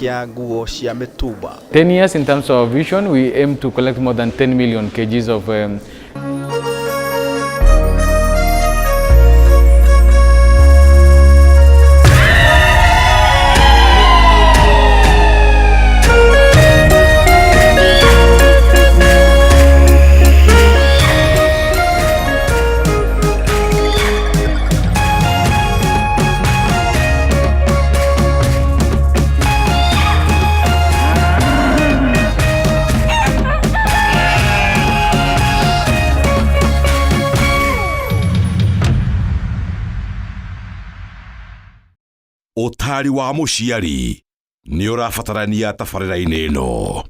kĩa nguo cia mĩtumba. 10 years in terms of vision, we aim to collect more than 10 million kgs of Ũtaari wa mũciari nĩ ũrabatarania tabarĩra-inĩ ĩno.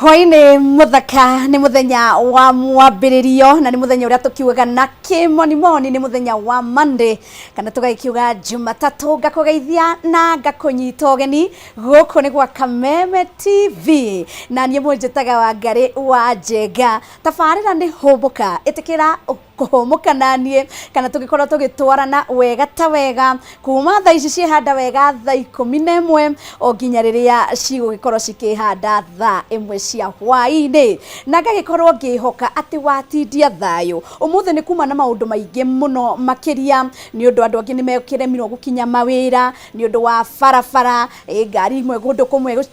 Hwainĩ mũthaka nĩ mũthenya wa mwambĩrĩrio na nĩ mũthenya ũrĩa tũkiugaga na kĩmonimoni nĩ mũthenya wa Monday kana tũgagĩkiuga Jumatatũ. Ngakũgeithia na ngakũnyita ũgeni gũkũ nĩ gwa Kameme TV na niĩ mũnjĩtaga Wangarĩ wa Njenga. Tabarĩra nĩ Hũmũka, ĩtĩkĩra kũhũmũka naniĩ kana tũgĩkorwo tũgĩtwarana wega ta wega kuma thaa ici ciĩhanda wega thaa 11 o nginya rĩrĩa cigũgĩkorwo cikĩhanda thaa 1 cia hwaĩ-inĩ, na ngagĩkorwo ngĩhoka atĩ watindia thayũ. Ũmũthĩ nĩ kuma na maũndũ maingĩ mũno makĩria nĩ ũndũ andũ angĩ nĩ mekĩremirwo gũkinya mawĩra nĩ ũndũ wa barabara, ngari imwe kũndũ kũmwe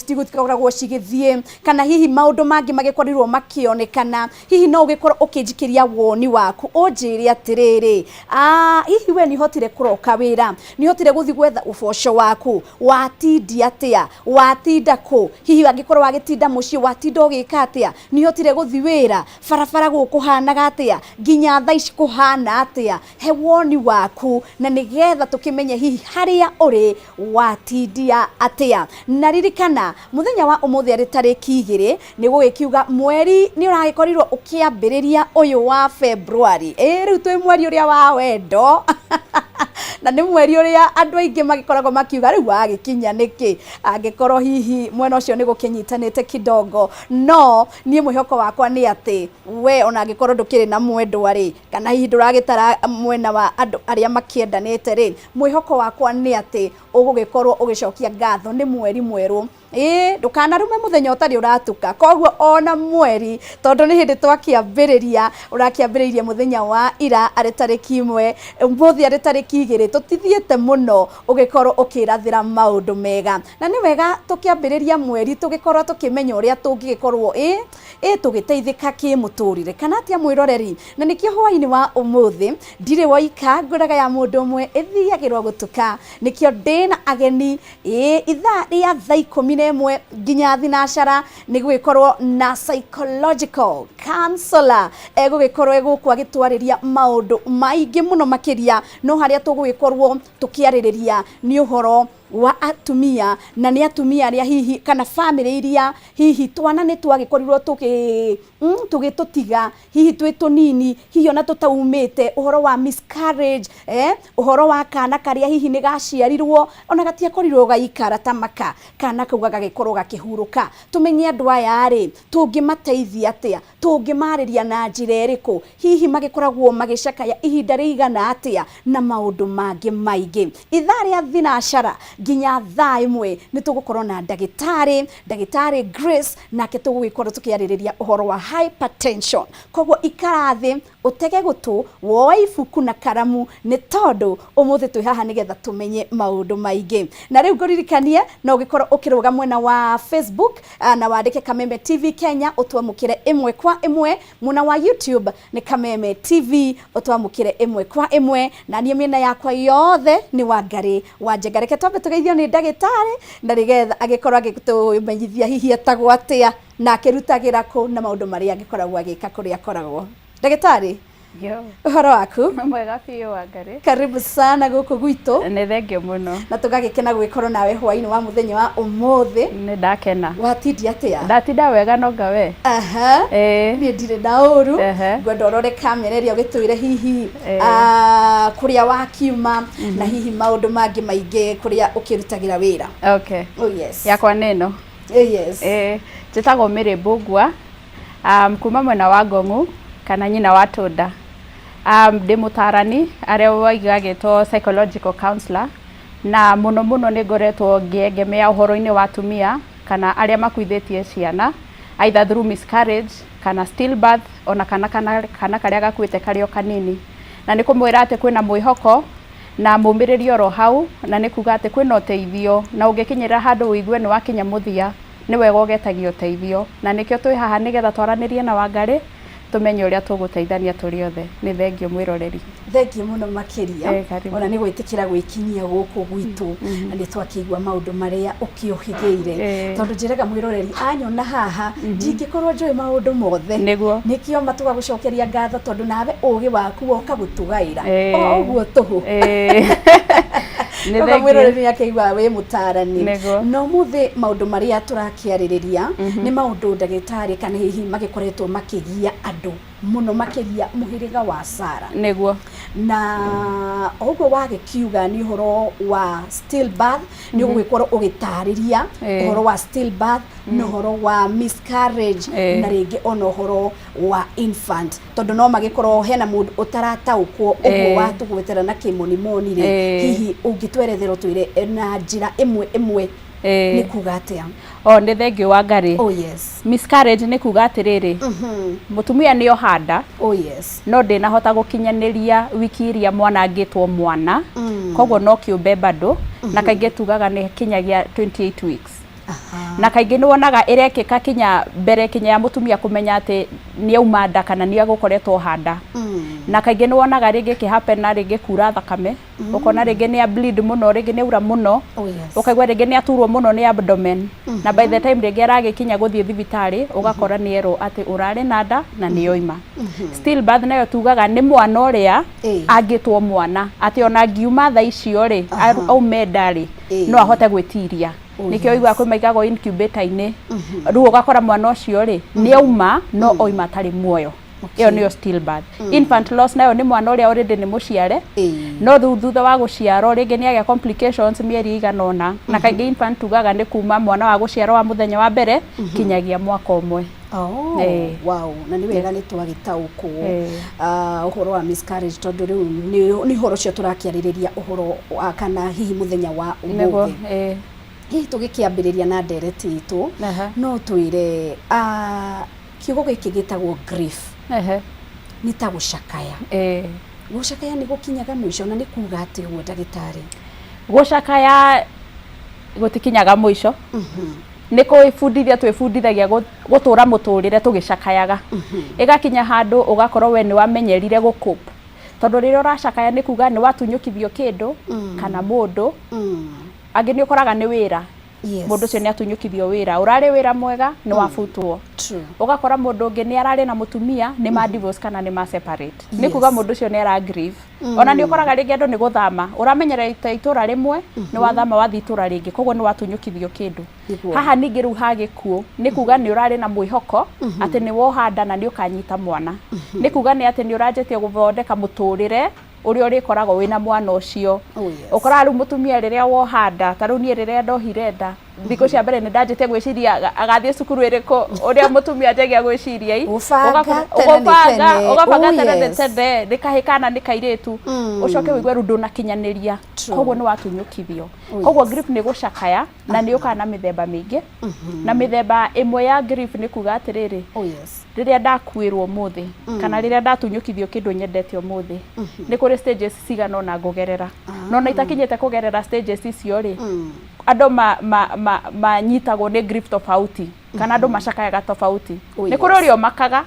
citikoragwo cigĩthiĩ, kana hihi maũndũ mangĩ magĩkorirwo makĩonekana. Hihi no ũgĩkorwo ũkĩnjikĩria woni waku ũnjĩre atĩrĩrĩ, hihi we nĩ ũhotire kũroka wĩra, nĩ ũhotire gũthiĩ gwetha ũboco waku, watindia atĩa, watinda kũ, hihi angĩkorwo wagĩtinda mũciĩ watinda ũgĩka atĩa, nĩ ũhotire gũthiĩ wĩra, barabara gũkũhanaga atĩa, nginya thaa ici kũhana atĩa. He woni waku na nĩgetha tũkĩmenye hihi harĩa ũrĩ watindia atĩa. Na ririkana mũthenya wa ũmũthĩ arĩ tarĩki 2 nĩ gũgĩkiuga mweri nĩ ũragĩkorirwo ũkĩambĩrĩria ũyũ wa February. Ĩ rĩu twĩ mweri ũrĩa wa wendo na nĩ mweri ũrĩa andũ aingĩ magĩkoragwo makiuga rĩu wagĩkinya nĩkĩ, angĩkorwo hihi mwena ũcio nĩ gũkĩnyitanĩte kidogo. No niĩ mwĩhoko wakwa nĩ atĩ we ona angĩkorwo ndũkĩrĩ na mwendwa rĩ, kana hihi ndũragĩtara mwena wa andũ arĩa makĩendanĩte rĩ, mwĩhoko wakwa nĩ atĩ ũgũgĩkorwo ũgĩcokia ngatho nĩ mweri mwerũ. Ĩĩ ndũkanarume mũthenya ũtarĩ ũratuka, koguo ona mweri tondũ nĩ hĩndĩ twakĩambĩrĩria, ũrakĩambĩrĩirie mũthenya wa ira arĩ tarĩki 1, ũmũthĩ arĩ tarĩki 2, tũtithiĩte mũno ũgĩkorwo ũkĩrathĩra maũndũ mega. Na nĩ wega tũkĩambĩrĩria mweri tũgĩkorwo tũkĩmenya ũrĩa tũngĩgĩkorwo ĩ ĩ tũgĩteithĩka kĩmũtũrĩre kana atĩa mwĩroreri. Na nĩkĩo hwainĩ wa ũmũthĩ ndirĩ woika, ngũraga ya mũndũ ũmwe ĩthiagĩrwo gũtuka, nĩkĩo ndĩna ageni. Ĩ ithaa rĩa thaa 11 nginya thinacara nĩ gũgĩkorwo na psychological counselor egũgĩkorwo egũkũ agĩtwarĩria maũndũ maingĩ mũno makĩria, no harĩa tũgũgĩkorwo tũkĩarĩrĩria nĩ ũhoro wa atumia, na nĩ atumia arĩa hihi kana bamĩrĩ iria hihi twana nĩ twagĩkorirwo tũgĩtũtiga hihi twĩ tũnini, hihi ona tũtaumĩte, ũhoro wa miscarriage, ũhoro wa kana karĩa hihi nĩ gaciarirwo ona gatiakorirwo gaikara ta maka, kana kau gagagĩkorwo gakĩhurũka. Tũmenye andũ aya rĩ, tũngĩmateithia atĩa, tũngĩmarĩria na njĩra ĩrĩkũ, hihi magĩkoragwo magĩcakaya ihinda rĩigana atĩa, na maũndũ mangĩ maingĩ. Ithaa rĩa thinacara nginya thaa 1 nĩ tũgũkorwo na ndagĩtarĩ, ndagĩtarĩ Grace, nake tũgũgĩkorwo tũkĩarĩrĩria ũhoro wa hypertension. Koguo ikara thĩ, ũtege gũtũ, woe ibuku na karamu, nĩ tondũ ũmũthĩ twĩ haha nĩgetha tũmenye maũndũ maingĩ. Na rĩu ngũririkanie no ũgĩkorwo ũkĩrũga mwena wa Facebook na wandĩke Kameme TV Kenya ũtwamũkĩre ĩmwe kwa ĩmwe, mwena wa YouTube nĩ Kameme TV ũtwamũkĩre ĩmwe kwa ĩmwe, na niĩ mĩena yakwa yothe nĩ Wangarĩ wa Njenga. Reke twambe tũgeithio nĩ ndagĩtarĩ na nĩgetha agĩkorwo agĩtũmenyithia hihi etagwo atĩa na akĩrutagĩra kũ na maũndũ marĩa agĩkoragwo agĩka kũrĩa akoragwo. Ndagĩtarĩ, Yo. Ũhoro waku? Mwega biũ, Wangari. Karibu sana gũkũ gwitũ. Nĩ thengio mũno. Na tũgagĩkena gũgĩkorwo nawe hwaĩ-inĩ wa mũthenya wa ũmũthĩ. Nĩ ndakena. Watindia atĩa? Ndatinda wega nonga we. Aha. Ĩĩ. Niĩ ndirĩ na ũru. Ngwenda ũrore kamera ĩrĩa ũgĩtwĩre hihi kũrĩa wakiuma na hihi maũndũ mangĩ maingĩ kũrĩa ũkĩrutagĩra wĩra. Okay. Oh yes. Yakwa nĩ ĩno. Oh yes. Ĩĩ, njĩtagwo Mary Mbũgua, kuma mwena wa Ngong'u kana nyina wa Tũnda. Ndĩ mũtarani arĩa waiga agĩtwo psychological counselor, na mũno mũno nĩ ngoretwo ngĩegemea ũhoro-inĩ wa atumia kana arĩa makuithĩtie ciana either through miscarriage kana stillbirth, ona kana karĩa gakuĩte karĩ o kanini. Na nĩ kũmwĩra atĩ kwĩna mwĩhoko na mũmĩrĩrio oro hau, na nĩ kuga atĩ kwĩna ũteithio, na ũngĩkinyĩrĩra handũ ũigue nĩ wakinya mũthia, nĩ wega ũgetagia ũteithio. Na nĩkĩo twĩ haha nĩgetha twaranĩrie na Wangari tũmenye ũrĩa tũgũteithania tũrĩ othe. Nĩ thengio mwĩroreri. Thengio mũno makĩria. Karibu. Ona nĩ gwĩtĩkĩra gwĩkinyia gũkũ gwitũ, na nĩ twakĩigua maũndũ marĩa ũkĩũhĩgĩire. Tondũ njĩraga mwĩroreri anyona haha ndingĩkorwo njũĩ maũndũ mothe. Nĩguo. Nĩkĩo ma tũgagũcokeria ngatho tondũ nawe ũgĩ waku woka gũtũgaĩra o ũguo tũhũ. Nĩ Koguo thengio. mwĩroreri nĩ akĩigua wĩ mũtarani. Nĩguo. Na ũmũthĩ maũndũ marĩa tũrakĩarĩrĩria nĩ maũndũ ndagĩtarĩ kana hihi magĩkoretwo makĩgia andũ mũno makĩria mũhĩrĩga wa Sara. Nĩguo. Na ũguo wagĩkiuga nĩ ũhoro wa stillbirth, nĩ ũgũgĩkorwo ũgĩtarĩria ũhoro wa stillbirth na ũhoro wa miscarriage na rĩngĩ ona ũhoro wa infant, tondũ no magĩkorwo hena mũndũ ũtarataũkwo ũguo watũgwetera na kĩmonimoni rĩ, hihi ũngĩtwerethera ũtwĩre na njĩra ĩmwe ĩmwe nĩ kuga atĩa? O nĩ thengio, Wangari. Oh yes. Miscarriage nĩ kuga atĩrĩrĩ, mũtumia nĩ ohanda Oh yes. no ndĩnahota gũkinyanĩria wiki iria mwana angĩtwo mwana, koguo no kĩũmbe bado, na kaingĩ tugaga nĩ kinyagia 28 weeks. Na kaingĩ nĩ wonaga ĩrekĩka kinya mbere kinya ya mũtumia kũmenya atĩ nĩ auma nda kana nĩ agũkoretwo handa. Na kaingĩ nĩ wonaga rĩngĩ ĩkĩ na rĩngĩ kura thakame, ũkona rĩngĩ nĩ a bleed mũno, rĩngĩ nĩ aura mũno, Oh yes. ũkaigua rĩngĩ nĩ aturwo mũno nĩ abdomen, na by the time rĩngĩ aragĩkinya gũthiĩ thibitarĩ ũgakora nĩ erwo atĩ ũrarĩ na nda na nĩ yoima. Stillbirth nayo tugaga nĩ mwana ũrĩa angĩtwo mwana atĩ ona angiuma thaa icio rĩ, aume nda rĩ, no ahote gwĩtiria. Nĩkĩo ũiguaga kwĩ maigagwo incubator-inĩ. Rĩu ũgakora mwana ũcio rĩ nĩ auma no oima atarĩ muoyo. Ĩyo nĩyo stillbirth. Infant loss nayo nĩ mwana ũrĩa already nĩ mũciare, no rĩu thutha wa gũciarwo rĩngĩ nĩ agĩa complications mĩeri ĩigana ũna. Na kaingĩ infant tugaga nĩ kuma mwana wa gũciarwo wa mũthenya wa mbere kinyagia mwaka ũmwe. Oh, wow. Na nĩ wega nĩ twagĩtaũkwo ũhoro wa miscarriage, tondũ rĩu nĩ ũhoro ũcio tũrakĩarĩrĩria ũhoro wa kana hihi mũthenya wa ũmũthĩ. Hihi tũgĩkĩambĩrĩria na ndereti itũ, no twĩre kiugo gĩkĩ gĩtagwo grief nĩ ta gũcakaya. Gũcakaya nĩ gũkinyaga mũico, na nĩ kuga atĩ ũguo ndagĩtarĩ? Gũcakaya gũtikinyaga mũico. Nĩ kwĩbundithia twĩbundithagia gũtũra mũtũrĩre tũgĩcakayaga. Ĩgakinya handũ ũgakorwo we nĩ wamenyerire gũ-cope, tondũ rĩrĩa ũracakaya nĩ kuga nĩ watunyũkithio kĩndũ kana mũndũ. Angĩ nĩ ũkoraga nĩ wĩra. Mũndũ ũcio nĩ atunyũkithio wĩra, ũrarĩ wĩra mwega nĩ wabutwo. Ũgakora mũndũ ũngĩ nĩ ararĩ na mũtumia, nĩ ma divorce kana nĩ ma separate, nĩ kuga mũndũ ũcio nĩ ara grieve. Ona nĩ ũkoraga rĩngĩ andũ nĩ gũthama, ũramenyerete itũra rĩmwe, nĩ wathama wathiĩ itũra rĩngĩ, koguo nĩ watunyũkithio kĩndũ. Haha ningĩ rĩu ha gĩkuũ nĩ kuga nĩ ũrarĩ na mwĩhoko atĩ nĩ woha nda na nĩ ũkanyita mwana. Nĩ kuga nĩ atĩ nĩ ũranjĩtie gũthondeka mũtũrĩre ũrĩa ũrĩkoragwo wĩna mwana ũcio. Ũkoraga rĩu mũtumia rĩrĩa woha nda, ta rĩu niĩ rĩrĩa ndohire nda, thikũ cia mbere nĩ ndanjĩtie gwĩciria agathiĩ cukuru ĩrĩkũ, ũrĩa mũtumia anjagia gwĩciria i. Gũbanga tene nĩ tene. Ũgabanga tene nĩ tene, nĩ kahĩ kana nĩ kairĩtu, ũcoke ũigue rĩu ndũnakinyanĩria, koguo nĩ watunyũkithio. Koguo grief nĩ gũcakaya, na nĩ yũkaga na mĩthemba mĩingĩ. Na mĩthemba ĩmwe ya grief nĩ kuga atĩrĩrĩ, rĩrĩa ndakuĩrwo ũmũthĩ kana rĩrĩa ndatunyũkithio kĩndũ nyendete ũmũthĩ, nĩ kũrĩ stages cigana ũna ngũgerera. No na itakinyĩte kũgerera stages icio rĩ, andũ manyitagwo nĩ grief tofauti kana andũ macakayaga tofauti. Nĩ kũrĩ ũrĩa ũmakaga,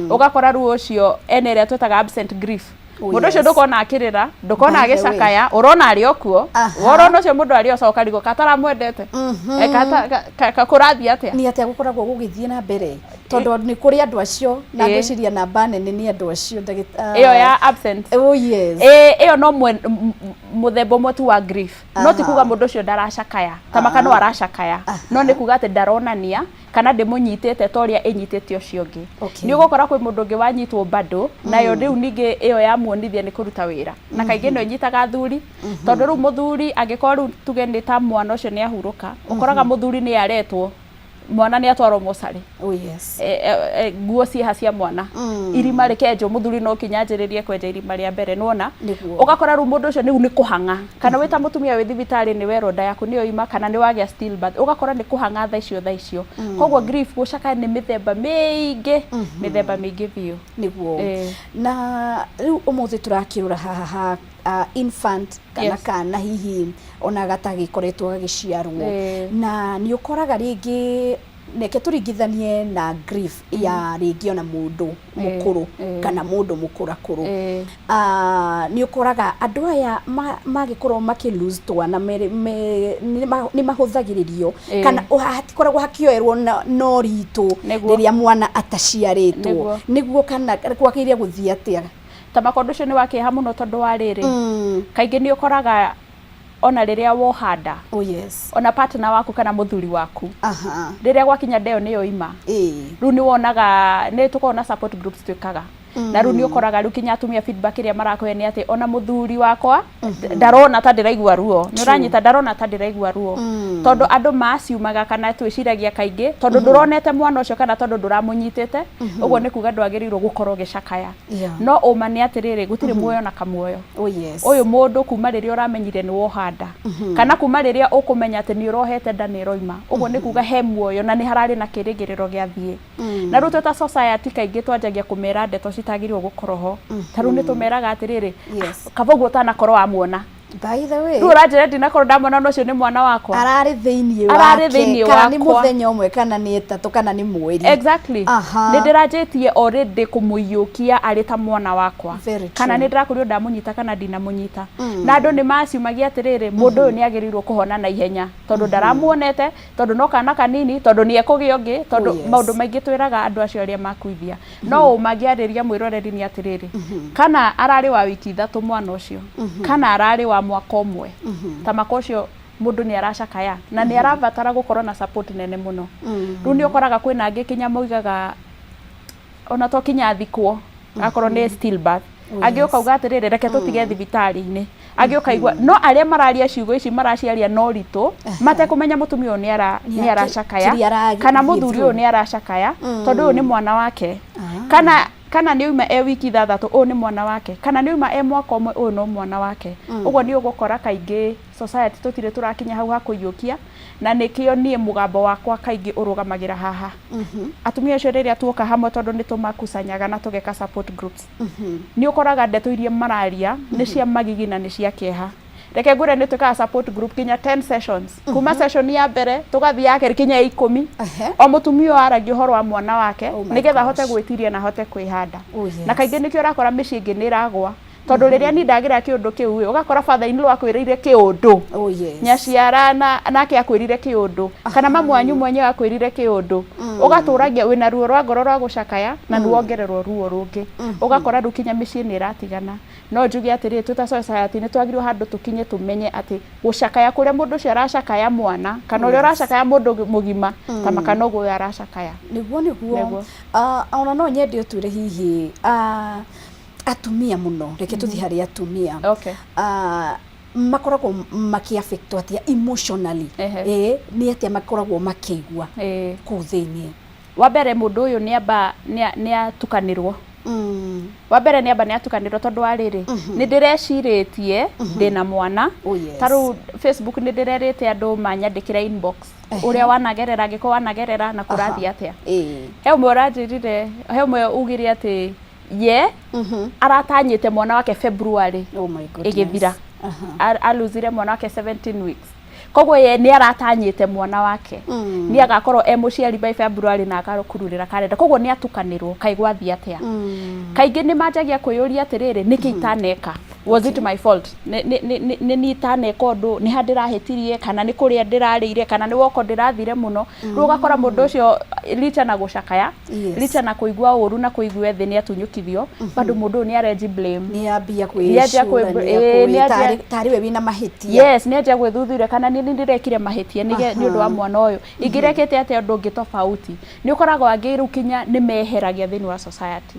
ũgakora rĩu ũcio ena ĩrĩa twĩtaga absent grief. Mũndũ ũcio ndũkona akĩrĩra, ndũkona By the way. agĩcakaya, ũrona arĩ o kuo. Worona ũcio mũndũ arĩ o coka rigo kataramwendete. Kũrathiĩ atĩa? Nĩ atĩa gũkoragwo gũgĩthiĩ na mbere? Tondũ nĩ kũrĩ andũ acio na Ĩĩ. ngwĩciria namba nene nĩ andũ acio ndagĩta Ĩyo ya absent. Oh yes. Ĩĩ, ĩyo no mũthemba ũmwe tu wa grief, no ti Aha. kuga mũndũ ũcio ndaracakaya, ta maka no aracakaya, no nĩ kuga atĩ ndaronania kana ndĩmũnyitĩte ta ũrĩa ĩnyitĩte ũcio ũngĩ. Okay. Nĩ ũgũkora kwĩ mũndũ ũngĩ wanyitwo bado nayo rĩu ningĩ ĩyo yamuonithia nĩ kũruta wĩra, na kaingĩ no ĩnyitaga athuri, tondũ rĩu mũthuri angĩkorwo rĩu tuge nĩ ta mwana ũcio nĩ ahurũka, ũkoraga mũthuri nĩ aretwo, mwana nĩ atwarwo mocarĩ. Oh yes. Nguo cieha cia mwana, irima rĩkenjwo, mũthuri no kinya anjĩrĩrie kwenja irima rĩa mbere, nĩwona? Nĩguo. Ũgakora rĩu mũndũ ũcio rĩu nĩ kũhang'a, kana wĩ ta mũtumia wĩ thibitarĩ nĩ werwo nda yaku nĩyo ima kana nĩ wagĩa stillbirth, ũgakora nĩ kũhang'a thaa icio thaa icio. Koguo grief, gũcakaya nĩ mĩthemba mĩingĩ, mĩthemba mĩingĩ biũ. Nĩguo. Ĩĩ. Na rĩu ũmũthĩ tũrakĩrora haha ha infant kana kana hihi ona gatagĩkoretwo gagĩciarwo. Ĩĩ. Na nĩ ũkoraga rĩngĩ, reke tũringithanie na grief ya rĩngĩ ona mũndũ mũkũrũ kana mũndũ mũkũrakũrũ. Nĩ ũkoraga andũ aya magĩkorwo makĩ lose twana nĩ mahũthagĩrĩrio kana hatikoragwo hakĩoerwo na ũritũ rĩrĩa mwana ataciarĩtwo. Nĩguo, kana kwagĩrĩire gũthiĩ atĩa? Ta makondo ũcio nĩ wa kĩeha mũno, tondũ wa rĩrĩ, kaingĩ nĩ ũkoraga ona rĩrĩa woha nda, ona partner waku kana mũthuri waku, rĩrĩa gwakinya nda ĩyo nĩyo ima, rĩu nĩ wonaga nĩ tũkoragwo na support groups twĩkaga, na rĩu nĩ ũkoraga rĩu kinya atumia feedback ĩrĩa marakũhe nĩ atĩ ona mũthuri wakwa ndarona ta ndĩraigua ruo, nĩ ũranyita, ndarona ta ndĩraigua ruo, tondũ andũ maciumaga kana twĩciragia kaingĩ tondũ ndũronete mwana ũcio kana tondũ ndũramũnyitĩte, ũguo nĩ kuga ndwagĩrĩirwo gũkorwo ũgĩcakaya. No ũma nĩ atĩrĩrĩ, gũtirĩ muoyo na kamuoyo. Ũyũ mũndũ kuma rĩrĩa ũramenyire nĩ woha nda kana kuma rĩrĩa ũkũmenya atĩ nĩ ũrohete nda nĩ ĩroima, ũguo nĩ kuga he muoyo na nĩ hararĩ na kĩrĩgĩrĩro gĩa thiĩ. Na rĩu twĩ ta society kaingĩ twanjagia kũmera ndeto citagĩrĩirwo gũkorwo ho. Ta rĩu nĩ tũmeraga atĩrĩrĩ, kaba ũguo ũtanakorwo wamuona. By the way, Rĩu ũranjĩra ndinakorwo ndamwona, no ũcio nĩ mwana wakwa. Ararĩ thĩinĩ Ararĩ wake, thĩinĩ kana nĩ wakwa. Mũthenya ũmwe kana nĩ 3 kana nĩ mweri. Nĩ ndĩranjĩtie already kũmũiyũkia arĩ ta mwana wakwa. Very Kana true. nĩ ndĩrakorirwo ndamũnyita kana ndinamũnyita, na andũ nĩ maciumagia atĩrĩrĩ, mũndũ ũyũ nĩ agĩrĩirwo kũhona na ihenya tondũ ndaramuonete, tondũ no kana kanini, tondũ nĩ ekũgĩa ũngĩ, tondũ maũndũ maingĩ twĩraga andũ acio arĩa makuithia. No ũmangĩarĩria mwĩroreri nĩ atĩrĩrĩ, kana ararĩ wa wiki 3 mwana ũcio, kana ararĩ wa mwaka ũmwe, ta maka ũcio mũndũ nĩ aracakaya na nĩ arabatara gũkorwo na support nene mũno. Rĩu nĩ ũkoraga kwĩna angĩ kinya moigaga ona to kinya athikwo akorwo nĩ stillbirth, angĩ ũkauga atĩrĩrĩ, reke tũtige thibitarĩ-inĩ, angĩ ũkaigua no arĩa mararia ciugo ici maraciaria no ritũ matekũmenya mũtumia ũyũ nĩ aracakaya Kĩrĩa arathiĩ kana mũthuri ũyũ through. Nĩ aracakaya tondũ ũyũ nĩ mwana wake, kana nĩ oima e wiki 6, ũyũ nĩ mwana wake, kana nĩ oima e mwaka ũmwe, ũyũ no mwana wake. Ũguo nĩ ũgũkora kaingĩ society tũtirĩ tũrakinya hau ha kũiyũkia, na nĩkĩo niĩ mũgambo wakwa kaingĩ ũrũgamagĩra haha, atumia acio rĩrĩa tuoka hamwe, tondũ nĩ tũmakucanyaga na tũgeka support groups, nĩ ũkoraga ndeto iria mararia nĩ cia magigi na nĩ cia kĩeha. Reke ngwĩre, nĩ twĩkaga support group kinya 10 sessions, kuma session ya mbere tũgathiĩ ya kerĩ kinya ya 10. O mũtumia ũyũ aragia ũhoro wa mwana wake Oh my nĩgetha ahote gosh. gwĩtiria na ahote kwĩhanda. Na kaingĩ nĩkĩo ũrakora mĩciĩ ĩngĩ nĩ ĩragwa, tondũ rĩrĩa niĩ ndagĩra kĩũndũ kĩu ĩ, ũgakora father in law akwĩrĩire kĩũndũ, nyaciara na nake akwĩrire kĩũndũ, kana mamu wanyu mwenyewe akwĩrire kĩũndũ, ũgatũragia wĩna ruo rwa ngoro rwa gũcakaya na nĩwongererwo ruo rũngĩ, ũgakora rĩu kinya mĩciĩ nĩ ĩratigana. No njuge atĩrĩrĩ, twĩ ta society nĩ twagĩrĩirwo handũ tũkinye tũmenye atĩ gũcakaya kũrĩa mũndũ ũcio aracakaya mwana kana ũrĩa ũracakaya mũndũ mũgima ta maka noguo ũyũ aracakaya. Nĩguo. Nĩguo. Ona no nyende ũtwĩre hihi atumia mũno, reke tũthiĩ harĩ atumia. Makoragwo makĩaffectwo atĩa emotionally? Nĩ atĩa makoragwo makĩigua kũu thĩiniĩ? Wa mbere, mũndũ ũyũ nĩ amba nĩ atukanĩrwo. Wa mbere nĩ amba nĩ atukanĩrwo, tondũ wa rĩrĩ, nĩ ndĩrecirĩtie ndĩna mwana. Ta rĩu Facebook nĩ ndĩrerĩte andũ manyandĩkĩre inbox ũrĩa wanagerera, angĩkorwo wanagerera na kũrathiĩ atĩa. He ũmwe ũranjĩrire, he ũmwe ugire atĩ ye aratanyĩte mwana wake February Oh my goodness. ĩgĩthira. Aluzire mwana wake 17 weeks, koguo ye nĩ aratanyĩte mwana wake nĩ agakorwo e mũciari by February na agakururĩra karenda, koguo nĩ atukanĩrwo kaĩ gwathiĩ atĩa. Kaingĩ nĩ manjagia kwĩyũria atĩrĩrĩ, nĩkĩ itaneka? Was it my fault? Nĩ niĩ itaneka ũndũ? Nĩ ha ndĩrahĩtirie? Kana nĩ kũrĩa ndĩrarĩire? Kana nĩ woko ndĩrathire mũno? Rĩu ũgakora mũndũ ũcio Licha na gũcakaya, licha na kũigua ũru na kũigua thĩ nĩ atunyũkithio, bado mũndũ ũyũ nĩ areji blame. Nĩ ambia Nĩ ambia kwĩcũrania, nĩ ambia- tarĩ we wĩna mahĩtia. Yes, nĩ anjia gwĩthuthuria kana nĩ ndĩrekire mahĩtia nĩ ũndũ wa mwana ũyũ, ingĩrekĩte atĩa ũndũ ũngĩ tofauti. Nĩ ũkoragwo angĩ rĩu kinya nĩ meheragia thĩinĩ wa society,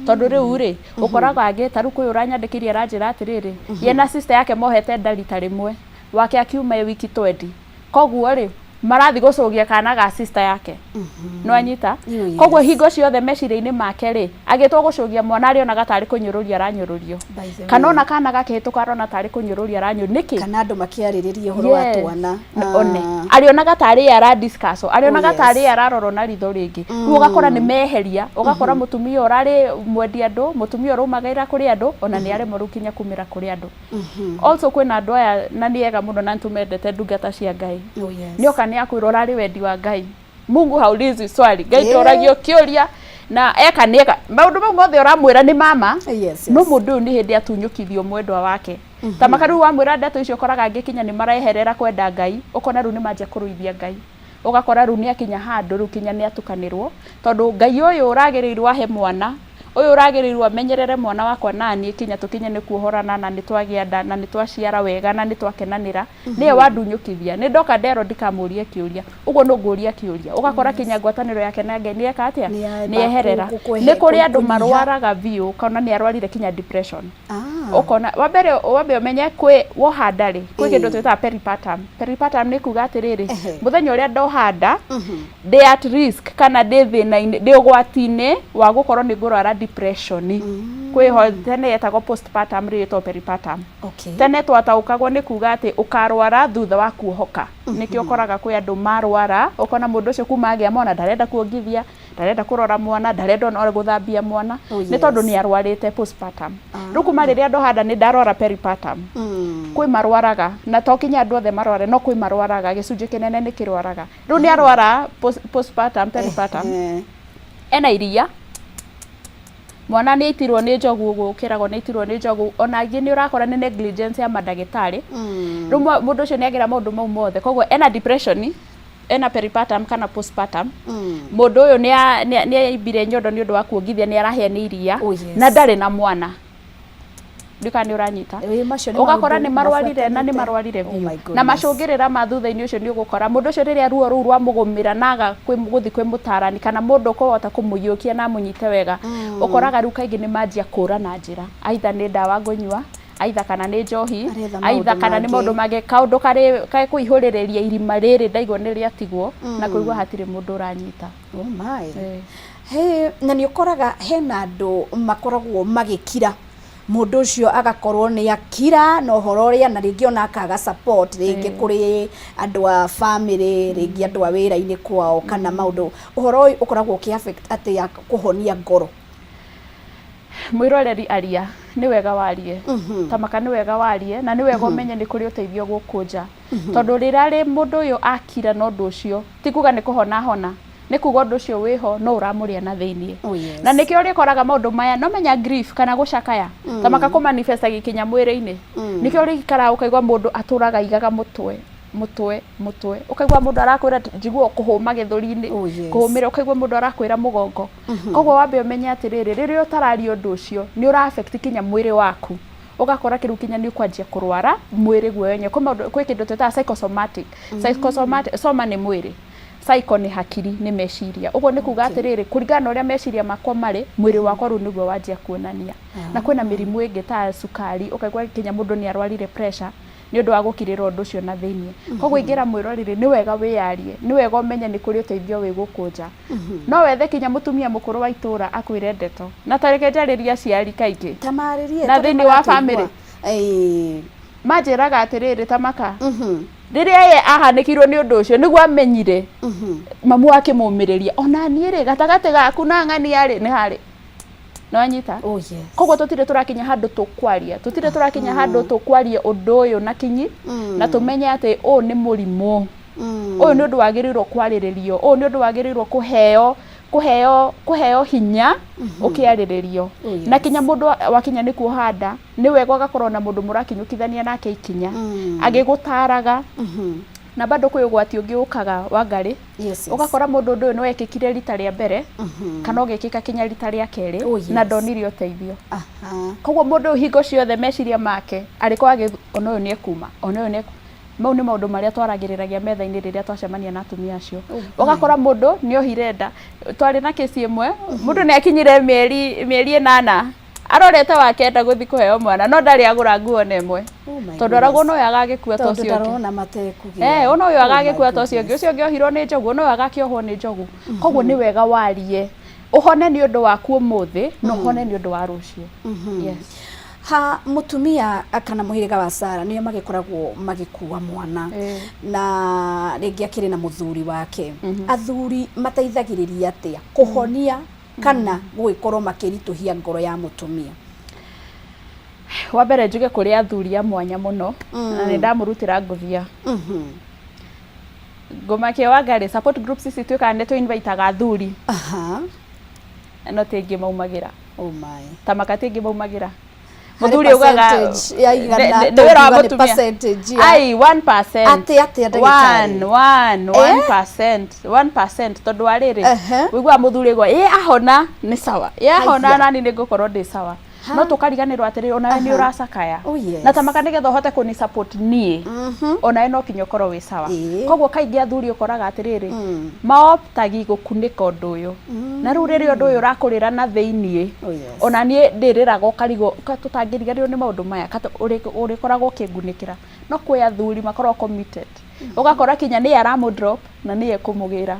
tondũ rĩu rĩ ũkoraga angĩ ta rĩu kwĩ ũranyandĩkĩria aranjĩra atĩrĩrĩ, ye na sister yake mohete nda rita rĩmwe, wake akiuma wiki 20, koguo rĩ marathi gũcũgia kana ga sister yake, nĩ wanyita? Oh, yes. Koguo hingo ciothe meciria-inĩ make rĩ, agĩtwo gũcũgia mwana arĩonaga tarĩ kũnyũrũrio aranyũrũrio, By the way. kana ona kana gakĩhĩtũka arona tarĩ kũnyũrũrio aranyũrũrio. Nĩkĩ? Kana andũ makĩarĩrĩria ũhoro wa twana. One arĩonaga tarĩ ye aradiscuss, arĩonaga Oh, yes. tarĩ ye ararorwo na ritho rĩngĩ. Rĩu ũgakora nĩ meheria, ũgakora mũtumia ũrarĩ mwendi andũ, mũtumia ũraumagĩra kũrĩ andũ, ona nĩ aremwo rĩu kinya kumĩra kũrĩ andũ. Also kwĩna andũ aya na nĩ ega mũno na nĩtũmendete, ndungata cia Ngai. Oh, yes. Nĩ oka nĩ akwĩra ũrarĩ wendi wa Ngai. Mungu haulizwi swali. Ngai ndoragio kĩũria, na eka nĩ eka maũndũ mau mothe ũramwĩra nĩ mama. No mũndũ ũyũ nĩ hĩndĩ atunyũkithio mwendwa wake, ta maka rĩu wamwĩra ndeto icio, ũkoraga angĩ kinya nĩ mareherera kwenda Ngai, ũkona rĩu nĩ manjia kũrũithia Ngai, ũgakora rĩu nĩ akinya handũ rĩu kinya nĩ atukanĩrwo, tondũ Ngai ũyũ ũragĩrĩirwo ahe mwana ũyũ, ũragĩrĩirwo amenyerere mwana wakwa naniĩ kinya tũkinye nĩ kuohorana na nĩ twagĩa nda na nĩ twaciara wega na nĩ twakenanĩra, nĩwe wandunyũkithia. Nĩ ndoka nderwo ndikamũrie kĩũria, ũguo no ngũria kĩũria. Ũgakora kinya ngwatanĩro yake na Ngai nĩ eka atĩa? Nĩ yamba Nĩ eherera. Nĩ kũrĩ andũ kũnyiha. Marwaraga biũ, ũkona nĩ arwarire kinya depression. Ah. Ũkona wambere wambe ũmenye kwĩ woha nda rĩ, kwĩ kĩndũ twĩtaga peripartum. Peripartum nĩ kuga atĩrĩrĩ, mũthenya ũrĩa ndoha nda ndĩ at risk kana ndĩ thĩna-inĩ, ndĩ ũgwati-inĩ wa gũkorwo nĩ ngũrwara depression. Kwĩho tene yetagwo postpartum, rĩu ĩtagwo peripartum. Tene twataũkagwo nĩ kuga atĩ ũkarwara thutha wa kuohoka. Nĩkĩo ũkoraga kwĩ andũ marwara, ũkona mũndũ ũcio kuma agĩa mwana ndarenda kuongithia, ndarenda kũrora mwana, ndarenda ona gũthambia mwana, nĩ tondũ nĩ arwarĩte postpartum. Rĩu kuma rĩrĩa ndoha nda nĩ ndarwara peripartum. Kwĩ marwaraga, na to kinya andũ othe marware, no kwĩ marwaraga, gĩcunjĩ kĩnene nĩ kĩrwaraga. Rĩu nĩ arwara postpartum, peripartum, ena iria, mwana nĩ aitirwo nĩ njogu, ũguo ũkĩragwo nĩ aitirwo nĩ njogu. Ona angĩ nĩ ũrakora nĩ negligence ya mandagĩtarĩ. Rĩu mũndũ ũcio nĩ agera maũndũ mau mothe, koguo ena depression, ena peripartum kana postpartum. Mũndũ ũyũ nĩ aimbire nyondo nĩ ũndũ wa kuongithia, nĩ arahĩa nĩ iria, na ndarĩ na mwana. Ndika nĩ ũranyita? Ĩĩ, macio nĩ Ũgakora maũndũ nĩ marwarire na nĩ mabuatanĩte. marwarire Oh biũ. my Na goodness. macũngĩrĩra ma thutha-inĩ ũcio nĩ ũgũkora mũndũ ũcio rĩrĩa ruo rũu rwamũgũmĩra naga gũthiĩ kwĩ mũtarani kana mũndũ ũkũhota kũmũiyũkia na amũnyite wega, ũkoraga rĩu kaingĩ nĩ manjia kũra na njĩra, aitha nĩ ndawa ngũnyua, aitha kana nĩ njohi, Aretha aitha maũndũ kana nĩ mangĩ. maũndũ mangĩ, kaũndũ karĩ kũihũrĩrĩria irima rĩrĩ ndaigua nĩ rĩatigwo na kũigua hatirĩ mũndũ ũranyita. Oh my. Eh. He, na nĩ ũkoraga hena andũ makoragwo magĩkira, mũndũ ũcio agakorwo nĩ akira na ũhoro ũrĩa, na rĩngĩ ona akaga support, rĩngĩ kũrĩ andũ a family, rĩngĩ andũ a wĩra-inĩ kwao, kana maũndũ. Ũhoro ũyũ ũkoragwo ũkĩ affect atĩa kũhonia ngoro? Mwĩroreri, aria, nĩ wega warie. Tamaka, nĩ wega warie, na nĩ wega ũmenye nĩ kũrĩ ũteithio gũkũ nja, tondũ rĩrĩa rĩ mũndũ ũyũ akira na ũndũ ũcio, ti kuga nĩ kũhona hona, nĩ kuga ũndũ ũcio wĩho no ũramũrĩa na thĩiniĩ. Oh, yes. Na nĩkĩo ũrĩkoraga maũndũ maya no menya grief kana gũcakaya ta makakũmanifesta gĩkinya mwĩrĩ-inĩ. Nĩkĩo ũrĩikaraga ũkaigua mũndũ atũraga aigaga mũtwe, mũtwe, mũtwe, ũkaigua mũndũ arakwĩra njiguo kũhũma gĩthũri-inĩ, kũhũmĩra, ũkaigua mũndũ arakwĩra mũgongo. Koguo wambe ũmenye atĩrĩrĩ, rĩrĩa ũtararia ũndũ ũcio nĩ ũra affect kinya mwĩrĩ waku, ũgakora kĩrĩu kinya nĩ ũkwanjia kũrwara mwĩrĩ guo wenyewe. Kwĩ maũndũ, kwĩ kĩndũ twĩtaga psychosomatic. Psychosomatic, soma nĩ mwĩrĩ, psycho nĩ hakiri, nĩ meciria. Ũguo nĩ kuga atĩrĩrĩ, kũringana na ũrĩa meciria makwa marĩ, mwĩrĩ wakwa rĩu nĩguo wanjia kuonania. Na kwĩna mĩrimũ ĩngĩ ta cukari, ũkaigua kinya mũndũ nĩ arwarire pressure nĩ ũndũ wa gũkirĩra ũndũ ũcio na thĩiniĩ. Koguo ingĩra mwĩroreri, nĩ wega wĩyarie, nĩ wega ũmenye nĩ kũrĩ ũteithio wĩ gũkũ nja. No wethe kinya mũtumia mũkũrũ wa itũra akwĩre ndeto, na tareke njarĩrie aciari kaingĩ Tamarĩrie. Na Tondũ thĩinĩ wa maratũigua. family. Manjĩraga atĩrĩrĩ, Tamaka, rĩrĩa ye ahanĩkirwo nĩ ũndũ ũcio nĩguo amenyire mamu akĩmũmĩrĩria, ona niĩ rĩ gatagatĩ gaku na ng'ania rĩ nĩ harĩ nĩwanyita. Oh, yes. Koguo tũtirĩ tũrakinya handũ tũkwaria, tũtirĩ tũrakinya handũ tũkwaria ũndũ ũyũ na kinyi na tũmenye atĩ ũũ nĩ mũrimũ, ũyũ nĩ ũndũ wagĩrĩirwo kwarĩrĩrio, ũyũ nĩ ũndũ wagĩrĩirwo kũheo hinya ũkĩarĩrĩrio. Oh, Na kinya mũndũ wakinya nĩ kuoha nda, nĩ wega ũgakorwo na mũndũ mũrakinyũkithania nake ikinya agĩgũtaraga. Na bado kwĩ ũgwati ũngĩ ũkaga wa ngarĩ. Ũgakora mũndũ ũndũ ũyũ nĩ wekĩkire rita rĩa mbere kana ũgĩkĩka kinya rita rĩa kerĩ na ndonire ũteithio. Koguo mũndũ ũyũ hingo ciothe meciria make arĩkorwo agĩ ona ũyũ nĩ ekuma, ona ũyũ nĩ mau nĩ maũndũ marĩa twaragĩrĩragia metha-inĩ rĩrĩa twacemania na atumia acio. Ũgakora mũndũ nĩ ohire nda, twarĩ na kĩci ĩmwe, mũndũ nĩ akinyire mĩeri 8 arorete wa kenda gũthiĩ kũheo mwana no ndarĩ agũra nguo ona ĩmwe. Oh my Tondũ arauga goodness. ona ũyũ agagĩkua ta Tondũ ũcio ũngĩ. ndarona matekũgĩa. Eh, ona ũyũ Oh my agagĩkua ta ũcio ũngĩ, goodness. ũcio ũngĩ ohirwo nĩ njogu, ona ũyũ agakĩohwo nĩ njogu. Koguo nĩ wega warie, ũhone nĩ ũndũ waku ũmũthĩ na ũhone nĩ ũndũ wa rũciũ. Yes. Ha mutumia kana muhĩrĩga wa Sara nĩo magĩkoragwo magĩkua mwana na rĩngĩ akĩrĩ na mũthuri wake. Athuri mateithagĩrĩria atĩa kũhonia kana gũgĩkorwo makĩritũhia ngoro ya mũtumia? Wa mbere njuge kũrĩ athuri a mwanya mũno na nĩ ndamũrutĩra ngũbia. Ngũmakia wa ngarĩ support groups ici twĩkaga nĩ tũ invitaga athuri. No ti aingĩ maumagĩra. Oh my. Ta maka ti aingĩ maumagĩra. Harĩ Mũthuri augaga percentage ya igana, nĩ wĩra wa tũngiuga nĩ mũtumia. percentage ya- Ai, 1%. Atĩ atĩa ndagĩtarĩ? One, one, 1%, 1%, tondũ wa rĩrĩ, ũiguaga mũthuri aigua, ĩ ahona nĩ sawa, ĩ ahona Haiya. nani nĩ ngũkorwo ndĩ sawa. No tũkariganĩrwo atĩrĩrĩ, onawe nĩ ũracakaya. Oh, yes. Na tamaka nĩgetha ũhote kũni support niĩ, onawe no kinya ũkorwo wĩ sawa. Koguo kaingĩ athuri ũkoraga atĩrĩrĩ, maoptagi gũkunĩka ũndũ ũyũ. Na rĩu rĩrĩa ũndũ ũyũ ũrakũrĩra na thĩiniĩ, Oh, yes. ona niĩ ndĩrĩraga ũkarigwo, tũtangĩriganĩrwo nĩ maũndũ maya, ũrĩkoragwo ũkĩngunĩkĩra. No kwĩ athuri makoragwo committed. Ũgakora kinya nĩye aramũ drop na nĩye ekũmũgĩra.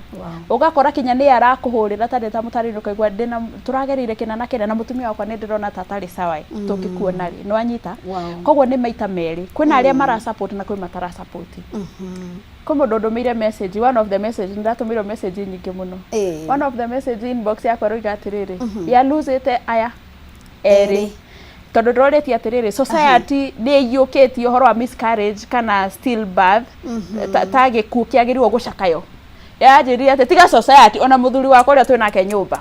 Ũgakora kinya nĩye arakũhũrĩra tarĩ ta mũtarĩri ũkaigua ndĩna tũragereire kĩna na kĩna na mũtumia wakwa nĩ ndĩrona ta atarĩ sawa ĩ, tũngĩkuona rĩ, nĩ wanyita? Koguo nĩ maita merĩ, kwĩna arĩa mara support na kwĩ matara support. Kwĩ mũndũ ũndũmĩire message, one of the message, nĩndatũmĩirwo message nyingĩ mũno. One of the message inbox yakwa ĩroiga atĩrĩrĩ, yaluzĩte aya erĩ. Tondũ ndĩrorĩtie atĩrĩrĩ, society nĩ ĩiyũkĩtie ũhoro wa miscarriage kana stillbirth ta gĩkuũ kĩagĩrĩirwo gũcakayo. Yanjĩrire atĩ tiga society, ona mũthuri wakwa ũrĩa twĩ nake nyũmba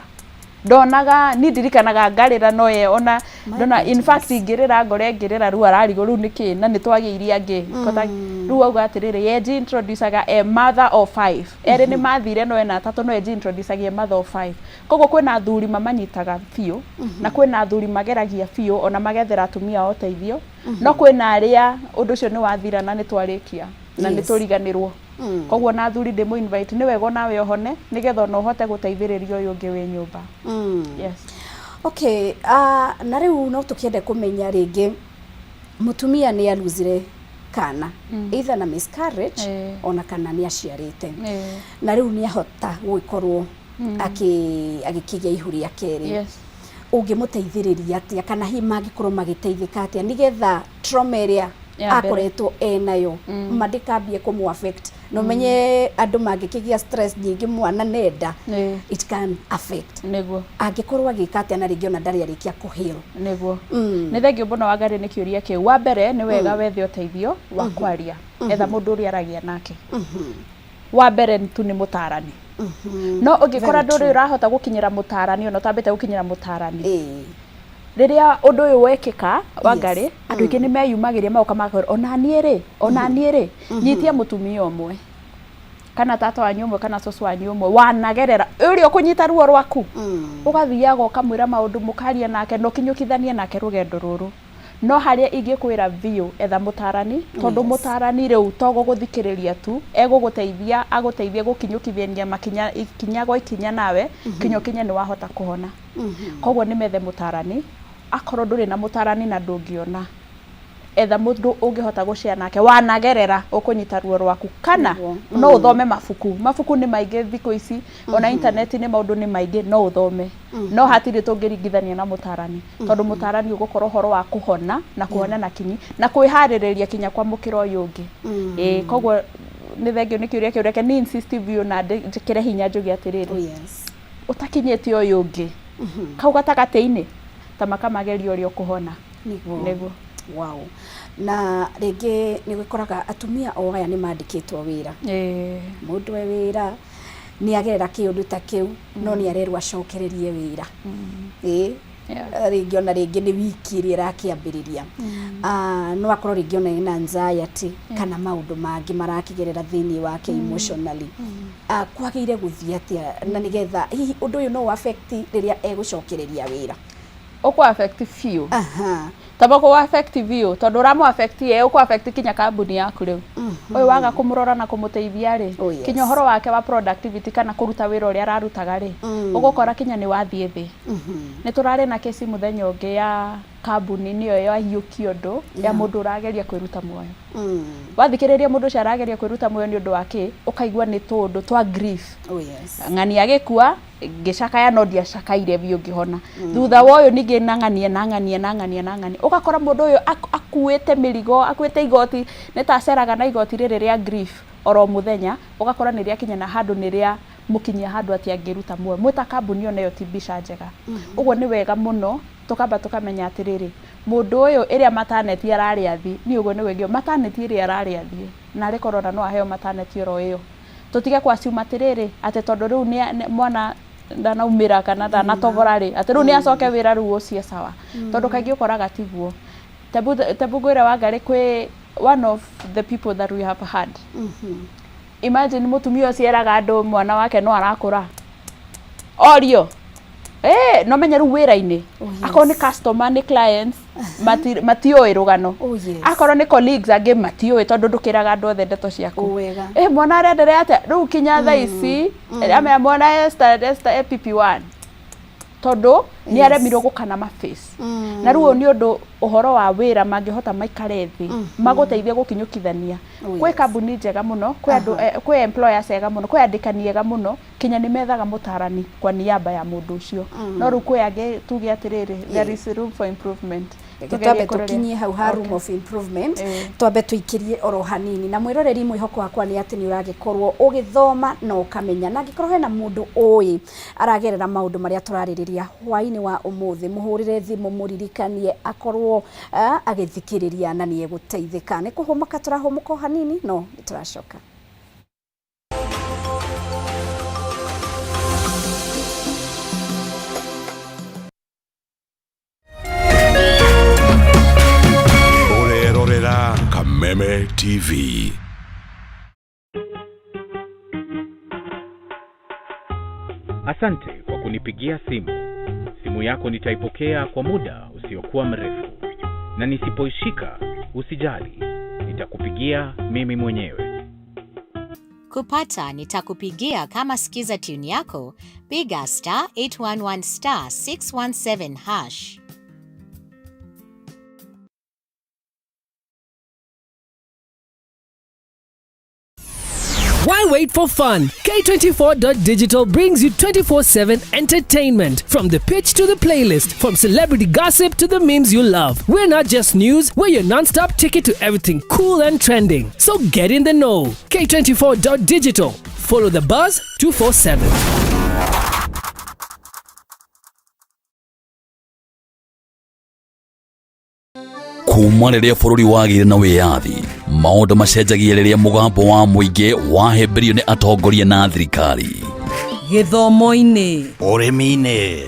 ndonaga, niĩ ndirikanaga ngarĩra no ye ona ndona, in fact ingĩrĩra ngore ngĩrĩra rĩu ararigwo rĩu nĩkĩ na nĩ twagĩire angĩ. Rĩu auga atĩrĩrĩ, ye nji introducaga a mother of 5. Erĩ nĩ mathire no ena atatũ, no ye nji introducagia mother of 5. Koguo kwĩna athuri mamanyitaga biũ na kwĩna athuri mageragia biũ ona magethera atumia ao ũteithio, no kwĩna arĩa ũndũ ũcio nĩ wathira na nĩ twarĩkia na nĩ tũriganĩrwo. Koguo na athuri ndĩmũ invite, nĩ wega onawe ũhone nĩgetha ona ũhote gũteithĩrĩria ũyũ ũngĩ wĩ nyũmba. Yes. Okay, na rĩu no tũkĩende kũmenya rĩngĩ mũtumia nĩ aluzire kana either na miscarriage ona kana nĩ aciarĩte na rĩu nĩ ahota gũgĩkorwo agĩkĩgĩa ihu rĩa kerĩ. Ũngĩmũteithĩrĩria atĩa kana hihi mangĩkorwo magĩteithĩka atĩa nĩgetha trauma ĩrĩa akoretwo enayo mandĩkambie kũmũ affect? No menye andũ mangĩkĩgĩa stress nyingĩ mwana nenda, it can affect. Nĩguo. Angĩkorwo agĩka atĩa na rĩngĩ ona ndarĩ arĩkia kũheal? Nĩguo. Nĩ thengio mũno Wangari nĩ kĩũria kĩu. Wa mbere nĩ wega wethe ũteithio wa kwaria, etha mũndũ ũrĩa aragia nake. Wa mbere tu nĩ mũtarani. No ũngĩkora ndũrĩ ũrahota gũkinyĩra mũtarani, ona ũtambĩte gũkinyĩra mũtarani, rĩrĩa ũndũ ũyũ wekĩka Wangari, andũ aingĩ nĩ meyumagĩria magoka makwĩra ona niĩ rĩ, ona niĩ rĩ, nyitia mũtumia ũmwe kana tata wanyu ũmwe kana cũcũ wanyu ũmwe wanagerera ũrĩa ũkũnyita ruo rwaku, ũgathiaga ũkamwĩra maũndũ, mũkaria nake na ũkinyũkithanie nake rũgendo rũrũ. No harĩa ingĩkwĩra biũ, etha mũtarani, tondũ mũtarani rĩu to gũgũthikĩrĩria tu, egũgũteithia, agũteithie gũkinyũkithania makinya ikinya gwa ikinya nawe kinya ũkinye nĩ wahota kũhona. Koguo nĩ methe mũtarani. Akorwo ndũrĩ na mũtarani na ndũngĩona, etha mũndũ ũngĩhota gũshare nake wanagerera ũkũnyita ruo rwaku, kana no ũthome mabuku. Mabuku nĩ maingĩ thikũ ici, ona intaneti-inĩ maũndũ nĩ maingĩ, no ũthome. No hatirĩ tũngĩringithania na mũtarani, tondũ mũtarani ũgũkorwo ũhoro wa kũhona na kũhona na kinyi na kwĩharĩrĩria kinya kwamũkĩra ũyũ ũngĩ. Koguo nĩ thengio nĩ kĩũria kĩu, reke ni insist biũ na njĩkĩre hinya njuge atĩrĩrĩ, ũtakinyĩte ũyũ ũngĩ kau gatagatĩ-inĩ, ta makamageria ũrĩa ũkũhona. Nĩguo. Wow. Na rĩngĩ nĩ gũkoraga atumia o aya nĩ mandĩkĩtwo wĩra. Mũndũ e wĩra nĩ agerera kĩũndũ ta kĩu, no nĩ arerwo acokererie wĩra. Rĩngĩ ona rĩngĩ nĩ wiki ĩrĩa ĩrakĩambĩrĩria. Ah, no akorwo rĩngĩ ona ena anxiety kana maũndũ mangĩ marakĩgerera thĩinĩ wake emotionally. Ah, kwagĩire gũthiĩ atĩa na nĩgetha hihi ũndũ ũyũ no ũ affect rĩrĩa egũcokereria wĩra? Ũkũ affect biũ. Tamba kũ affect biũ tondũ ũramũ affect ye ũkũ affect kinya kambuni yaku rĩu. Ũyũ waga kũmũrora na kũmũteithia rĩ, kinya ũhoro wake wa productivity kana kũruta wĩra ũrĩa ararutaga rĩ, ũgũkora kinya nĩ wathiĩ thĩ. Nĩ tũrarĩ na kesi mũthenya ũngĩ ya kambuni nĩyo yahiũkia ũndũ ya mũndũ ũrageria kwĩruta muoyo. Wathikĩrĩria mũndũ ũcio arageria kwĩruta muoyo nĩ ũndũ wa kĩ, ũkaigua nĩ tũũndũ twa grief. Ng'ania agĩkua ngĩcakaya no ndiacakaire biũ ngĩhona. Thutha wa ũyũ ningĩ na ng'ania na ng'ania na ng'ania na ng'ania. Ũgakora mũndũ ũyũ akuĩte mĩrigo, akuĩte igoti, nĩ ta aceraga na igoti rĩrĩ rĩa grief oro mũthenya, ũgakora nĩ rĩakinya na handũ nĩ rĩa mũkinyia handũ atĩ angĩruta muoyo. Mwĩ ta kambuni ona ĩyo ti mbica njega. Ũguo nĩ wega mũno tũkamba tũkamenya atĩrĩrĩ, mũndũ ũyũ ĩrĩa maternity ararĩ athiĩ, niĩ ũguo nĩguo ingiuga, maternity ĩrĩa ararĩ athiĩ, narĩ korwo ona no aheo maternity oro ĩyo. Tũtige kũ assume atĩrĩrĩ, atĩ tondũ rĩu nĩ mwana ndanaumĩra kana ndanatobora rĩ, atĩ rĩu nĩ acoke wĩra rĩu ũcio sawa. Tondũ kaingĩ ũkoraga tiguo. Tebu ngwĩre Wangarĩ kwĩ one of the people that we have had. Imagine mũtumia ũcio eraga andũ mwana wake no arakũra. Orio. Eh, no menye rĩu wĩra-inĩ. Akorwo nĩ customer, nĩ clients, matiũĩ rũgano. Akorwo nĩ colleagues angĩ matiũĩ tondũ ndũkĩraga andũ othe ndeto ciaku. Wega. Eh, mwana arenderea atĩa? Rĩu kinya thaa ici, amenya mwana Esther, Esther e PP1. Tondũ nĩ aremirwo gũkana ma face. Na rĩu ũyũ nĩ ũndũ ũhoro wa wĩra mangĩhota maikare thĩ, magũteithie gũkinyũkithania. Kwĩ kambuni njega mũno, kwĩ andũ, kwĩ employers ega mũno, kwĩ andĩkani ega mũno, kinya nĩ methaga mũtarani kwa niaba ya mũndũ ũcio. No rĩu kwĩ angĩ tuge atĩrĩrĩ, there is room for improvement. Reke twambe tũkinyie hau ha room of improvement, twambe tũikĩrie oro hanini. Na mwĩroreri, mwĩhoko wakwa nĩ atĩ nĩ ũragĩkorwo ũgĩthoma na ũkamenya, na angĩkorwo hena mũndũ ũĩ aragerera maũndũ marĩa tũrarĩrĩria hwaĩ-inĩ wa ũmũthĩ, mũhũrĩre thimũ mũririkanie akorwo agĩthikĩrĩria na nĩ egũteithĩka. Nĩ kũhũmũka tũrahũmũka o hanini, no nĩ tũracoka. Ũrerorera Kameme TV. Asante kwa kunipigia simu. Simu yako nitaipokea kwa muda usiokuwa mrefu, na nisipoishika usijali, nitakupigia mimi mwenyewe. Kupata nitakupigia kama skiza tune yako, piga star 811 star 617 hash. Why wait for fun? K24.digital brings you 24/7 entertainment. From the pitch to the playlist, from celebrity gossip to the memes you love. We're not just news, we're your non-stop ticket to everything cool and trending. So get in the know. K24.digital. Follow the buzz 247. Kuma rĩrĩa bũrũri wagĩire na wĩyathi, maũndũ macenjagia rĩrĩa mũgambo wa mũingĩ wahĩmbĩrio nĩ atongoria na thirikari. Gĩthomo-inĩ, ũrĩmi-inĩ,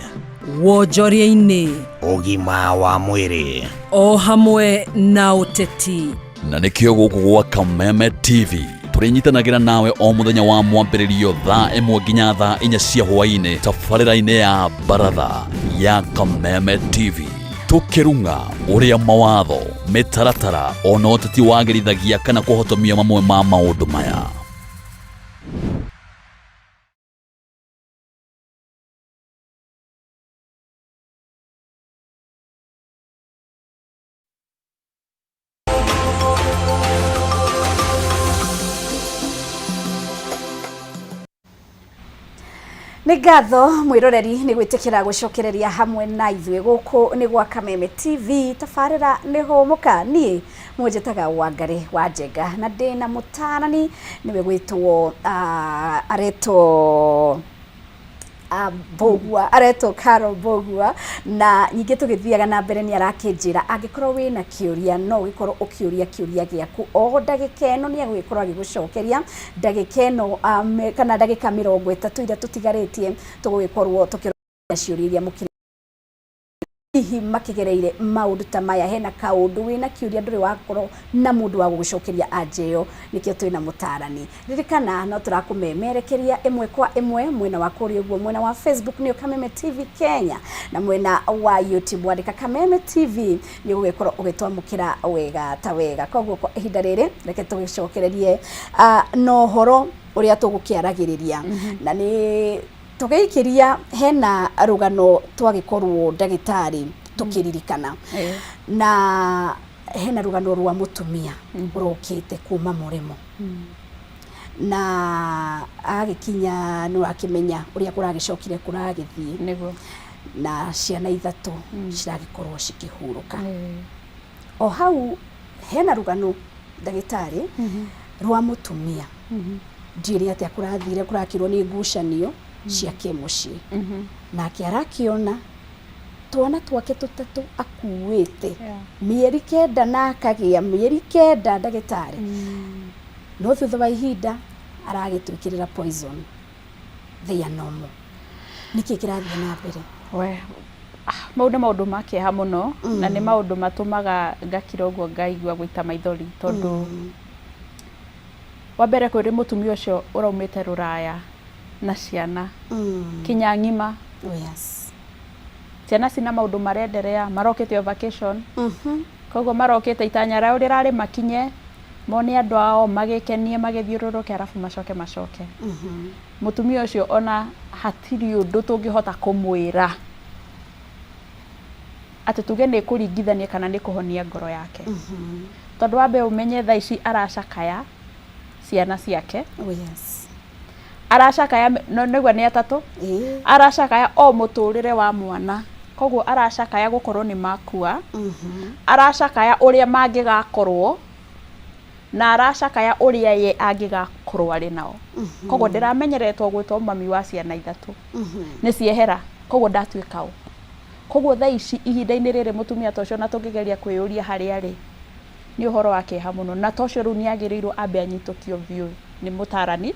wonjoria-inĩ, ũgima wa mwĩrĩ, o hamwe na ũteti. Na nĩkĩo gũkũ gwa Kameme TV tũrĩnyitanagĩra nawe o mũthenya wa mwambĩrĩrio thaa 1 nginya thaa 4 cia hwaĩ-inĩ tabarĩra-inĩ ya Baratha ya Kameme TV, tũkĩrung'a ũrĩa mawatho, mĩtaratara ona ũteti wagĩrithagia kana kũhotomia mamwe ma maũndũ maya. Nĩ ngatho mwĩroreri nĩ gwĩtĩkĩra gũcokereria hamwe na ithuĩ gũkũ nĩ gwa Kameme TV, tabarĩra nĩ hũmũka. Niĩ mũnjĩtaga Wangarĩ wa Njenga na ndĩna mũtarani nĩwe gwĩtwo aretwo Mbũgua, aretwo Carol Mbũgua. Na ningĩ tũgĩthiaga na mbere nĩ arakĩnjĩra angĩkorwo wĩna kĩũria no ũgĩkorwo ũkĩũria kĩũria gĩaku o ndagĩka ĩno, nĩ egũgĩkorwo agĩgũcokeria ndagĩka ĩno kana ndagĩka 30 iria tũtigarĩtie tũgũgĩkorwo tũkĩroria ciũria iria mũkĩrĩ. Hihi makĩgereire maũndũ ta maya, hena kaũndũ wĩna kĩũria ndũrĩ wakorwo na mũndũ wa gũgũcokeria anja ĩyo, nĩkĩo twĩna mũtarani. Ririkana no tũrakũmemerekeria ĩmwe kwa ĩmwe mwena wa kũrĩa ũguo, mwena wa Facebook nĩyo Kameme TV Kenya, na mwena wa YouTube wandĩka Kameme TV nĩ ũgũgĩkorwo ũgĩtwamũkĩra wega ta wega. Koguo kwa ihinda rĩrĩ reke tũgĩcokererie na ũhoro ũrĩa tũgũkĩaragĩrĩria, na nĩ tũgĩikĩria hena rũgano twagĩkorwo ndagĩtarĩ tũkĩririkana, na hena rũgano rwa mũtumia ũrokĩte kuma mũrĩmo na agĩkinya, nĩ ũrakĩmenya ũrĩa kũragĩcokire kũragĩthiĩ. Na ciana ithatũ ciragĩkorwo cikĩhurũka o hau. Hena rũgano, ndagĩtarĩ, rwa mũtumia ndiũrĩ atĩa kũrathire, kũrakĩrwo nĩ ngucanio cia kĩmũciĩ, nake arakĩona twana twake tũtatũ akuĩte mĩeri 9 na akagĩa mĩeri 9, ndagĩtarĩ, no thutha wa ihinda aragĩtwĩkĩrĩra poison. They are normal. Nĩkĩ kĩrathiĩ na mbere? We, mau nĩ maũndũ ma kĩeha mũno, na nĩ maũndũ matũmaga ngakira ũguo ngaigua gũita maithori, tondũ wa mbere kwĩrĩ mũtumia ũcio ũraumĩte rũraya na ciana kinya ng'ima. Oh, yes. Ciana cina maũndũ marenderea, marokĩte o vacation, koguo marokĩte itanya rĩao rĩrarĩ makinye mone andũ ao, magĩkenie, magĩthiũrũrũke, arabu macoke macoke. Mũtumia ũcio ona hatirĩ ũndũ tũngĩhota kũmwĩra atĩ tuge nĩ kũringithania kana nĩ kũhonia ngoro yake, tondũ wambe ũmenye thaa ici aracakaya ciana ciake. Oh, yes. Aracakaya no nĩguo nĩ atatũ. Aracakaya o mũtũrĩre wa mwana, koguo aracakaya gũkorwo nĩ makua, aracakaya ũrĩa mangĩgakorwo, na aracakaya ũrĩa ye angĩgakorwo arĩ nao. Koguo ndĩramenyeretwo gwĩtwo mami wa ciana ithatũ, nĩ ciehera, koguo ndatuĩka ũ? Koguo thaa ici, ihinda-inĩ rĩrĩ, mũtumia ta ũcio na tũngĩgeria kwĩyũria harĩa arĩ, nĩ ũhoro wa kĩeha mũno, na ta ũcio rĩu nĩ agĩrĩirwo ambe anyitũkio biũ nĩ mũtarani.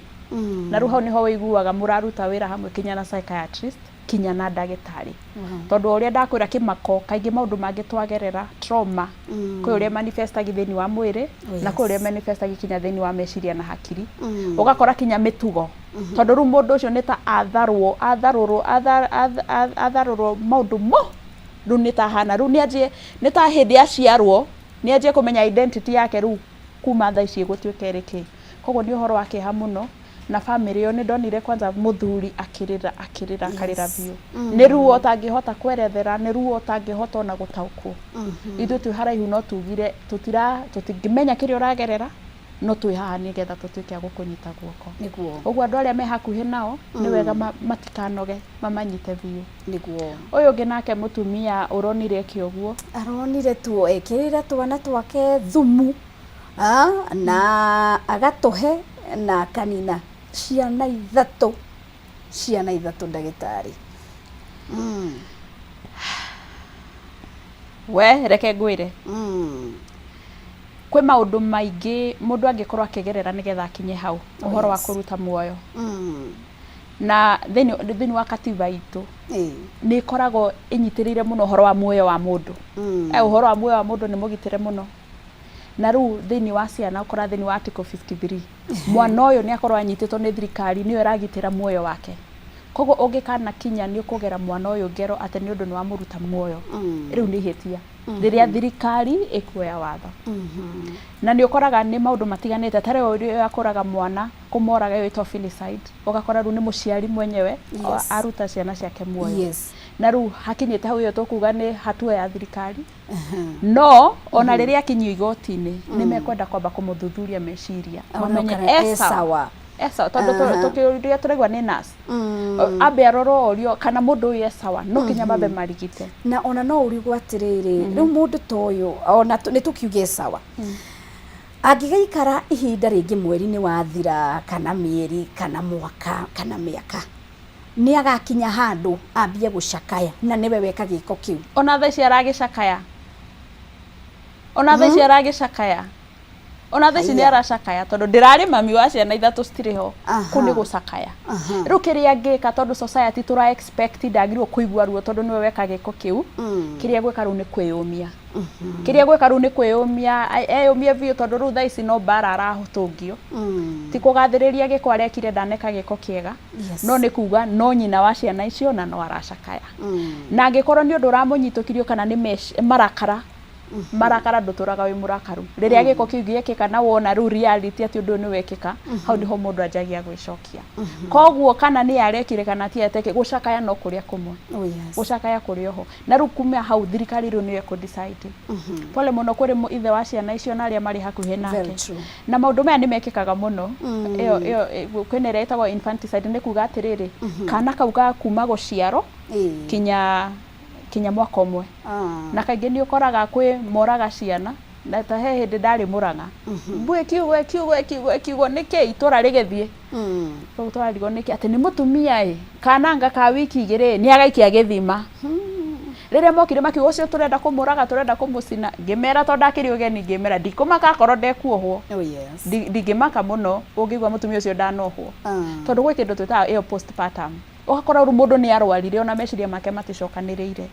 Na rĩu hau nĩho wĩiguaga mũraruta wĩra hamwe kinya na psychiatrist, kinya na ndagĩtarĩ, tondũ o ũrĩa ndakwĩra, kĩmako kaingĩ maũndũ mangĩ twagerera trauma, kwĩ ũrĩa manifestagi thĩinĩ wa mwĩrĩ, na kwĩ ũrĩa manifestagi kinya thĩinĩ wa meciria na hakiri, ũgakora kinya mĩtugo, tondũ rĩu mũndũ ũcio nĩ ta atharwo atharũrwo atharũrwo maũndũ mo, rĩu nĩ ta hana rĩu nĩ anjie, nĩ ta hĩndĩ aciarwo nĩ anjie kũmenya identity yake rĩu kuma thaa ici ĩgũtuĩka ĩrĩ kĩ. Koguo nĩ ũhoro wa kĩeha mũno, na bamĩrĩ ĩyo nĩ ndonire kwanza mũthuri akĩrĩra, akĩrĩra, akarĩra biũ. Nĩ ruo ũtangĩhota kwerethera, nĩ ruo ũtangĩhota ona gũtaũkwo. Ithuĩ twĩ haraihu no tugire tũtira tũtingĩmenya kĩrĩa ũragerera, no twĩ haha nĩgetha tũtuĩke a gũkũnyita guoko. Ũguo andũ arĩa me hakuhĩ nao nĩ wega matikanoge, mamanyite biũ. Ũyũ ũngĩ nake mũtumia ũronire eke ũguo. Aronire tu ekĩrĩre twana twake thumu, na agatũhe na akanina ciana ithatũ, ciana ithatũ, ndagĩtarĩ. We reke ngwĩre, kwĩ maũndũ maingĩ mũndũ angĩkorwo akĩgerera nĩgetha akinye hau ũhoro wa kũruta muoyo. Na thĩinĩ wa katiba itũ nĩ ĩkoragwo ĩnyitĩrĩire mũno ũhoro wa muoyo wa mũndũ. Ũhoro wa muoyo wa mũndũ nĩ mũgitĩre mũno, na rĩu thĩinĩ wa ciana ũkora thĩinĩ wa article 53 mwana ũyũ nĩ akorwo anyitĩtwo nĩ thirikari, nĩyo ĩragitĩra muoyo wake. Koguo ũngĩkana kinya nĩ ũkũgera mwana ũyũ ngero atĩ nĩ ũndũ nĩ wamũruta muoyo, rĩu nĩ ihĩtia rĩrĩa thirikari ĩkuoya watho. Na nĩ ũkoraga nĩ maũndũ matiganĩte, ta rĩu ũrĩa akũraga mwana kũmoraga, ĩyo ĩtwo filicide, ũgakora rĩu nĩ mũciari mwenyewe aruta ciana ciake muoyo. Na rĩu hakinyĩte hau, ĩyo tũkuga nĩ hatua ya thirikari, no ona rĩrĩa akinyio igoti-inĩ nĩ mekwenda kwamba kũmũthuthuria meciria, One mamenye kana e e sawa. Sawa. E sawa, tondũ tũkĩũria tũraigua nĩ nurse, ambe arorwo orio kana mũndũ ũyũ e sawa, no kinya mambe marigite. Na ona no ũrigwo atĩrĩrĩ, rĩu mũndũ ta ũyũ ona nĩ tũkiuge sawa, angĩgaikara ihinda rĩngĩ, mweri nĩ wathira, kana mĩeri, kana mwaka, kana mĩaka, nĩ agakinya handũ ambie gũcakaya na nĩwe weka gĩko kĩu? Ona thaa ici aragĩcakaya, ona thaa ici aragĩcakaya. Ona thaa ici nĩ aracakaya tondũ ndĩrarĩ mami wa ciana ithatũ citirĩ ho. Kũu nĩ gũcakaya. Rĩu kĩrĩa ngĩka, tondũ society tũra expect ndagĩrĩirwo kũigua ruo tondũ nĩwe weka gĩko kĩu, kĩrĩa gwĩka rĩu nĩ kwĩyũmia. Kĩrĩa gwĩka rĩu nĩ kwĩyũmia, eyũmie biũ, tondũ rĩu thaa ici no mbara arahũtũngio. Ti kũgathĩrĩria gĩko arekire, ndaneka gĩko kĩega, no nĩ kuga no nyina wa ciana icio na no aracakaya. Na angĩkorwo nĩ ũndũ ũramũnyitũkirio kana nĩ marakara, marakara, ndũtũraga wĩ mũrakaru rĩrĩa gĩko kĩu gĩekĩka na wona rĩu reality atĩ ũndũ ũyũ nĩ wekĩka, hau nĩho mũndũ anjagia gwĩcokia. Koguo kana nĩ arekire kana ti ateke, gũcakaya no kũrĩa kũmwe. Gũcakaya kũrĩ oho. Na rĩu kuma hau thirikari rĩu nĩyo ĩkũ decide. Pole mũno kũrĩ ithe wa ciana icio na arĩa marĩ hakuhĩ Very nake. true. Na maũndũ maya nĩ mekĩkaga mũno. Ĩyo ĩyo kwĩna ĩrĩa ĩtagwo infanticide, nĩ kuga atĩrĩrĩ, kana kau ga kuma gũciarwo kinya mwaka ũmwe. Na kaingĩ nĩ ũkoraga kwĩ moraga ciana, na ta he hĩndĩ ndarĩ Mũrang'a, mbui ĩkiugwo ĩkiugwo ĩkiugwo ĩkiugwo nĩkĩ itũra rĩgĩthiĩ. Rĩu twarigwo nĩkĩ atĩ nĩ mũtumia ĩ kananga ka wiki 2 nĩ agaikia gĩthima. Rĩrĩa mokire makiuga ũcio tũrenda kũmũraga, tũrenda kũmũcina, ngĩmera tondũ ndakĩrĩ ũgeni, ngĩmera ndikũmaka akorwo ndekuohwo. Ndingĩmaka mũno ũngĩigua mũtumia ũcio ndanohwo, tondũ gwĩ kĩndũ twĩtaga ĩyo postpartum, ũgakora rĩu mũndũ nĩ arwarire ona meciria make maticokanĩrĩire.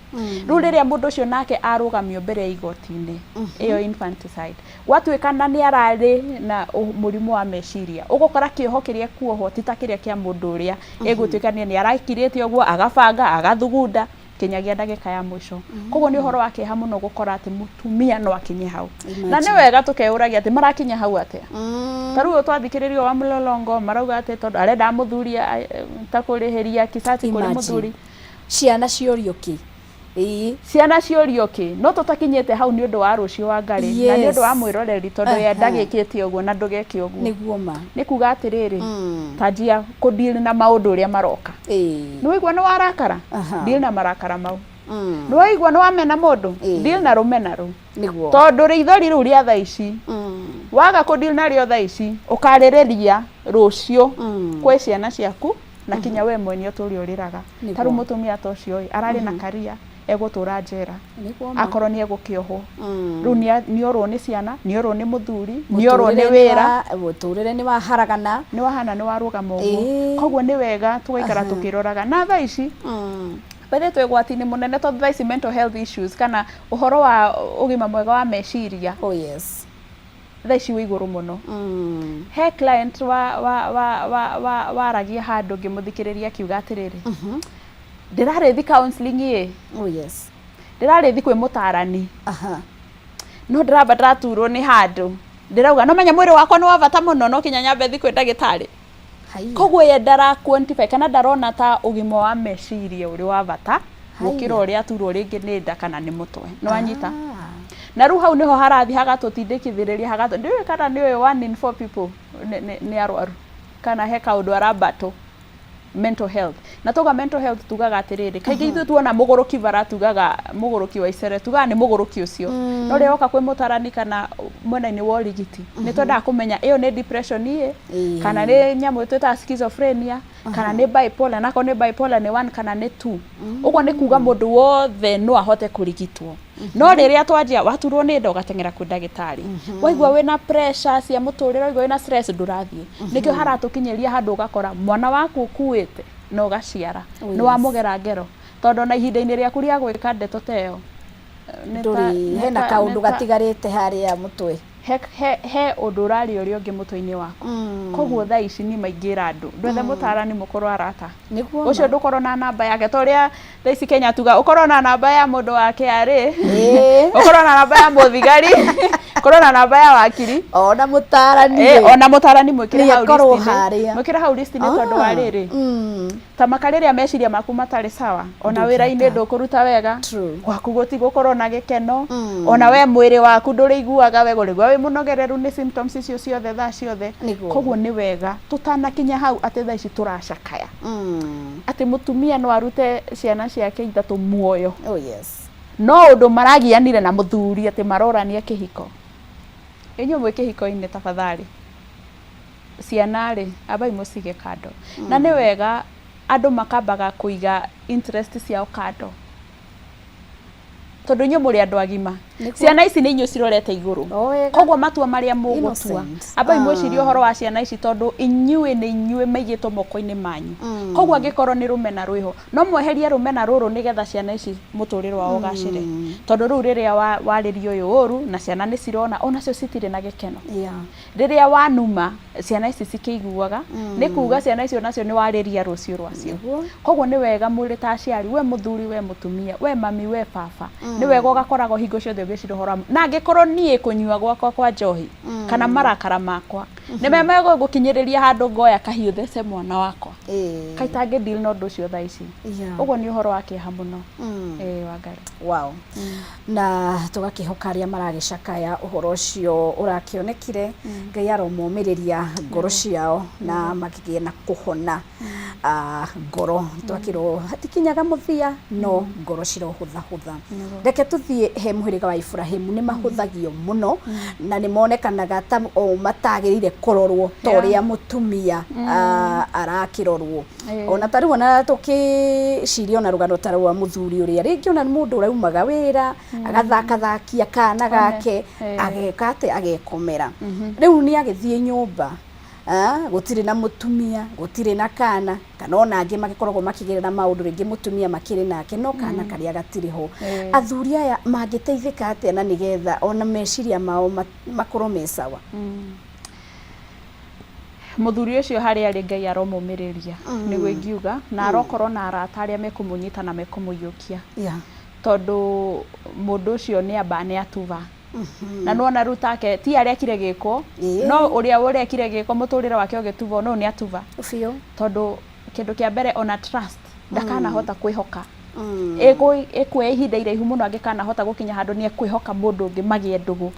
Rĩu rĩrĩa mũndũ ũcio nake arũgamio mbere ya igoti-inĩ, ĩyo infanticide, gwatuĩka na nĩ ararĩ na mũrimũ wa meciria, ũgũkora kĩoho kĩrĩa kuohwo ti ta kĩrĩa kĩa mũndũ ũrĩa ĩgũtuĩka nĩ arakirĩte ũguo agabanga agathugunda kinyagia ndagĩka ya mũico. Koguo nĩ ũhoro wa kĩeha mũno gũkora atĩ mũtumia no akinye hau, na nĩ wega tũkeũragia atĩ marakinya hau atĩa. Ta rĩu twathikĩrĩrio wa mlolongo marauga atĩ tondũ arenda mũthuri ta kũrĩhĩria kisasi kũrĩ Imagine. mũthuri. Ciana ciũrio kĩ? Ĩĩ. Ciana ciũrio kĩ? No tũtakinyĩte hau nĩ ũndũ wa rũciũ wa ngarĩ na nĩ ũndũ wa mwĩroreri, tondũ ye ndagĩkĩte ũguo na ndũgeke ũguo. Nĩguo ma. Nĩ kuga atĩrĩrĩ, tanjia kũdeal na maũndũ ũrĩa maroka. Nĩ waigua nĩ warakara, deal na marakara mau. Nĩ waigua nĩ wamena mũndũ, deal na rũmena rũu. Tondũ rĩithori rĩu rĩa thaa ici, waga kũdeal narĩo thaa ici, ũkarĩrĩria rũciũ kwĩ ciana ciaku na kinya we mwene ũtũre ũrĩraga. Ta rĩu mũtumia ta ũcio ĩ ararĩ na karia egũtũra njera. Akorwo nĩ egũkĩohwo rĩu nĩ orwo nĩ ciana, nĩ orwo nĩ mũthuri, nĩ orwo nĩ wĩra. Mũtũrĩre nĩ waharagana. Nĩ wahana nĩ warũgama ũguo. Koguo nĩ wega tũgaikara tũkĩroraga na thaa ici bethe twĩ ũgwati-inĩ mũnene, tondũ thaa ici mental health issues kana ũhoro wa ũgima mwega wa meciria thaa ici wĩ igũrũ mũno. He client wa wa wa wa wa waragia handũ ngĩmũthikĩrĩria akiuga atĩrĩrĩ, ndĩrarĩthi counseling ĩ, ndĩrarĩthi kwĩ mũtarani, no ndĩramba ndĩraturwo nĩ handũ ndĩrauga no menya mwĩrĩ wakwa nĩ wa bata mũno, no kinya nyambe thi kwĩ ndagĩtarĩ. Koguo ye ndara quantify kana ndarona ta ũgima wa meciria ũrĩ wa bata gũkĩra ũrĩa aturwo rĩngĩ nĩ nda kana nĩ mũtwe. Nĩ wanyita? Na rĩu hau nĩho harathi hagatũtindĩkithĩrĩria hagatũ, ndiũĩ kana nĩ ũĩ one in four people nĩ arwaru kana he kaũndũ arambatwo mental health. Na tuga mental health, tugaga atĩrĩrĩ, kaingĩ ithuĩ tuona mũgũrũki bara tugaga mũgũrũki wa icere, tugaga nĩ mũgũrũki ũcio. No rĩrĩa woka kwĩ mũtarani kana mwena-inĩ wa ũrigiti, nĩ twendaga kũmenya ĩyo nĩ depression ĩ kana nĩ nyamũ twĩtaga schizophrenia kana nĩ bipolar, na akorwo nĩ bipolar nĩ 1 kana nĩ 2. Ũguo nĩ kuga mũndũ wothe no ahote kũrigitwo. No rĩrĩa twanjia waturwo nĩ nda ũgateng'era kwĩ ndagĩtarĩ, waigua wĩna pressure cia mũtũrĩre, waigua wĩna stress ndũrathiĩ. Nĩkĩo haratũkinyĩria handũ ũgakora mwana waku ũkuĩte na ũgaciara nĩ wamũgera ngero, tondũ ona ihinda-inĩ rĩaku rĩa gwĩka ndeto ta ĩyo Ndũrĩ hena kaũndũ gatigarĩte harĩa mũtwe. He ũndũ ũraria ũrĩa ũngĩ mũtwe-inĩ waku. Koguo thaa ici niĩ maingĩra andũ ndwethe mũtarani, mũkorwo arata. Ũcio ndũkorwo na namba yake, ta ũrĩa thaa ici Kenya tuga ũkorwo na namba ya mũndũ wa KRA, ũkorwo na namba ya mũthigari, ũkorwo na namba ya wakiri. Ona mũtarani. Ona mũtarani mwĩkĩre hau Nĩakorwo list-inĩ. harĩa. Mwĩkĩre hau list-inĩ, tondũ wa rĩrĩ, ta maka rĩrĩa meciria maku matarĩ sawa, ona wĩra-inĩ ndũkũruta wega, gwaku gũtigũkorwo na gĩkeno, ona we mwĩrĩ waku ndũrĩiguaga wega, ũrĩigua wĩ mũnogereru nĩ symptoms icio ciothe thaa ciothe. Koguo nĩ wega tũtanakinya hau atĩ thaa ici tũracakaya atĩ mũtumia no arute ciana ciake ithatũ muoyo, no ũndũ maragianire na mũthuri atĩ marorania kĩhiko. Inyuĩ mwĩ kĩhiko-inĩ, tafadhali ciana rĩ ambai mũcige kando. Na nĩ wega andũ makambaga kũiga interest ciao kando, tondũ inyuĩ mũrĩ andũ agima. Ciana ici nĩ inyuĩ cirorete igũrũ. Koguo matua marĩa mũgũtua, Innocent. ambai mwĩcirie ũhoro wa ciana ici, tondũ inyuĩ nĩ inyuĩ maigĩtwo moko-inĩ manyu. Koguo angĩkorwo nĩ rũmena rwĩho, no mweherie rũmena rũrũ nĩgetha ciana ici mũtũrĩre wao ũgacĩre, tondũ rĩu rĩrĩa warĩria ũyũ ũru na ciana nĩ cirona, onacio citirĩ na gĩkeno. Rĩrĩa wanuma ciana ici cikĩiguaga, nĩ kuga ciana icio nacio nĩ warĩria rũciũ rwacio. Koguo nĩ wega mũrĩ ta aciari, we mũthuri, we mũtumia, we mami, we baba, nĩ wega ũgakoragwo hingo ciothe ũgĩcira ũhoro na angĩkorwo niĩ kũnyua gwakwa kwa njohi kana marakara makwa nĩ megũgũkinyĩrĩria handũ ngoya kahiũ thece mwana wakwa, kaitangĩ deal na ũndũ ũcio thaa ici. Ũguo nĩ ũhoro wa kĩeha mũno. Ĩĩ, Wangari. Wow. Na tũgakĩhoka arĩa maragĩcakaya ũhoro ũcio ũrakĩonekire, Ngai aromomĩrĩria ngoro ciao na makĩgĩe na kũhona ngoro. Twakĩrwo hatikinyaga mũthia, no ngoro cirohũthahũtha. Reke tũthiĩ he mũhĩrĩga wa Iburahĩmu. Nĩ mahũthagio mũno na nĩ monekanaga ta o matagĩrĩire kũrorwo ta ũrĩa mũtumia arakĩrorwo. Ona ta rĩu, ona tũkĩciria ona rũgano ta rwa mũthuri ũrĩa rĩngĩ ona nĩ mũndũ ũraumaga wĩra agathakathakia kana gake, ageka atĩ agekomera, rĩu nĩ agĩthiĩ nyũmba, gũtirĩ na mũtumia, gũtirĩ na kana, kana ona angĩ magĩkoragwo makĩgerera maũndũ, rĩngĩ mũtumia makĩrĩ nake no kana karĩa gatirĩ ho. Athuri aya mangĩteithĩka atĩa na nĩgetha ona meciria mao makorwo me sawa? Mũthuri ũcio harĩa arĩ, Ngai aromũmĩrĩria, nĩguo ingiuga, na arokorwo na arata arĩa mekũmũnyita na mekũmũiyũkia, tondũ mũndũ ũcio nĩ amba nĩ atuba na nĩwona rĩu take ti arĩa ekire gĩko, no ũrĩa ũrekire gĩko mũtũrĩre wake ũgĩtubwo, no nĩ atuba. Biũ. Tondũ kĩndũ kĩa mbere, ona trust ndakanahota kwĩhoka. Ĩkuoya ihinda iraihu mũno angĩkanahota gũkinya handũ nĩ ekwĩhoka mũndũ ũngĩ magĩe ndũgũ.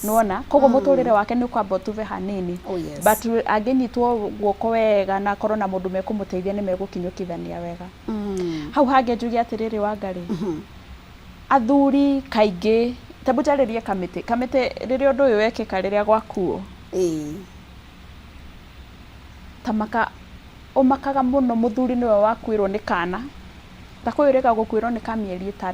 Nĩwona koguo mũtũrĩre wake nĩ ũkwamba ũtuve hanini. But angĩnyitwo guoko wega na akorwo na mũndũ mekũmũteithia, nĩ megũkinyũkithania wega. Hau hangĩ njuge atĩrĩrĩ, Wangarĩ, athuri kaingĩ, tebu njarĩrie kamĩtĩ, kamĩtĩ rĩrĩa ũndũ ũyũ wekĩka, rĩrĩa gwakuo, ta maka ũmakaga mũno mũthuri nĩwe wakuĩrwo nĩ kana ta kwĩ ũrĩga gũkuĩrwo nĩ ka mĩeri 6,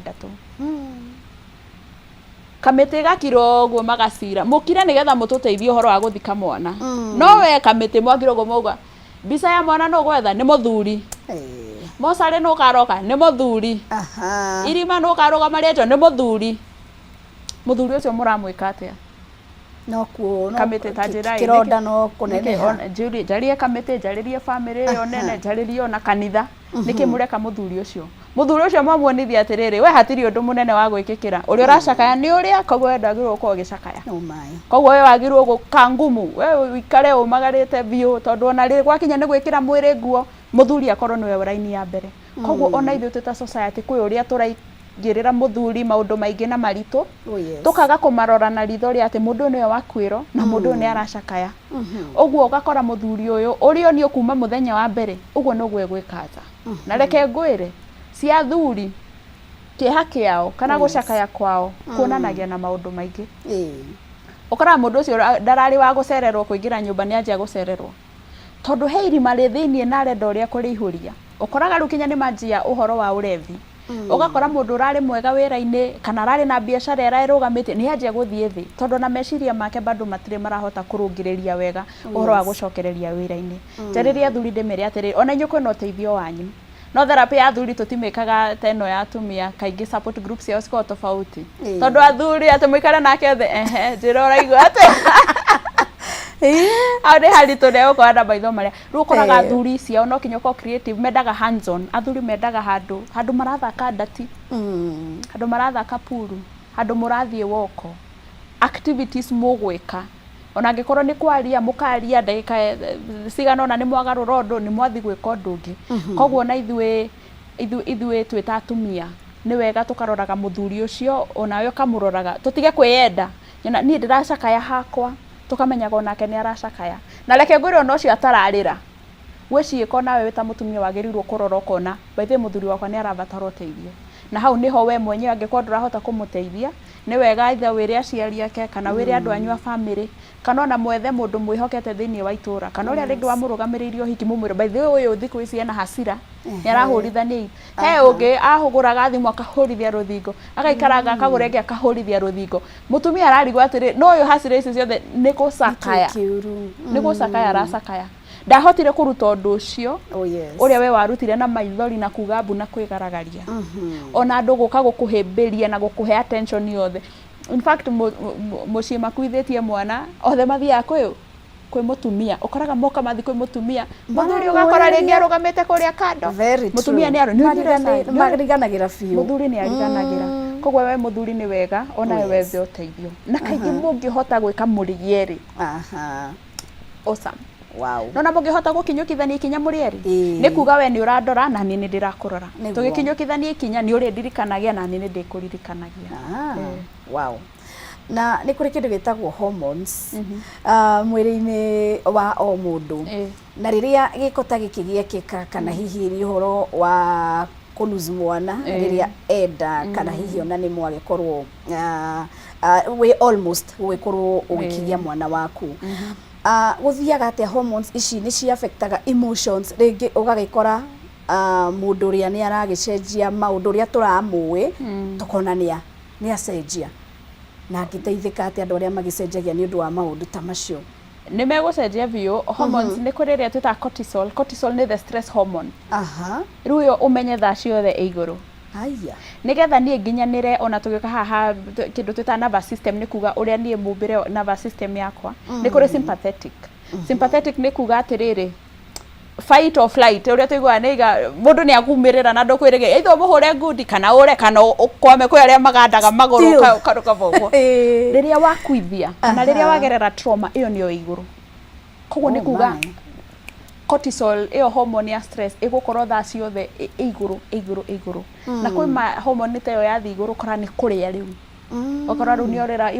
kamĩtĩ ĩgakira ũguo magacira mũkire nĩgetha mũtũteithie ũhoro wa gũthika mwana. No we kamĩtĩ mwakira ũguo mauga mbica ya mwana nũ gwetha nĩ mũthuri, mocarĩ nũ karoka nĩ mũthuri, irima nũ karũgama rĩenjwo nĩ mũthuri. Mũthuri ũcio mũramwĩka atĩa? No kuo no Kamĩtĩ ta njĩra ĩ, kĩronda no kũneneha. Njarie kamĩtĩ, njarĩrie bamĩrĩ ĩyo nene, njarĩrie ona kanitha, nĩkĩ mũreka mũthuri ũcio? Mũthuri ũcio mwamuonithia atĩrĩrĩ, we hatirĩ ũndũ mũnene wa gwĩkĩkĩra, ũrĩa ũracakaya nĩ ũrĩa, koguo we ndwagĩrĩirwo gũkorwo ũgĩcakaya. No maĩ. Koguo we wagĩrĩirwo gũka ngumu, we ũikare ũmagarĩte biũ, tondũ ona rĩ gwakinya nĩ gwĩkĩra mwĩrĩ nguo, mũthuri akorwo nĩwe raini ya mbere. Koguo ona ithuĩ twĩ ta society kwĩ ũrĩa tũraigĩrĩra mũthuri maũndũ maingĩ na maritũ, tũkaga kũmarora na ritho rĩa atĩ mũndũ ũyũ nĩwe wakuĩrwo na mũndũ ũyũ nĩ aracakaya. Ũguo ũgakora mũthuri ũyũ ũrĩa onio kuma mũthenya wa mbere ũguo noguo egwĩka ata. Na reke ngwĩre, cia athuri kĩeha kĩao kana gũcakaya kwao kuonanagia na maũndũ maingĩ. Ũkoraga mũndũ ũcio ndararĩ wa gũcererwo kũingĩra nyũmba, nĩ anjia gũcererwo tondũ he irima rĩ thĩiniĩ na arenda ũrĩa kũrĩihũria. Ũkoraga rĩu kinya nĩ manjia ũhoro wa ũrevi. Ũgakora mũndũ ũrarĩ mwega wĩra-inĩ kana ararĩ na biacara ĩrarũgamĩtie nĩ anjia gũthiĩ thĩ, tondũ ona meciria make bado matirĩ marahota kũrũngĩrĩria wega ũhoro wa gũcokereria wĩra-inĩ. Njarĩrie athuri ndĩmere atĩrĩrĩ, ona inyuĩ kwĩna ũteithio wanyu, no therapy ya athuri tũtimĩkaga ta ĩno ya atumia. Kaingĩ support group ciao cikoragwo tofauti, tondũ athuri atĩ mũikare nake thĩ, ehe, njĩra ũraigua atĩ hau nĩ haritũ, nĩ egũkorwo na maitho marĩa rĩu ũkoraga athuri ciao no kinya ũkorwo creative, mendaga hands on. Athuri mendaga handũ handũ marathaka ndati, handũ marathaka puru, handũ mũrathiĩ woko, activities mũgwĩka, ona angĩkorwo nĩ kwaria mũkaria ndagĩka cigana ũna, nĩ mwagarũra ũndũ, nĩ mwathiĩ gwĩka ũndũ ũngĩ. Koguo ona ithuĩ twĩ ta atumia nĩ wega tũkaroraga mũthuri ũcio, onawe ũkamũroraga, tũtige kwĩyenda. Nyona niĩ ndĩracakaya hakwa, tũkamenyaga onake nĩ aracakaya. Na reke ngwĩre, ona ũcio atararĩra gwĩ ciĩko, nawe wĩ ta mũtumia wagĩrĩirwo kũrora ũkona, by the way, mũthuri wakwa nĩ arabatara ũteithio. Na hau nĩho we mwenyewe angĩkorwo ndũrahota kũmũteithia, Nĩ wega either wĩre aciari ake kana wĩre andũ anyu a bamĩrĩ, kana ona mwethe mũndũ mwĩhokete thĩinĩ wa itũra, kana ũrĩa rĩngĩ wamũrũgamĩrĩire ũhiki, mũmwĩre, by the way, ũyũ thikũ ici ena hasira, nĩ arahũrithania he ũngĩ ahũgũraga thimũ akahũrithia rũthingo, agaikaranga akagũra ĩngĩ akahũrithia rũthingo. Mũtumia ararigwo atĩrĩ, no ũyũ hasira ici ciothe nĩ gũcakaya, Kĩũru. Nĩ gũcakaya aracakaya, ndahotire kũruta ũndũ ũcio Oh, yes. Ũrĩa we warutire na maithori na kuga mbu na kwĩgaragaria, ona andũ gũka gũkũhĩmbĩria na gũkũhe attention yothe. In fact, mũciĩ makuithĩtie mwana, othe mathiaga kwĩ mũtumia. Ũkoraga moka mathi kwĩ mũtumia, mũthuri ũgakora rĩngĩ arũgamĩte kũrĩa kando. Very true. Mũtumia nĩ arũ nĩ Mariganagĩra biũ. Mũthuri nĩ ariganagĩra. Koguo we mũthuri nĩ wega onawe wethe ũteithio, na kaingĩ mũngĩhota gwĩka mũrĩ erĩ, awesome. Nona mũngĩhota gũkinyũkithania ikinya mũrĩ erĩ, nĩ kuga we nĩ ũrandora na niĩ nĩ ndĩrakũrora. Tũgĩkinyũkithania ikinya, nĩ ũrĩndirikanagia na niĩ nĩ ndĩkũririkanagia. Ah, wow. Na nĩ kũrĩ kĩndũ gĩtagwo hormones mwĩrĩ-inĩ wa o mũndũ, na rĩrĩa gĩko ta gĩkĩ gĩekĩka, kana hihi nĩ ũhoro wa kũ lose mwana rĩrĩa enda, kana hihi ona nĩ mwagĩkorwo wĩ almost gũgĩkorwo ũgĩkĩgĩa mwana waku, gũthiaga atĩa? Hormones ici nĩ ci affectaga emotions. Rĩngĩ ũgagĩkora mũndũ ũrĩa nĩ aragĩcenjia maũndũ ũrĩa tũramũĩ, tũkona nĩ acenjia. Na angĩteithĩka atĩa andũ arĩa magĩcenjagia nĩ ũndũ wa maũndũ ta macio? Nĩ megũcenjia biũ. Hormones, nĩ kũrĩ ĩrĩa twĩtaga cortisol. Cortisol nĩ the stress hormone. Rĩu ĩyo ũmenye thaa ciothe ĩ igũrũ. Haya. Nĩgetha niĩ nginyanĩre, ona tũgĩũka haha kĩndũ twĩtaga nervous system, nĩ kuga ũrĩa niĩ mũmbĩre nervous system yakwa, nĩ kũrĩ sympathetic. Sympathetic nĩ kuga atĩrĩrĩ, fight or flight, ũrĩa tũiguaga nĩ iga mũndũ nĩ akumĩrĩra na ndũkwĩrĩgĩrĩra, either ũmũhũre ngundi kana ũre kana ũkwame. Kwĩ arĩa magandaga magũrũ. Still. Ũkarũgama ũguo. Rĩrĩa wakuithia kana rĩrĩa wagerera trauma, ĩyo nĩyo ĩ igũrũ. Koguo nĩ Oh, kuga my. Cortisol ĩyo, hormone ya stress, ĩgũkorwo thaa ciothe ĩ igũrũ, ĩ igũrũ, ĩ igũrũ. Na kwĩ ma hormone ta ĩyo yathiĩ igũrũ, ũkora nĩ kũrĩa rĩu, ũkora rĩu nĩ orĩra,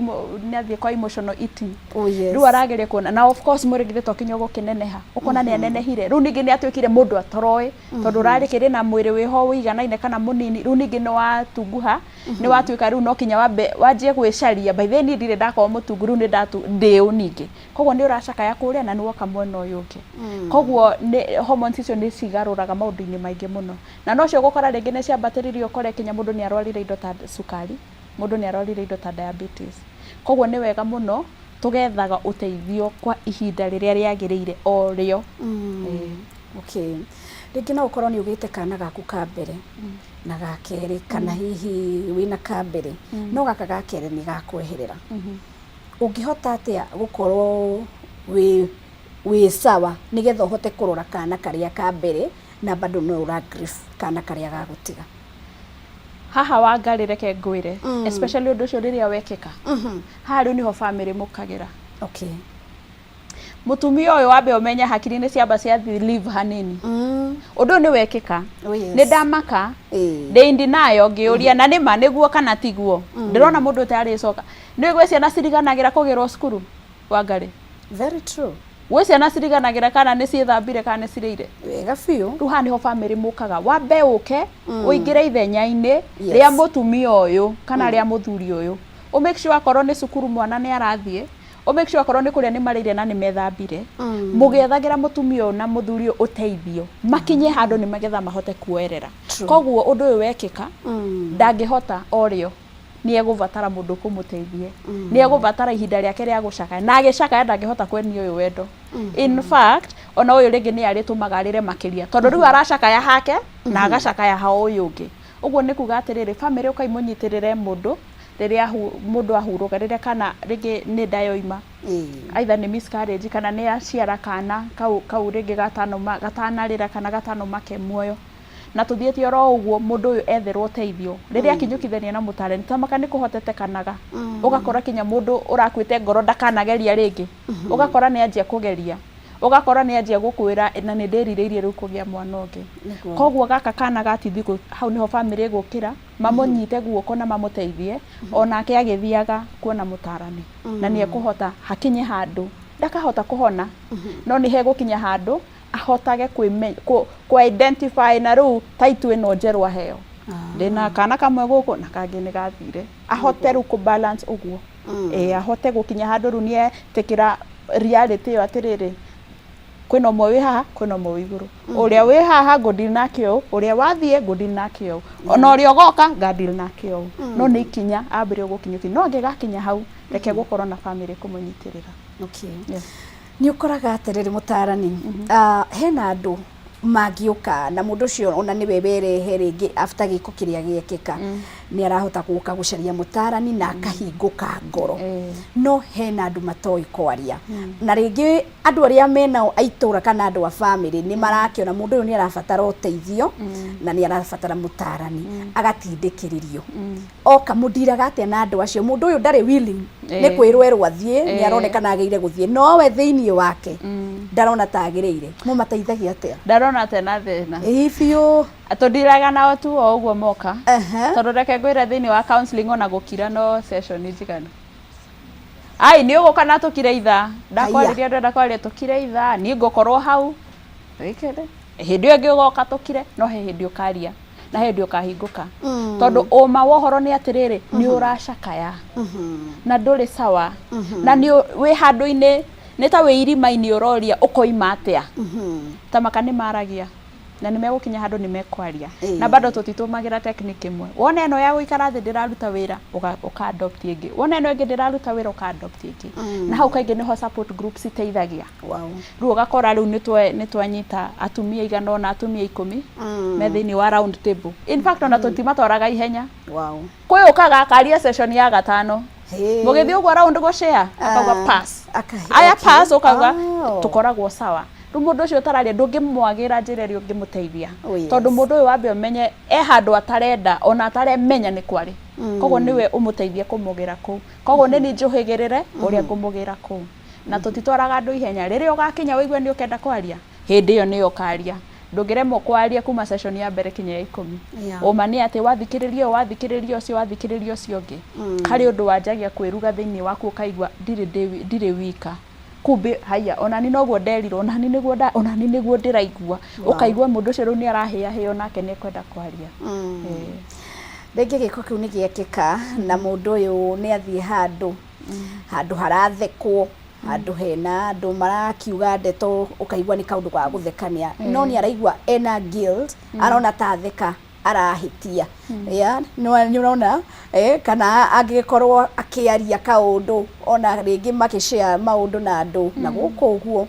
nĩ athiĩ kwa emotional eating. Rĩu arageria kuona, na of course mwĩrĩ githĩ to kinya ũgũkĩneneha, ũkona nĩ anenehire. Rĩu ningĩ nĩ atuĩkire mũndũ atoroĩ, tondũ ũrarĩ kĩrĩ na mwĩrĩ wĩho ũiganaine kana mũnini, rĩu ningĩ nĩ watunguha, nĩ watuĩka rĩu no kinya wambe wanjie gwĩcaria, by the way, niĩ ndirĩ ndakorwo mũtungu, rĩu nĩ ndatu ndĩũ ningĩ. Koguo nĩ ũracakaya kũrĩa na nĩ woka mwena ũyũ ũngĩ. Koguo nĩ hormones icio nĩ cigarũraga maũndũ-inĩ maingĩ mũno, na nocio ũgũkora rĩngĩ nĩ ciambatĩrĩrio, ũkore kinya mũndũ nĩ arwarire indo ta cukari, mũndũ nĩ arwarire indo ta diabetes. Koguo nĩ wega mũno tũgethaga ũteithio kwa ihinda rĩrĩa rĩagĩrĩire o rĩo. Okay, rĩngĩ no ũkorwo nĩ ũgĩte kana gaku ka mbere na ga kerĩ, kana hihi wĩna ka mbere no gaka ga kerĩ nĩ gakweherera. Ũngĩhota atĩa gũkorwo wĩ sawa nĩgetha ũhote kũrora kana karĩa ka mbere na bado no ũra grieve kana karĩa gagũtiga? Haha Wangarĩ, reke ngwĩre, especially ũndũ ũcio rĩrĩa wekĩka, haha rĩu nĩho bamĩrĩ mũkagĩra. Mũtumia ũyũ, wambe ũmenye hakiri nĩ ciamba ciathi leave hanini. Ũndũ ũyũ nĩ wekĩka. Oh, yes. Nĩ ndamaka, ndĩ in denial, ngĩũria na nĩma nĩguo kana tiguo. Ndĩrona mũndũ ũtarĩcoka. Nĩ gwĩ ciana ciriganagĩra kũgĩrwo cukuru, Wangarĩ. Very true. Gwĩ ciana ciriganagĩra kana nĩ ciĩthambire kana nĩ cirĩire. Wega biũ. Rĩu haha nĩho bamĩrĩ mũkaga, wambe ũke ũingĩre ithenya-inĩ rĩa mũtumia ũyũ kana rĩa mũthuri ũyũ, ũ make sure akorwo nĩ cukuru mwana nĩ arathiĩ, ũ make sure akorwo nĩ kũrĩa nĩ marĩire na nĩ methambire, mũgĩethagĩra mũtumia ũyũ na mũthuri ũyũ ũteithio makinye handũ nĩ magetha mahote kuoerera. Koguo ũndũ ũyũ wekĩka, ndangĩhota o rĩo, nĩ egũbatara mũndũ kũmũteithie, nĩ egũbatara ihinda rĩake rĩa gũcakaya, na agĩcakaya ndangĩhota kwenia ũyũ wendo. In fact, ona ũyũ rĩngĩ nĩ arĩtũmaga arĩre makĩria, tondũ rĩu aracakaya hake na agacakaya ha ũyũ ũngĩ. Ũguo nĩ kuga atĩrĩrĩ, bamĩrĩ ũkai mũnyitĩrĩre mũndũ rĩrĩa mũndũ ahurũka, rĩrĩa kana rĩngĩ nĩ nda yoima, either nĩ miscarriage kana nĩ aciara kana kau rĩngĩ gatanoma gatanarĩra kana gatanoma ke muoyo, na tũthiĩte oro ũguo, mũndũ ũyũ etherwo ũteithio rĩrĩa akinyũkithania na mũtarani tamaka nĩ kũhotetekanaga. Ũgakora kinya mũndũ ũrakuĩte ngoro ndakanageria rĩngĩ, ũgakora nĩ anjia kũgeria, ũgakora nĩ anjia gũkwĩra na nĩ ndĩrirĩirie rĩu kũgĩa mwana ũngĩ. Koguo gaka kana gatithi, hau nĩho bamĩrĩ ĩgũkĩra, mamũnyite guoko na mamũteithie onake agĩthiaga kuona mũtarani, na nĩ ekũhota hakinye handũ ndakahota kũhona, no nĩ hegũkinya handũ ahotage kũ identify na rĩu title ĩno njerũ aheo. Ndĩna kana kamwe gũkũ na kangĩ nĩ gathire. Ahote rĩu kũ balance ũguo. Ĩĩ, ahote gũkinya handũ rĩu nĩetĩkĩra reality ĩyo atĩrĩrĩ, kwĩna ũmwe wĩ haha, kwĩna ũmwe wĩ igũrũ. Ũrĩa wĩ haha ngũ-deal nake ũũ, ũrĩa wathiĩ ngũ-deal nake ũũ, ona ũrĩa ũgoka nga-deal nake ũũ. No nĩ ikinya ambĩrĩria gũkinyũkia, no angĩgakinya hau, reke gũkorwo na bamĩrĩ kũmũnyitĩrĩra. Okay. Yes. Nĩ ũkoraga atĩrĩrĩ mũtarani, hena andũ mangĩũka na mũndũ ũcio ona nĩwe werehe rĩngĩ after gĩko kĩrĩa gĩekĩka, nĩ arahota gũka gũcaria mũtarani na akahingũka ngoro. No hena andũ matoĩ kwaria, na rĩngĩ andũ arĩa menao a itũra kana andũ a bamĩrĩ nĩ marakĩona mũndũ ũyũ nĩ arabatara ũteithio na nĩ arabatara mũtarani, agatindĩkĩrĩrio. Oka mũndiraga atĩa na andũ acio? Mũndũ ũyũ ndarĩ willing nĩ kwĩrwo erwo athiĩ, nĩ aronekana agĩrĩire gũthiĩ, nowe thĩinĩ wake ndarona ta agĩrĩire. Mũmateithagia atĩa? Ndarona tena thĩna. Ĩĩ biũ. Tũndiraga nao tu o ũguo moka, tondũ reke ngwĩre, thĩinĩ wa counseling ona gũkira no session njiganu. Ai, nĩ ũgũka na tũkire ithaa, ndakwarĩria, ndĩrenda kwaria, tũkire ithaa, niĩ ngũkorwo hau wĩkĩre. Hĩndĩ ĩyo ĩngĩ ũgoka tũkire, no he hĩndĩ ũkaria na he hĩndĩ ũkahingũka, tondũ ũma wa ũhoro nĩ atĩrĩrĩ, nĩ ũracakaya na ndũrĩ sawa, na nĩ wĩ handũ-inĩ nĩ ta wĩ irima-inĩ, ũroria ũkoima atĩa. Tamaka nĩ maragia na nĩ megũkinya handũ nĩ mekwaria. Na bado tũtitũmagĩra technique ĩmwe. Wona ĩno ya gũikara thĩ ndĩraruta wĩra, ũka adopt ĩngĩ. Wona ĩno ĩngĩ ndĩraruta wĩra, ũka adopt ĩngĩ. Na hau kaingĩ nĩho support groups iteithagia. Rĩu ũgakora rĩu nĩ twanyita atumia 100, atumia 10 me thĩinĩ wa round table. In fact, ona tũtimatwaraga ihenya. Kwĩ ũkaga akaria session ya gatano. Mũgĩthiĩ ũguo round gũshare, akauga pass. Aya, pass, ũkauga tũkoragwo sawa. Rĩu mũndũ ũcio ũtararia ndũngĩmwagĩra njĩra ĩrĩa ũngĩmũteithia. Oh, yes. Tondũ mũndũ ũyũ wambe ũmenye e handũ atarenda ona ataremenya nĩ kwarĩ. Koguo nĩwe ũmũteithie kũmũgĩra kũu. Koguo nĩ niĩ njũhĩgĩrĩre ũrĩa ngũmũgĩra kũu. Na tũtitwaraga andũ ihenya. Rĩrĩa ũgakinya ũigue nĩ ũkenda kwaria, hĩndĩ ĩyo nĩyo ũkaria. Ndũngĩremwo kwaria kuma session ya mbere kinya ya 10. Ũma nĩ atĩ wathikĩrĩria ũyũ, wathikĩrĩria ũcio, wathikĩrĩria ũcio ũngĩ, harĩ ũndũ wanjagia kwĩruga thĩinĩ waku, ũkaigua ndirĩ wika. Kumbe haiya, onani noguo nderirwo, onani nĩguo nda, onani nĩguo ndĩraigua. Ũkaigua mũndũ ũcio rĩu nĩ arahĩahĩo nake nĩ ekwenda kwaria. Rĩngĩ gĩko kĩu nĩ gĩekĩka na mũndũ ũyũ nĩ athiĩ handũ harathekwo, handũ hena andũ marakiuga ndeto, ũkaigua nĩ kaũndũ ga gũthekania, no nĩ araigua ena guilt, arona ta atheka arahĩtia. Yeah, nĩ ũrona, kana angĩgĩkorwo akĩaria kaũndũ, ona rĩngĩ makĩshare maũndũ na andũ na gũkũ ũguo,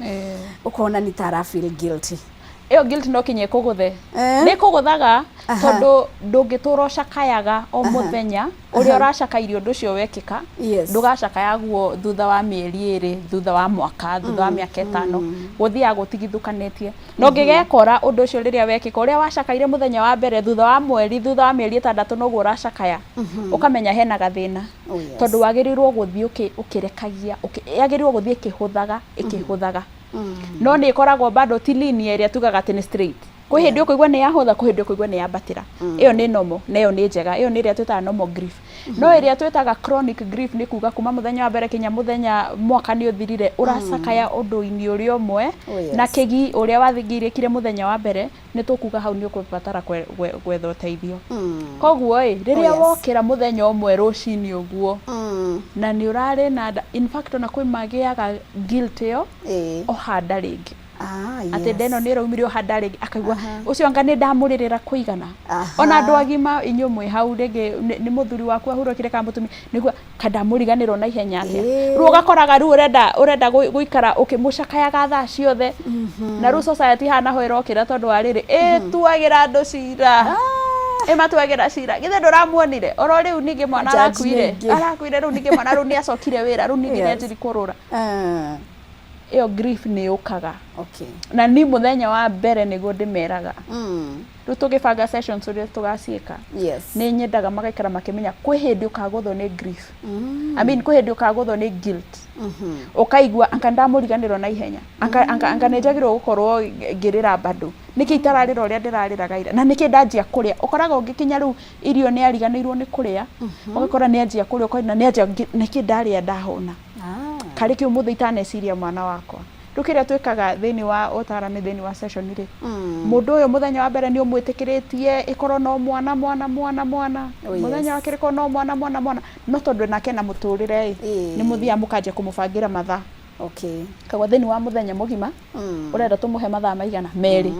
ũkona nĩ ta ara feel guilty. Ĩyo guilt no kinya ĩkũgũthe. Nĩ ĩkũgũthaga, tondũ ndũngĩtũra ũcakayaga o mũthenya ũrĩa ũracakairie ũndũ ũcio wekĩka. Ndũgacakaya guo thutha wa mĩeri 2, thutha wa mwaka, thutha wa mĩaka 5, gũthiaga gũtigithũkanĩtie. Na ũngĩgekora ũndũ ũcio rĩrĩa wekĩka, ũrĩa wacakaire mũthenya wa mbere, thutha wa mweri, thutha wa mĩeri 6 noguo ũracakaya, ũkamenya hena gathĩna. Oh, yes. Tondũ wagĩrĩirwo gũthiĩ ũkĩrekagia, yagĩrĩirwo gũthiĩ ĩkĩhũthaga ĩkĩhũthaga. No nĩ ĩkoragwo bado ti linear ĩrĩa tugaga atĩ nĩ straight. Kwĩ hĩndĩ ũkũigua nĩ yahũtha, kwĩ hĩndĩ ũkũigua nĩ yambatĩra. Ĩyo nĩ normal na ĩyo nĩ njega. Ĩyo nĩ ĩrĩa twĩtaga normal grief. No ĩrĩa twĩtaga chronic grief nĩ kuga kuma mũthenya wa mbere kinya mũthenya mwaka nĩ ũthirire, ũracakaya ũndũ-inĩ ũrĩa ũmwe Oh, yes. na kĩgi ũrĩa wathingirĩkire mũthenya wa mbere, nĩ tũkuga hau nĩ ũkũbatara gwetha ũteithio. Koguo ĩ, rĩrĩa wokĩra mũthenya ũmwe rũcinĩ ũguo na nĩ ũrarĩ na nda, in fact ona kwĩ magĩaga guilt ĩyo ohanda rĩngĩ, atĩ nda ĩno nĩ ĩraumire ohanda rĩngĩ, akaigua ũcio anga nĩ ndamũrĩrĩra kũigana. Ona andũ agima, inyuĩ mwĩ hau, rĩngĩ nĩ mũthuri waku ahurũkire kana mũtumia, nĩguo kandamũriganĩrwo na ihenya atĩa. Rĩu ũgakoraga rĩu ũrenda gũikara ũkĩmũcakayaga thaa ciothe. Na rĩu society haha naho ĩrokĩra, tondũ wa rĩrĩ, ĩtuagĩra andũ cira, ĩmatuagĩra cira, githĩ ndũramuonire oro rĩu ningĩ mwana Judge arakuire, ningĩ. arakuire, rĩu ningĩ mwana rĩu nĩ acokire wĩra, rĩu ningĩ nĩanjiri kũrũra. Ĩyo grief nĩ yũkaga. Na ni mũthenya wa mbere nĩguo ndĩmeraga, rĩu tũgĩbanga sessions ũrĩa tũgaciĩka, nĩ nyendaga magaikara makĩmenya kwĩ hĩndĩ ũkagũthwo nĩ grief, I mean, kwĩ hĩndĩ ũkagũthwo nĩ guilt, ũkaigua anga ndamũriganĩrwo na ihenya, anga nĩ njagĩrĩirwo gũkorwo ngĩrĩra bado, nĩkĩ itararĩra ũrĩa ndĩrarĩraga ira, na nĩkĩ ndanjia kũrĩa. Ũkoraga ũngĩkinya rĩu irio nĩ ariganĩirwo nĩ kũrĩa, ũgakora nĩ anjia kũrĩa, ũkona nĩ anjia, nĩkĩ ndarĩa ndahũna, karĩ kĩ ũmũthĩ itaneciria mwana wakwa. Rĩu kĩrĩa twĩkaga thĩinĩ wa ũtarani thĩinĩ wa session rĩ, mũndũ ũyũ mũthenya wa mbere nĩ ũmwĩtĩkĩrĩtie ĩkorwo no mwana mwana mwana mwana. Oh, yes. Mũthenya wa kerĩ ĩkorwo no mwana mwana mwana, no tondũ nake na mũtũrĩre ĩ, nĩ mũthiaga mũkanjia kũmũbangĩra mathaa. Okay. Koguo thĩinĩ wa mũthenya mũgima ũrenda tũmũhe mathaa maigana merĩ,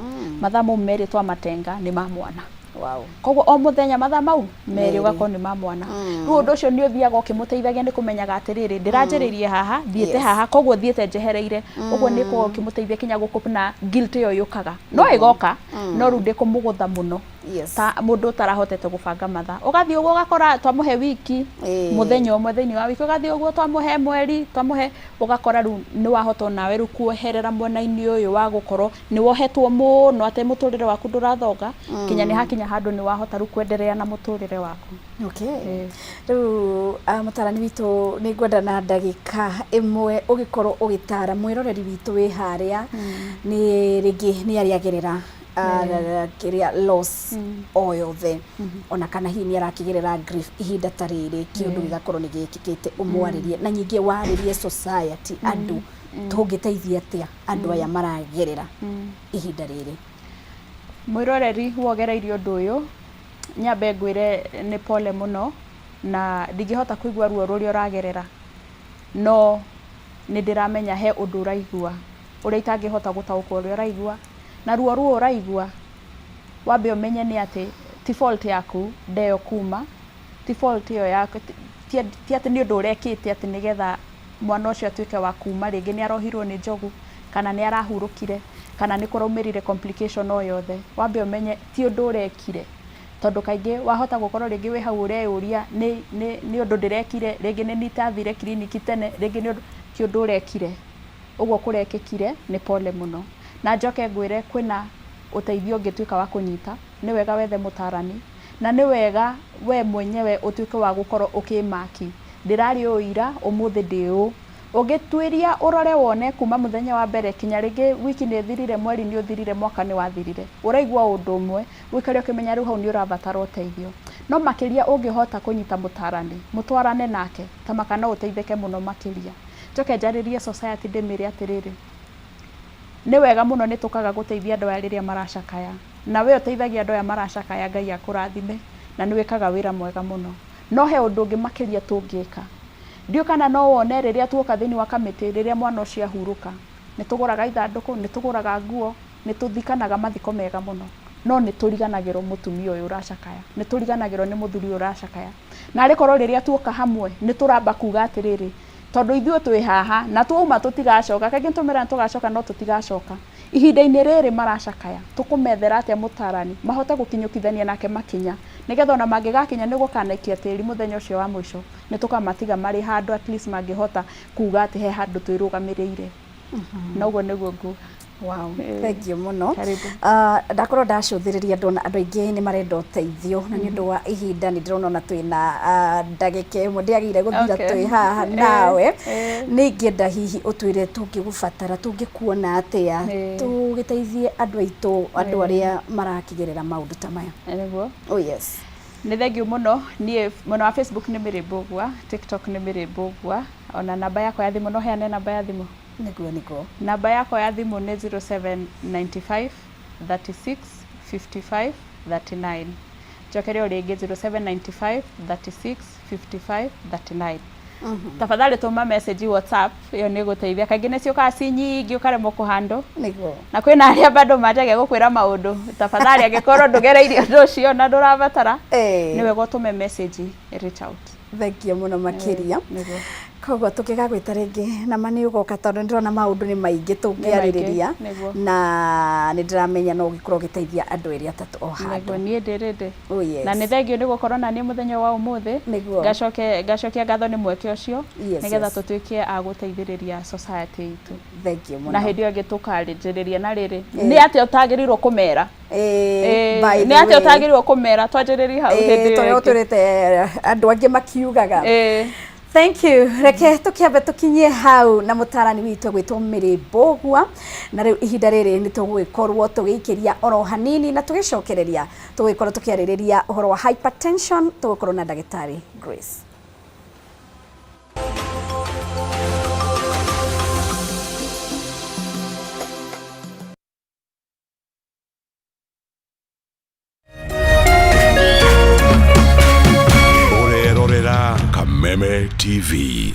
mathaa mau merĩ twamatenga nĩ ma mwana. Wow. Koguo o mũthenya mathaa mau merĩ Merĩ. ũgakorwo nĩ ma mwana. Rĩu ũndũ ũcio nĩ ũthiaga ũkĩmũteithagia nĩ kũmenyaga atĩrĩrĩ, ndĩranjĩrĩirie haha, thiĩte Yes. haha, koguo thiĩte njehereire. Ũguo nĩ ĩkoragwo ũkĩmũteithia kinya gũkũ na guilt ĩyo yũkaga. No ĩgoka, no rĩu ndĩkũmũgũtha mũno. Yes. Ta mũndũ ũtarahotete gũbanga mathaa. Ũgathiĩ ũguo ũgakora twamũhe wiki, mũthenya ũmwe thĩinĩ wa wiki, ũgathiĩ ũguo twamũhe mweri, twamũhe, ũgakora rĩu nĩ wahota onawe rĩu kuoherera mwena-inĩ ũyũ wa gũkorwo nĩ wohetwo mũno atĩ mũtũrĩre waku ndũrathonga, kinya nĩ hakinya handũ nĩ wahota rĩu kwenderea na mũtũrĩre waku. Okay. Rĩu mũtarani witũ nĩ ngwenda na ndagĩka ĩmwe ũgĩkorwo ũgĩtara mwĩroreri witũ wĩ harĩa nĩ rĩngĩ nĩ arĩagerera kĩrĩa loss o yothe, ona kana hihi nĩ arakĩgerera grief ihinda ta rĩrĩ, kĩũndũ gĩgakorwo nĩ gĩkĩkĩte, ũmwarĩrie na nyingĩ warĩrie society, andũ tũngĩteithia atĩa andũ aya maragerera ihinda rĩrĩ? Mwĩroreri wogereirie ũndũ ũyũ, nyambe ngwĩre nĩ pole mũno na ndingĩhota kũigua ruo rũrĩa ũragerera, no nĩ ndĩramenya he ũndũ ũraigua ũrĩa itangĩhota gũtaũkwo ũrĩa ũraigua, na ruo ruo ũraigua wambe ũmenye nĩ atĩ ti fault yaku ndeyo kuma, ti fault ĩyo yaku, ti atĩ nĩ ũndũ ũrekĩte atĩ nĩgetha mwana ũcio atuĩke wa kuma, rĩngĩ nĩ arohirwo nĩ njogu kana nĩ arahurũkire kana nĩ kũraumĩrire complication o yothe. Wambe ũmenye ti ũndũ ũrekire, tondũ kaingĩ wahota gũkorwo rĩngĩ wĩ hau ũreyũria nĩ ũndũ ndĩrekire, rĩngĩ nĩ nitathire kiriniki tene, rĩngĩ nĩ ũndũ, ti ũndũ ũrekire. Ũguo kũrekĩkire nĩ pole mũno. Na njoke ngwĩre kwĩna ũteithio ũngĩtuĩka wa kũnyita, nĩ wega wethe mũtarani, na nĩ wega we mwenyewe ũtuĩke wa gũkorwo ũkĩmaki, ndĩrarĩ ũũ ira, ũmũthĩ ndĩ ũũ. Ũngĩtuĩria ũrore wone kuma mũthenya wa mbere kinya rĩngĩ wiki nĩ ĩthirire, mweri nĩ ũthirire, mwaka nĩ wathirire, ũraigua ũndũ ũmwe, ũikare ũkĩmenya rĩu hau nĩ ũrabatara ũteithio. No makĩria ũngĩhota kũnyita mũtarani, mũtwarane nake, ta maka no ũteithĩke mũno makĩria. Njoke njarĩrie society ndĩmĩre atĩrĩrĩ, nĩ wega mũno nĩ tũkaga gũteithia andũ aya rĩrĩa maracakaya, na we ũteithagia andũ aya maracakaya, Ngai akũrathime na nĩ wĩkaga wĩra mwega mũno. No he ũndũ ũngĩ makĩria tũngĩka. Ndiũĩ kana no wone rĩrĩa tuoka thĩinĩ wa kamĩtĩ, rĩrĩa mwana ũcio ahurũka, nĩ tũgũraga ithandũkũ, nĩ tũgũraga nguo, nĩ tũthikanaga mathiko mega mũno, no nĩ tũriganagĩrwo mũtumia ũyũ ũracakaya, nĩ tũriganagĩrwo nĩ mũthuri ũyũ ũracakaya. Na arĩ korwo rĩrĩa tuoka hamwe nĩ tũramba kuga atĩrĩrĩ, tondũ ithuĩ twĩ haha na twauma tũtigacoka, kaingĩ tũmĩraga tũgacoka no tũtigacoka. Ihinda-inĩ rĩrĩ maracakaya, tũkũmethera atĩa mũtarani mahote gũkinyũkithania nake makinya, nĩgetha ona mangĩgakinya nĩ gũkanaikia tĩri mũthenya ũcio wa mũico, nĩ tũkamatiga marĩ handũ at least mangĩhota kuga atĩ he handũ twĩrũgamĩrĩire. Na ũguo nĩguo nguga. Wow, thank you mũno. Karibu. Ndakorwo ndacũthĩrĩria ndona andũ aingĩ nĩ marenda ũteithio, na nĩ ũndũ wa ihinda nĩ ndĩrona ona twĩna ndagĩka ĩmwe ndĩagĩrĩire gũthira twĩ haha nawe. Nĩ ingĩenda hihi ũtwĩre tũngĩgũbatara, tũngĩkuona atĩa, tũgĩteithie andũ aitũ, andũ arĩa marakĩgerera maũndũ ta maya. Nĩguo. Oh yes. Nĩ thengiũ mũno. Niĩ mwena wa Facebook nĩ Mary Mbũgua, TikTok nĩ Mary Mbũgua, ona namba yakwa ya thimũ, no heane namba ya thimũ? Nĩguo, nĩguo. Namba yakwa ya thimũ nĩ 0795 36 55 39. Njokere o rĩngĩ, 0795 36 55 39. Tafadhali tũma message WhatsApp, ĩyo nĩ ĩgũteithia. Kaingĩ nĩ ciũkaga ci nyingĩ ũkaremwo kũhandle. Nĩguo. Na kwĩna arĩa bado manjagia gũkwĩra maũndũ. Tafadhali angĩkorwo ndũgereirie ũndũ ũcio na ndũrabatara, nĩ wega ũtũme message, reach out. Thank you mũno makĩria. Nĩguo. Koguo tũngĩgagwĩta rĩngĩ na ma nĩ ũgoka, tondũ nĩ ndĩrona maũndũ nĩ maingĩ tũngĩarĩrĩria, Nĩguo. na nĩ ndĩramenya no ũgĩkorwo ũgĩteithia andũ erĩ atatũ o handũ. Nĩguo, niĩ ndĩ rĩndĩ. Oh yes. Na nĩ thengio nĩ gũkorwo na niĩ mũthenya wa ũmũthĩ. Nĩguo. Ngacokia ngatho nĩ mweke ũcio, Yes, nĩgetha yes. tũtuĩke a gũteithĩrĩria society itũ. Thank you mũno. Na hĩndĩ ĩyo ĩngĩ tũkarĩnjĩrĩria na rĩrĩ, nĩ atĩa ũtagĩrĩirwo kũmera? By Nĩ the atĩa way. ũtagĩrĩirwo kũmera? Twanjĩrĩrie hau hĩndĩ ĩyo Tondũ ĩngĩ. ũtũrĩte andũ angĩ makiugaga. Thank you. Reke tukiambe tukinyie hau na mutarani witũ gwitwo Mary Mbũgua, na rĩu ihinda rĩrĩ nĩ tũgũgĩkorwo tũgĩikĩria oro hanini na tũgĩcokereria tũgũgĩkorwo tũkĩarĩrĩria ũhoro wa hypertension, tũgũkorwo na ndagĩtarĩ Grace. Kameme TV.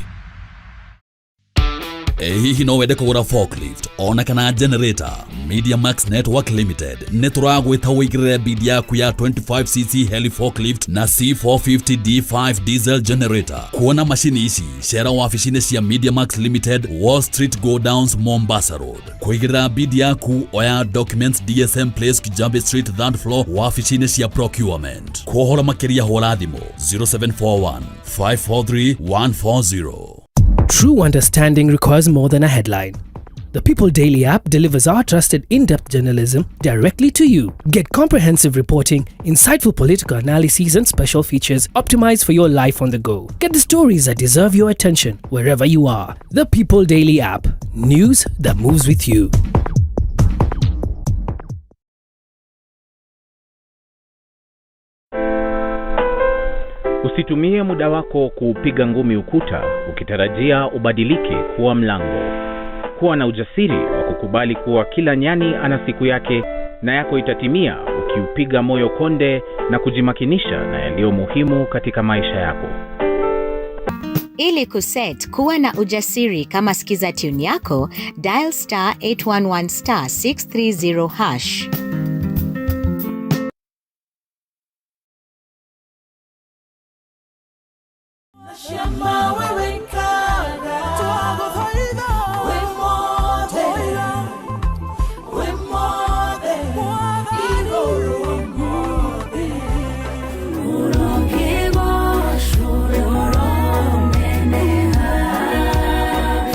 Ĩ hihi no wende kũgũra forklift ona kana generator? Media Max Network Limited nĩ tũragwĩta ũigĩrĩre bid yaku ya 25cc heli forklift na C450 D5 diesel generator. Kuona macini ici cera wabici-inĩ cia Media Max Limited, Wall Street Go Downs, Mombasa Road. Kũigĩrĩra bid yaku oya documents DSM Place, Kijabe Street, third floor, wabici-inĩ cia procurement. Kwa makĩria hũra thimũ 0741 543 140. True understanding requires more than a headline. The People Daily app delivers our trusted in depth journalism directly to you. Get comprehensive reporting, insightful political analyses, and special features optimized for your life on the go. Get the stories that deserve your attention wherever you are. The People Daily app. News that moves with you. Usitumie muda wako kuupiga ngumi ukuta ukitarajia ubadilike kuwa mlango. Kuwa na ujasiri wa kukubali kuwa kila nyani ana siku yake na yako itatimia ukiupiga moyo konde na kujimakinisha na yaliyo muhimu katika maisha yako. Ili kuset kuwa na ujasiri kama skiza tune yako, dial star 811 star 630 hash.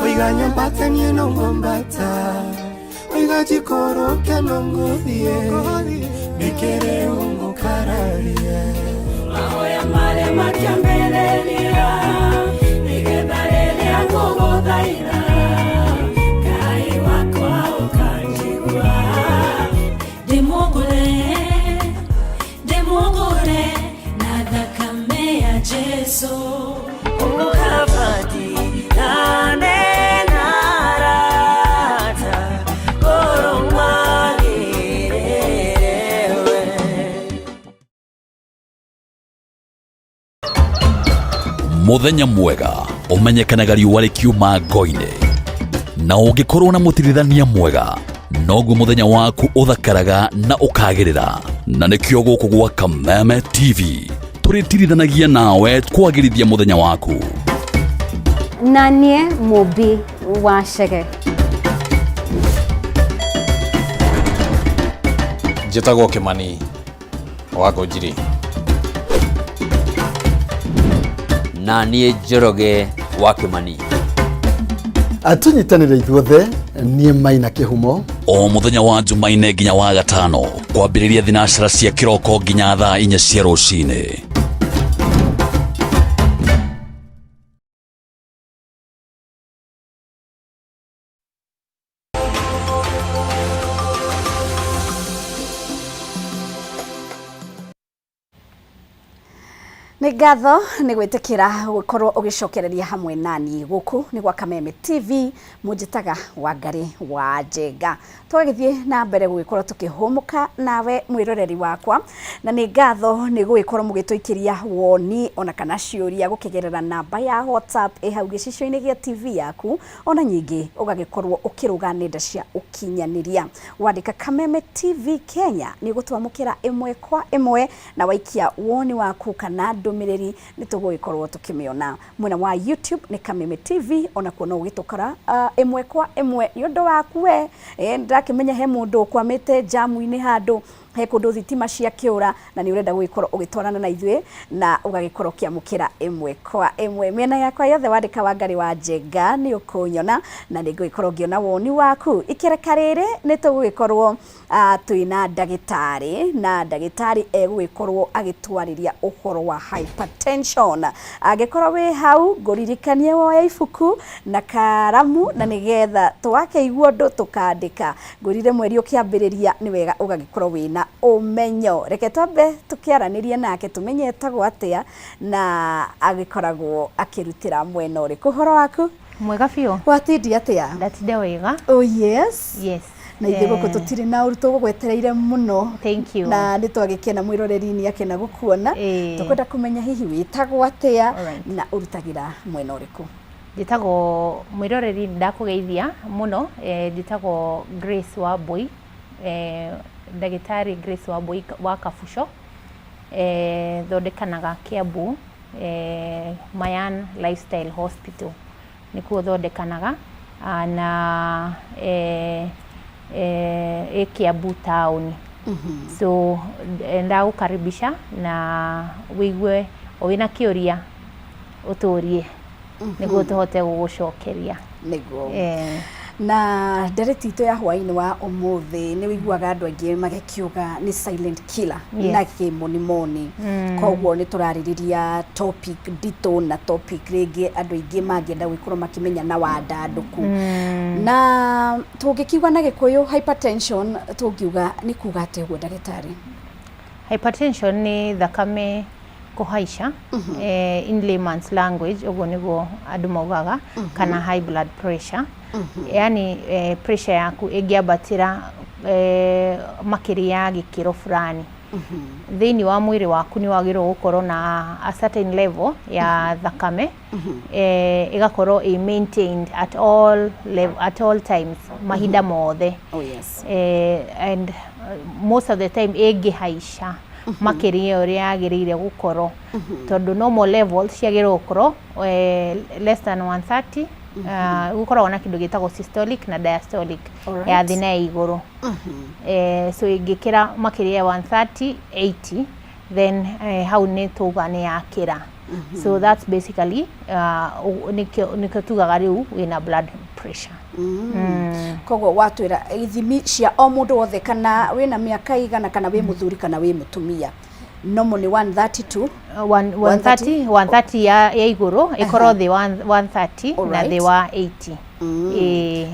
Oiga nyambata niĩ no ngwambata oiga njikũrũke no ngũthiĩ nĩkĩrĩ ũngũkararia. Mahoya marĩa makĩambĩrĩria nĩgetha rĩrĩa ngũgũthaitha Ngai wakwa ũkanjigua. Ndĩmũgũre, ndĩmũgũre na thakame ya Jesũ. Ũkabatirane na arata, ngoro magĩrĩre we. Muthenya mwega ũmenyekanaga riũa rĩkiuma ngo-inĩ, na ũngĩkorwo na mũtirithania mwega noguo mũthenya waku ũthakaraga na ũkagĩrĩra. Na nĩkĩo gũkũ gwa Kameme TV tũrĩtirithanagia nawe kwagĩrithia mũthenya waku. Na niĩ Mũmbi wa Chege. Njĩtagwo Kĩmani wa Ngũnjiri. Na niĩ Njoroge wa Kĩmani. Tũnyitanĩre ithuothe, niĩ Maina Kĩhumo. O mũthenya wa Jumaine nginya wa gatano kwambĩrĩria thinacara cia kĩroko nginya thaa 4 cia rũcinĩ. Nĩ ngatho nĩ gwĩtĩkĩra gũkorwo ũgĩcokereria hamwe nani gũkũ nĩ gwa Kameme TV. Mũnjĩtaga Wangari wa Njenga, tũgagĩthiĩ na mbere gũgĩkorwo tũkĩhũmũka nawe mwĩroreri wakwa, na nĩ ngatho nĩ gũgĩkorwo mũgĩtũikĩria woni ona kana ciũria gũkĩgerera namba ya WhatsApp ĩ hau gĩcicio-inĩ gĩa TV yaku, ona nyingĩ ũgagĩkorwo ũkĩrũga nenda cia ũkinyanĩria wandĩka Kameme TV Kenya nĩ ũgũtwamũkĩra ĩmwe kwa ĩmwe, na waikia woni waku kana ndũmĩrĩri nĩ tũgũgĩkorwo tũkĩmĩona. Mwena wa YouTube nĩ Kameme TV, onakuo no ũgĩtũkora ĩmwe kwa ĩmwe nĩ ũndũ waku we. Ndĩrakĩmenya he mũndũ ũkwamĩte jamu-inĩ handũ he kũndũ thitima cia kĩũra na nĩ ũrenda gũgĩkorwo ũgĩtwarana na ithuĩ na ũgagĩkorwo ũkĩamũkĩra ĩmwe kwa ĩmwe. Mĩena yakwa yothe wandĩka Wangari wa Njenga nĩ ũkũnyona na nĩ ngũgĩkorwo ngĩona woni waku. Ikereka rĩrĩ nĩ tũgũgĩkorwo twĩna ndagĩtarĩ, na ndagĩtarĩ egũgĩkorwo agĩtwarĩria ũhoro wa hypertension. Angĩkorwo wĩ hau ngũririkanie woe ibuku na karamu na nĩgetha twakĩigua ũndũ tũkandĩka. Ngwĩrire mweri ũkĩambĩrĩria nĩ wega ũgagĩkorwo wĩna ũmenyo. Reke twambe tũkĩaranĩrie nake tũmenye etagwo atĩa na agĩkoragwo akĩrutĩra mwena ũrĩkũ. Ũhoro waku? Mwega biũ. Watindi atĩa? Ndatinda wega. Oh yes. Yes. Na ithuĩ gũkũ tũtirĩ na ũru, tũgũgwetereire mũno. Thank you. Na nĩ twagĩkena, mwĩroreri nĩ akena gũkuona. Tũkwenda kũmenya hihi wĩtagwo atĩa na ũrutagĩra mwena ũrĩkũ? Njĩtagwo, mwĩroreri ndakũgeithia mũno, njĩtagwo Grace Wambui, ndagĩtarĩ Grace Wambui wa Kabuco, thondekanaga Kiambu, Mayan Lifestyle Hospital nĩkuo thondekanaga, na ĩ Kiambu taũni. So ndagũkaribisha na wĩigue o wĩna kĩũria ũtũrie nĩguo tũhote gũgũcokeria. Nĩguo. Na ndereti itũ ya hwaĩ-inĩ wa ũmũthĩ, nĩ wĩiguaga andũ aingĩ magĩkiuga nĩ silent killer na kĩmonimoni. Koguo nĩ tũrarĩrĩria topic nditũ na topic rĩngĩ andũ aingĩ mangĩenda gũkorwo makĩmenya na wandandũku. Na tũngĩkiuga na Gĩkũyũ hypertension, tũngiuga nĩ kuga atĩa ũguo, ndagĩtarĩ? Hypertension nĩ thakame kũhaica, in layman's language ũguo nĩguo andũ maugaga, kana high blood pressure, yani pressure yaku ĩngĩambatĩra makĩria ya gĩkĩro fulani thĩinĩ wa mwĩrĩ waku. Nĩ wagĩrĩirwo gũkorwo na a certain level ya thakame, ĩgakorwo ĩ maintained at all level, at all times, mahinda mothe. And most of the time ĩngĩhaica makĩria ũrĩa yagĩrĩire gũkorwo, tondũ normal levels ciagĩrĩirwo gũkorwo less than 130. Gũkoragwo na kĩndũ gĩtagwo systolic na diastolic, ya thĩ na ya igũrũ. So ĩngĩkĩra makĩria ya 130 80, then hau nĩ tuga nĩ yakĩra. So that's basically nĩkĩo tugaga rĩu wĩna blood pressure. Koguo watwĩra ithimi cia o mũndũ wothe, kana wĩna mĩaka igana, kana wĩ mũthuri kana wĩ mũtumia, normal nĩ 132. 130, 130 ya igũrũ, ĩkorwo thĩ wa 130 na thĩ wa 80.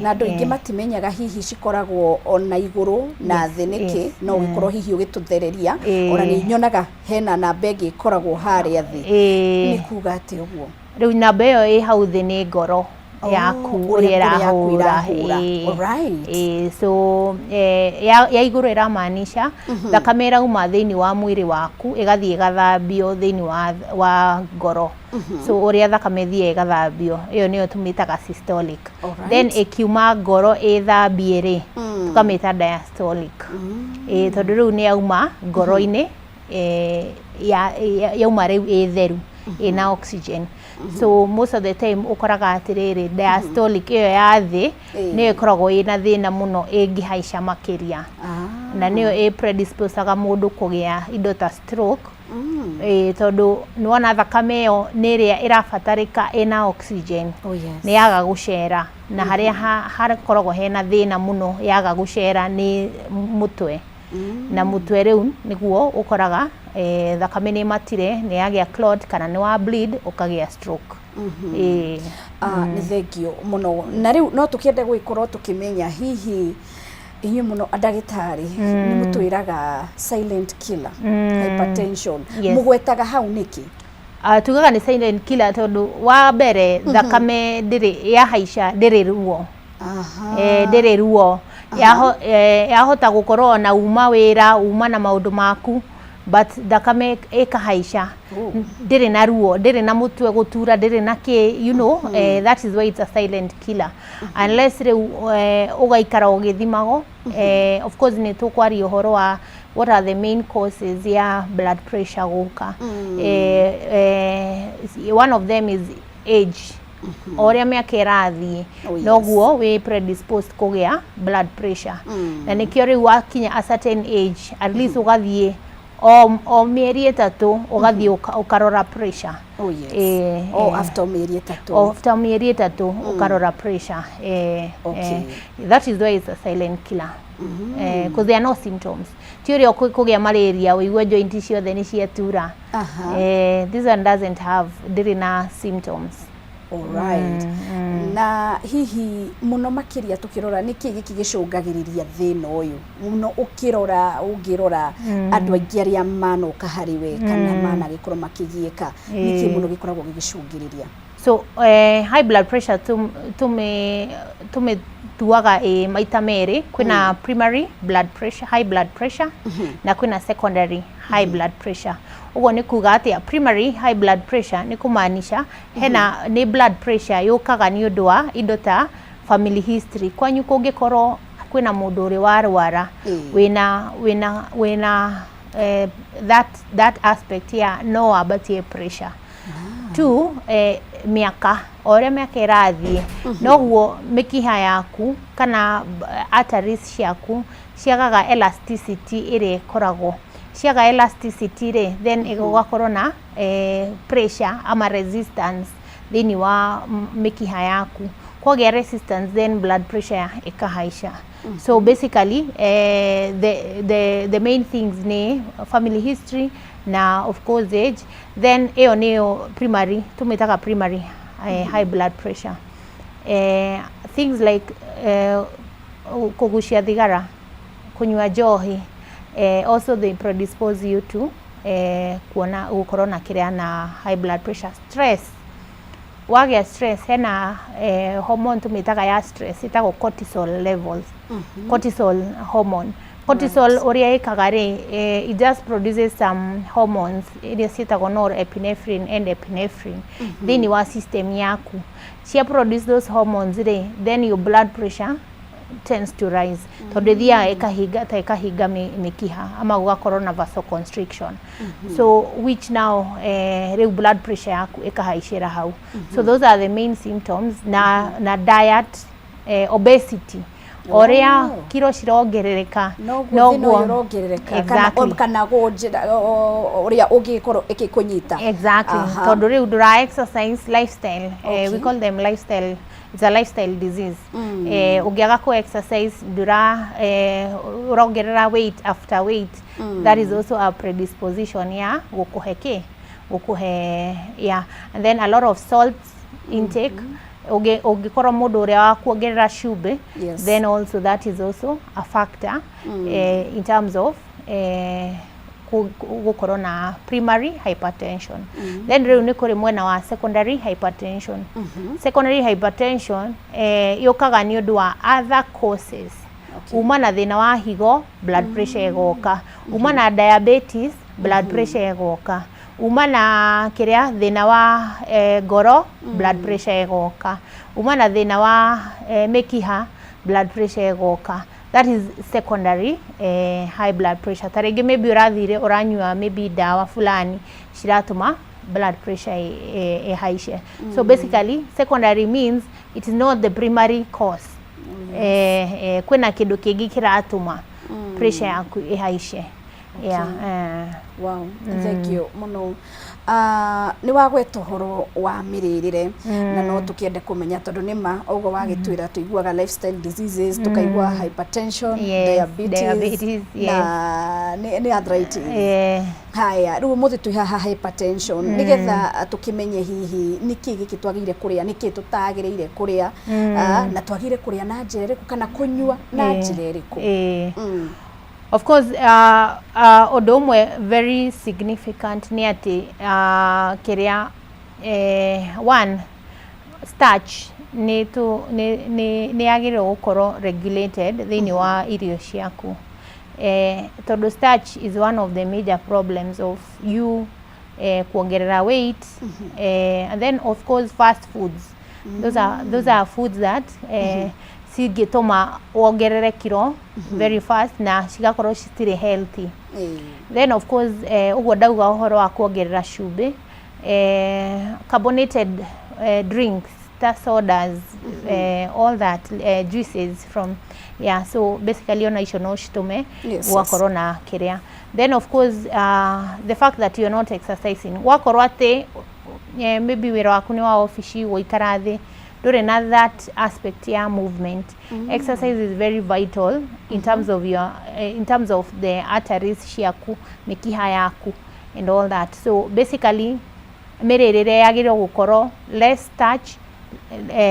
Na andũ aingĩ matimenyaga hihi cikoragwo ona igũrũ na thĩ nĩkĩ. No ũgĩkorwo hihi ũgĩtũthereria. Ona nĩ nyonaga hena namba ĩngĩ ĩkoragwo harĩa thĩ. Nĩ kuga atĩ ũguo? Rĩu namba ĩyo ĩ hau thĩ nĩ ngoro yaku, ũrĩa ũrĩa ngoro yaku ĩrahũra. Ĩrahũra. So ya igũrũ ĩramaanisha thakame ĩrauma thĩinĩ wa mwĩrĩ waku ĩgathiĩ ĩgathambio thĩinĩ wa ngoro. So ũrĩa thakame ĩthiaga ĩgathambio, ĩyo nĩyo tũmĩtaga systolic. Then ĩkiuma ngoro ĩthambie rĩ, tũkamĩta diastolic, tondũ rĩu nĩ yauma ngoro-inĩ, yauma rĩu ĩ theru, ĩna oxygen. So most of the time ũkoraga atĩrĩrĩ, diastolic ĩyo ya thĩ nĩyo ĩkoragwo ĩna thĩna mũno ĩngĩhaica makĩria, na nĩyo ĩ predisposaga mũndũ kũgĩa indo ta stroke, tondũ nĩwona thakame ĩyo nĩ ĩrĩa ĩrabatarĩka ĩna oxygen. Nĩ yaga gũcera, na harĩa hakoragwo hena thĩna mũno yaga gũcera nĩ mũtwe, na mũtwe rĩu nĩguo ũkoraga thakame nĩ ĩmatire, nĩ yagĩa clot kana nĩ wa bleed, ũkagĩa stroke. Ah, nĩ thengio mũno. Na rĩu no tũkĩende gũgĩkorwo tũkĩmenya hihi inyuĩ mũno ndagĩtarĩ nĩ mũtwĩraga silent killer, hypertension. Mũgwetaga hau nĩkĩ? Tugaga nĩ silent killer tondũ wa mbere thakame ndĩrĩ yahaica, ndĩrĩ ruo. Ndĩrĩ ruo. Yahota gũkorwo ona uma wĩra, uma na maũndũ maku, but thakame ĩkahaica, ndĩrĩ na ruo, ndĩrĩ na mũtwe gũtura, ndĩrĩ na kĩ. That is why it's a silent killer, unless rĩu ũgaikara ũgĩthimagwo. Of course nĩ tũkwaria ũhoro wa what are the main causes ya blood pressure gũka. One of them is age. O ũrĩa mĩaka ĩrathiĩ, noguo wĩ predisposed kũgĩa blood pressure, na nĩkĩo rĩu wakinya a certain age, at least ũgathiĩ o mĩeri 3, ũgathiĩ ũkarora pressure. Oh, after mĩeri 3. O after mĩeri 3 ũkarora pressure. That is why it's a silent killer, because there are no symptoms. Ti ũrĩa kũgĩa malaria ũigue joint ciothe nĩ ciatura. This one doesn't have, ndĩrĩ na symptoms. Alright. Na hihi mũno makĩria tũkĩrora nĩkĩ gĩkĩ gĩcũngagĩrĩria thĩna ũyũ mũno, ũkĩrora, ũngĩrora andũ aingĩ arĩa manoka harĩ we kana managĩkorwo makĩgiĩka, nĩkĩ mũno gĩkoragwo gĩgĩcũngĩrĩria? So high blood pressure tũmĩtuaga ĩ maita merĩ. Kwĩna primary blood pressure, high blood pressure, na kwĩna secondary high blood pressure. Ũguo nĩ kuga atĩa? Primary high blood pressure nĩ kũmaanisha hena nĩ blood pressure yũkaga nĩ ũndũ wa indo ta family history. Kwanyu kũngĩkorwo kwĩna mũndũ ũrĩ warwara wĩna that aspect ya no wambatie pressure. Two, mĩaka, o ũrĩa mĩaka ĩrathiĩ, noguo mĩkiha yaku kana arteries ciaku ciagaga elasticity ĩrĩa ĩkoragwo. Ciaga elasticity rĩ, then gũgakorwo na pressure ama resistance thĩinĩ wa mĩkiha yaku. Kwagĩa resistance, then blood pressure ĩkahaica. So basically, the main things nĩ family history na of course age. Then ĩyo nĩyo primary, tũmĩtaga primary high blood pressure. Things like kũgucia thigara, kũnyua njohi, also they predispose you to kuona gũkorwo na kĩrĩa na high blood pressure. Stress, wagĩa stress, hena hormone tũmĩtaga ya stress, ĩtagwo cortisol levels, cortisol hormone. Cortisol ũrĩa ĩkaga rĩ, it just produces some hormones iria ciĩtagwo norepinephrine and epinephrine thĩinĩ wa system yaku. Cia produce those hormones rĩ, then your blood pressure tends to rise, tondũ ĩthiaga ĩkahinga ta ĩkahinga mĩkiha ama gũgakorwo na vasoconstriction, so which now rĩu blood pressure yaku ĩkahaicĩra hau. So those are the main symptoms. Na diet, obesity, ũrĩa kiro cirongerereka, noguo thĩna ũyũ ũrongerereka kana kana gũnjĩra ũrĩa ũngĩkorwo ĩgĩkũnyita. Exactly. Tondũ rĩu ndũra exercise, lifestyle, we call them lifestyle, it's a lifestyle disease. Ũngĩaga kũ exercise, ndũra ũrongerera weight after weight. That is also a predisposition ya gũkũhe kĩ, gũkũhe, yeah. And then a lot of salt intake, ũngĩkorwo mũndũ ũrĩa wa kuongerera cumbĩ, then also that is also a factor in terms of gũkorwo na primary hypertension. Then rĩu nĩ kũrĩ mwena wa secondary hypertension. Secondary hypertension yũkaga nĩ ũndũ wa other causes. Uma na thĩna wa higo, blood pressure ĩgoka. Uma na diabetes, blood pressure ĩgoka. Uma na kĩrĩa, thĩna wa ngoro, blood pressure ĩgoka. Uma na thĩna wa mĩkiha, blood pressure ĩgoka. That is secondary high blood pressure. Ta rĩngĩ maybe ũrathire ũranyua maybe ndawa fulani ciratũma blood pressure ĩhaice. So basically, secondary means it is not the primary cause. Kwĩna kĩndũ kĩngĩ kĩratũma pressure yaku ĩhaice, yeah. Wow, thank you mũno. Nĩ wagweta ũhoro wa mĩrĩrĩre, na no tũkĩende kũmenya, tondũ nĩ ma ũguo wagĩtwĩra, tũiguaga lifestyle diseases, tũkaigua hypertension, diabetes, diabetes, na nĩ arthritis. Haya, rĩu ũmũthĩ twĩ haha hypertension, nĩgetha tũkĩmenye hihi nĩkĩ gĩkĩ twagĩrĩire kũrĩa, nĩkĩ tũtagĩrĩire kũrĩa, na twagĩrĩire kũrĩa na njĩra ĩrĩkũ kana kũnyua na njĩra ĩrĩkũ? Of course, ũndũ ũmwe very significant nĩ atĩ kĩrĩa, one, starch nĩ yagĩrĩirwo gũkorwo regulated thĩinĩ wa irio ciaku, tondũ starch is one of the major problems of you kuongerera weight. And then of course fast foods, those are foods that cingĩtũma wongerere kiro very fast na cigakorwo citirĩ healthy. Then of course, ũguo ndauga ũhoro wa kuongerera cumbĩ, carbonated drinks ta sodas, all that, juices from, yeah. So basically ona icio no citũme gũgakorwo na kĩrĩa. Then of course, the fact that you're not exercising, gwakorwo atĩ maybe wĩra waku nĩ wa obici, gũikara thĩ, ndũrĩ na that aspect ya movement. Exercise is very vital in terms of your in terms of the arteries ciaku, mĩkiha yaku and all that. So basically mĩrĩrĩre yagĩrĩirwo gũkorwo less starch,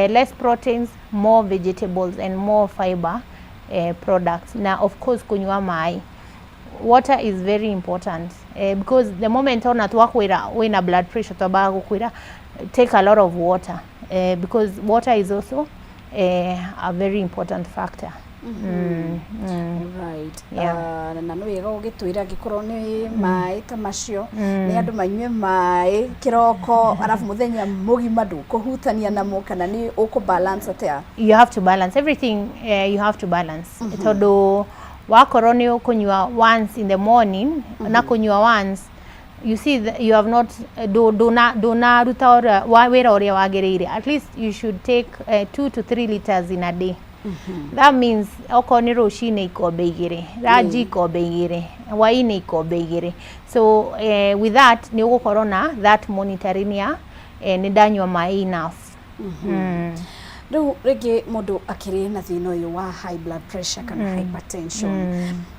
less proteins, more vegetables and more fiber products, na of course kũnyua maĩ. Water is very important because the moment ona twakwĩra wĩna blood pressure, twambaga gũkwĩra take a lot of water because water is also a very important factor. Right. Yeah. Na nĩ wega ũgĩtwĩra angĩkorwo nĩ maĩ ta macio, nĩ andũ manyue maĩ kĩroko, arabu mũthenya mũgima ndũkũhutania namo, kana nĩ ũkũ balance atĩa? You have to balance everything. You have to balance tondũ wakorwo nĩ ũkũnyua once in the morning na kũnyua once, you see you have not ndũnaruta wĩra ũrĩa wagĩrĩire. At least you should take 2 to 3 liters in a day. That means okorwo nĩ rũcinĩ ikombe 2, ranji ikombe 2, hwaĩ-inĩ ikombe 2. So with that nĩ ũgũkorwo na that monitoring ya nĩ ndanyua maĩ enough. Rĩu rĩngĩ mũndũ akĩrĩ na thĩna ũyũ wa high blood pressure kana hypertension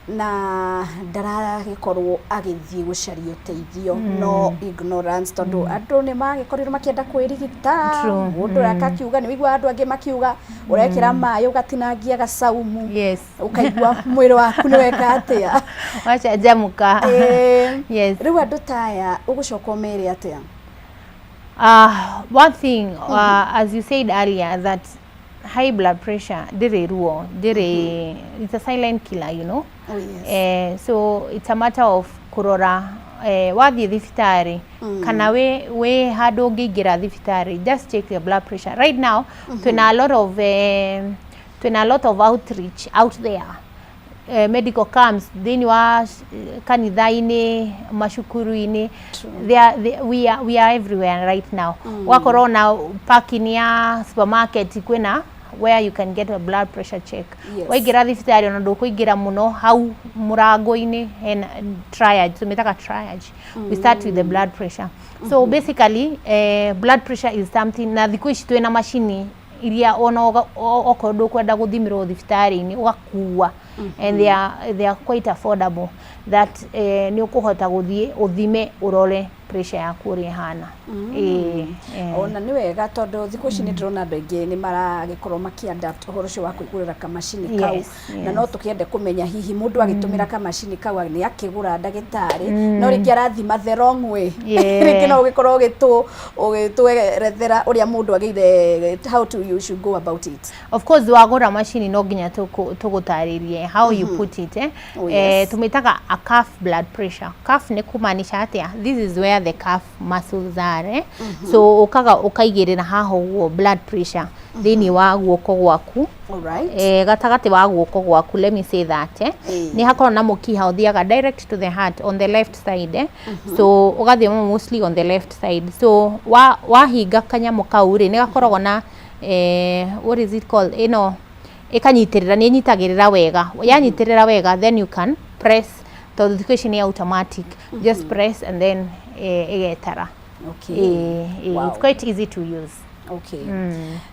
na ndaragĩkorwo agĩthiĩ gũcaria ũteithio, no ignorance, tondũ andũ nĩ magĩkorirwo makĩenda kwĩrigita. Mũndũ akakiuga, nĩ wĩiguaga andũ angĩ makiuga ũrekĩra maĩ ũgatinangia gacaumu, ũkaigua mwĩrĩ waku nĩ weka atĩa. Wacanjamũka. Yes. Rĩu andũ ta aya ũgũcoka ũmere atĩa? One thing, as you said earlier, that high blood pressure, ndĩrĩ ruo, ndĩrĩ, it's a silent killer. Oh, yes. So it's a matter of kũrora wathiĩ thibitarĩ kana wĩ handũ ũngĩingĩra thibitarĩ, just check your blood pressure. Right now, twĩna a lot of outreach out there, medical camps thĩinĩ wa kanitha-inĩ, macukuru-inĩ. They are, they, we are, we are everywhere right now. Wakorwo na parking ya supermarket, kwĩna where you can get a blood pressure check. Waingĩra thibitarĩ, ona ndũkũingĩra mũno, hau mũrango-inĩ hena triage, tũmĩtaga triage. We start with the blood pressure. So basically, blood pressure is something, na thikũ ici twĩna macini iria ona okorwo ndũkwenda gũthimĩrwo thibitarĩ-inĩ ũgakua, and they are quite affordable, that nĩ ũkũhota gũthiĩ ũthime ũrore pressure yaku ũrĩa ĩhana. Ĩĩ, eh. Ona nĩ wega tondũ thikũ ici nĩ ndĩrona andũ aingĩ nĩ maragĩkorwo makĩ-adapt ũhoro ũcio wa kwĩgũrĩra kamacini kau. Na no tũkĩende kũmenya hihi mũndũ agĩtũmĩra kamacini kau nĩ akĩgũra ndagĩtarĩ, no rĩngĩ arathima the wrong way. Rĩngĩ no ũgĩkorwo ũgĩtwerethera ũrĩa mũndũ agĩire, how to you should go about it. Of course, wagũra macini no nginya tũgũtarĩrie how you put it, eh? Oh, yes. Tũmĩtaga a cuff blood pressure. Cuff nĩ kumaanisha atĩa? This is where the cuff muscles are, eh? So ũkaga ũkaigĩrĩra haha ũguo blood pressure thĩinĩ wa guoko gwaku, gatagatĩ wa guoko gwaku, let me say that, eh? Nĩ hakoragwo na mũkiha ũthiaga direct to the heart on the left side, eh? So ũgathiĩ mostly on the left side. So wahinga kanyamũ kau rĩ, nĩ gakoragwo na what is it called, ĩno ĩkanyitĩrĩra, nĩ ĩnyitagĩrĩra wega. Yanyitĩrĩra wega, then you can press, tondũ thikũ ici nĩ automatic. Just press and then ĩgetara. It's quite easy to use. Okay.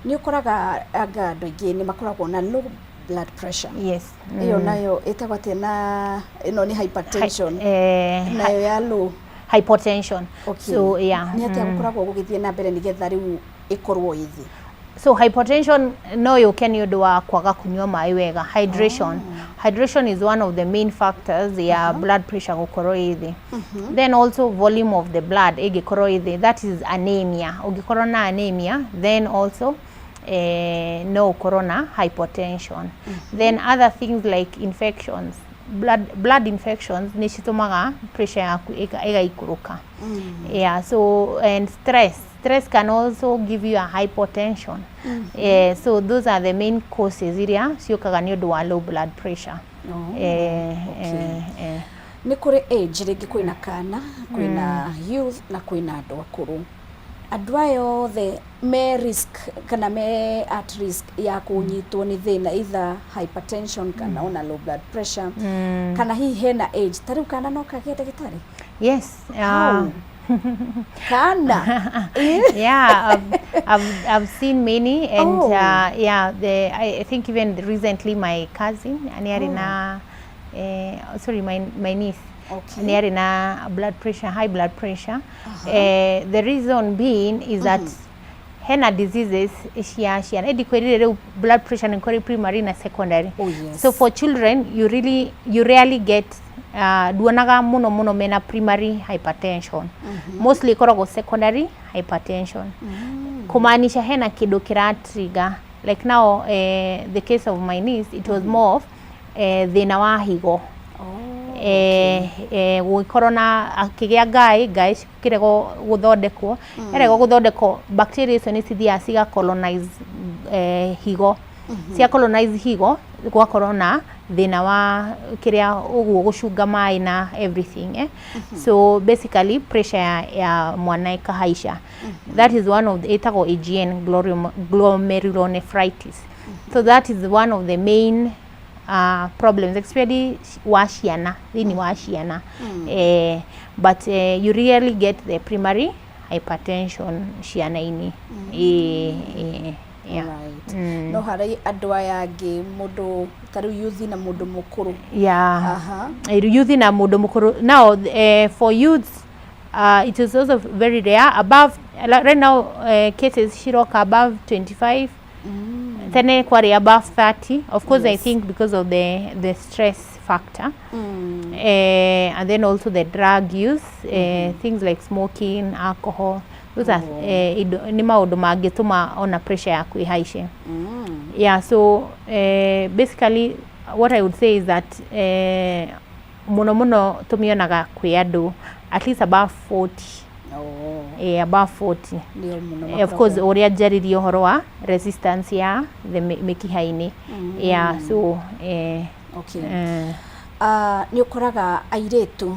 Nĩ ũkoraga anga andũ aingĩ nĩ makoragwo na low blood pressure. Yes. Ĩyo nayo ĩtagwo atĩa? Na ĩno nĩ hypertension, nayo ya low? Hypotension. So yeah. Nĩ atĩa gũkoragwo gũgĩthiĩ na mbere nĩgetha rĩu ĩkorwo ĩ thĩ? So hypotension no yũke nĩ ũndũ wa kwaga kunyua maĩ wega, hydration. Hydration is one of the main factors ya blood pressure gũkorwo ĩ thĩ. Then also volume of the blood ĩngĩkorwo ĩ thĩ, that is anemia. Ũngĩkorwo na anemia, then also no ũkorwo na hypotension. Then other things like infections, blood infections nĩ citũmaga pressure yaku ĩgaikũrũka. Yeah, so and stress can also give you a hypotension. So those are the main causes iria ciũkaga nĩ ũndũ wa low blood pressure. Oh, okay. Nĩ kũrĩ age, rĩngĩ kwĩna kana, kwĩna youth na kwĩna andũ akũrũ. Andũ aya othe me risk kana me at risk ya kũnyitwo nĩ thĩna, either hypertension kana ona low blood pressure, kana hihi hena age, ta rĩu kana no kagĩe ndagĩtarĩ? Yes. How? Kana? Yeah, I've seen many and yeah, I think even recently my cousin nĩ arĩ na sorry, my niece nĩ arĩ na blood pressure, high blood pressure. The reason being is that hena diseases cia ciana. Ĩndi kwĩrire rĩu blood pressure nĩ kũrĩ primary na secondary. Oh, yes. So for children, you rarely get Nduonaga mũno mũno mena primary hypertension. Mostly ĩkoragwo secondary hypertension, kumaanisha hena kĩndũ kĩra trigger. Like now, the case of my niece, it was more of thĩna wa higo, gũgĩkorwo na akĩgĩa ngaĩ, ngaĩ cikĩregwo gũthondekwo, yaregwo gũthondekwo, bacteria icio nĩ cithiaga ciga colonize higo. Cia colonize higo, gwakorwo na thĩna wa kĩrĩa ũguo gũcunga maĩ na everything, eh? So basically pressure ya mwana ĩkahaica. That is one of the, ĩtagwo AGN, glomerulonephritis. So that is one of the main problems, especially wa ciana, thĩinĩ wa ciana. But you really get the primary hypertension ciana-inĩ. Yeah. Right. Mm. No harĩ andũ aya angĩ, mũndũ ta rĩu youth na mũndũ mũkũrũ? Yeah. Aha. Youth na mũndũ mũkũrũ now, for youths, it is also very rare. Above, like right now, cases ciroka above 25. Tene kwarĩ above 30, of course. I think because of the stress factor, and then also the drug use, things like smoking, alcohol, those are nĩ maũndũ mangĩtũma ona pressure yaku ĩhaice. Yeah, so basically what I would say is that mũno mũno tũmĩonaga kwĩ andũ at least above 40. Oh. Above 40. Nĩo mũno. Of course, makoragwo. ũrĩa njaririe ũhoro wa resistance ya the mĩkiha-inĩ. Yeah, so Okay. Nĩ ũkoraga airĩtu,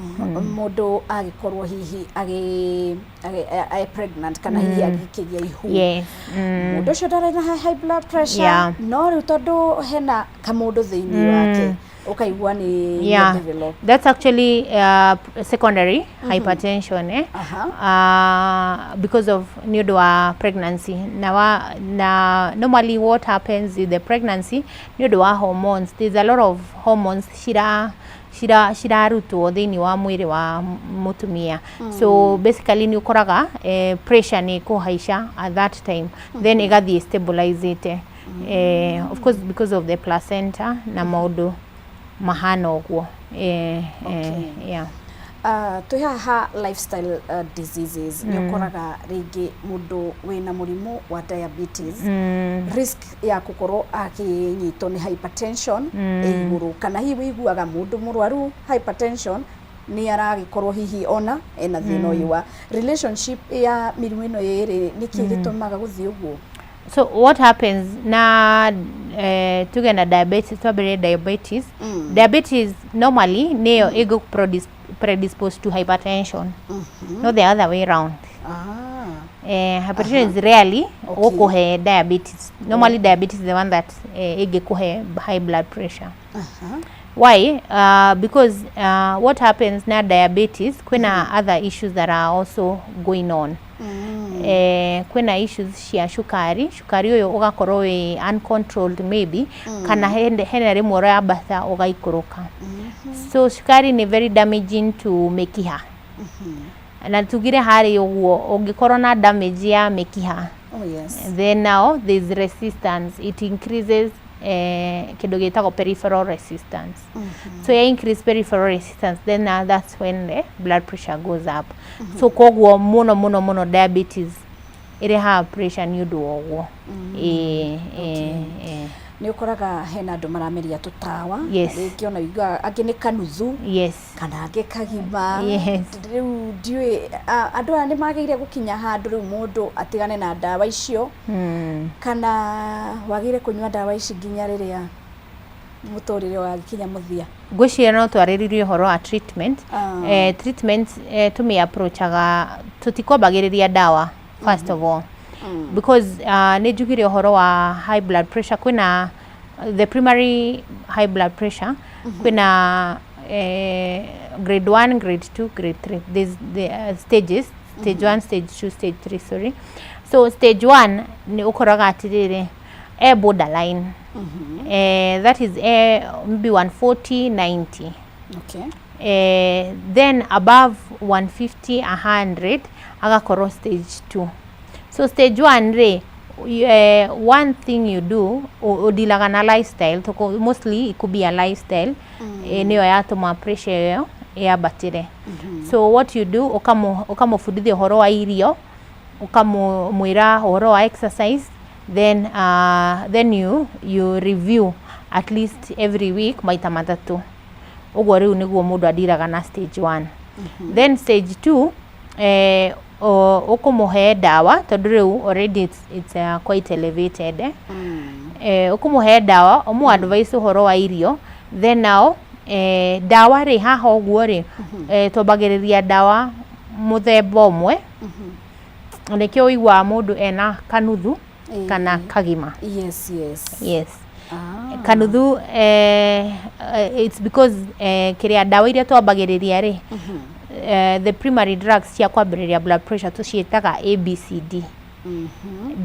mũndũ agĩkorwo hihi agĩ pregnant kana hihi agĩkĩgĩa ihu, mũndũ ũcio ndarĩ na high blood pressure, no rĩu tondũ hena kamũndũ thĩinĩ wake, ũkaigua nĩ develop. That's actually secondary hypertension, eh? Because of nĩ ũndũ wa pregnancy. Na normally what happens with the pregnancy, nĩ ũndũ wa hormones, there's a lot of hormones cirarutwo thĩinĩ wa mwĩrĩ wa mũtumia. So basically nĩ ũkoraga pressure nĩ ĩkũhaica at that time, then ĩgathiĩ stabilizĩte, of course because of the placenta na maũndũ mahana ũguo. Yeah. Twĩ haha lifestyle diseases, nĩ ũkoraga rĩngĩ mũndũ wĩna mũrimũ wa diabetes, risk ya gũkorwo akĩnyitwo nĩ hypertension ĩ igũrũ, kana hihi wĩiguaga mũndũ mũrwaru hypertension nĩ aragĩkorwo hihi ona ena thĩna ũyũ wa relationship ya mĩrimũ ĩno ĩrĩ, nĩkĩ gĩtũmaga gũthiĩ ũguo? So what happens na tuge na diabetes, twambĩrĩrie diabetes. Diabetes normally nĩyo ĩgũ predispose to hypertension, not the other way round. Hypertension is rarely gũkũhe diabetes. Normally diabetes is the one that ĩngĩkũhe high blood pressure. Why? Because what happens na diabetes, kwĩna other issues that are also going on. Kwĩna issues cia cukari, cukari ũyũ ũgakorwo wĩ uncontrolled maybe, kana hena rĩmwe ũrambata ũgaikũrũka. So cukari nĩ very damaging to mĩkiha, na tugire harĩ ũguo ũngĩkorwo na damage ya mĩkiha, Oh, yes. then now there's resistance, it increases kĩndũ gĩtagwo peripheral resistance. So ya increase peripheral resistance, then now that's when the blood pressure goes up. So koguo mũno mũno mũno diabetes ĩrehaga pressure nĩ ũndũ wa ũguo. Ĩĩ. Nĩ ũkoraga hena andũ marameria tũtawa, rĩngĩ ona ũiguaga angĩ nĩ kanuthu, kana angĩ kagima. Rĩu ndiũĩ andũ aya nĩ magĩrĩire gũkinya handũ rĩu mũndũ atigane na ndawa icio, kana wagĩrĩire kũnyua ndawa ici nginya rĩrĩa mũtũrĩre ũgagĩkinya mũthia? Ngwĩciria no twarĩrĩrie ũhoro wa treatment. Treatment, tũmĩ approachaga, tũtikwambagĩrĩria ndawa first of all, because nĩ njugire ũhoro wa high blood pressure, kwĩna the primary high blood pressure, kwĩna grade 1, grade 2, grade 3. There's the stages, stage 1, stage 2, stage 3, sorry. So stage 1 nĩ ũkoraga atĩrĩrĩ, e borderline, that is maybe 140 90. Then above 150 100 agakorwo stage 2. So stage 1 rĩ, One thing you do, ũdilaga na lifestyle. Mostly it could be a lifestyle nĩyo yatũma pressure ĩyo yambatĩre. So what you do, ũkamũbundithia ũhoro wa irio, ũkamwĩra ũhoro wa exercise, then you review at least every week maita matatũ. Ũguo rĩu nĩguo mũndũ adiraga na stage one. Then stage two, ũkũmũhe ndawa tondũ rĩu already it's quite elevated, eh? Ũkũmũhe ndawa, ũmũ advice ũhoro wa irio, then now ndawa rĩ haha ũguo rĩ, twambagĩrĩria ndawa mũthemba ũmwe. Nĩkĩo ũiguaga mũndũ ena kanuthu kana kagima. Yes. Kanuthu, it's because kĩrĩa ndawa iria twambagĩrĩria rĩ, the primary drugs cia kwambĩrĩria blood pressure tũciĩtaga ABCD.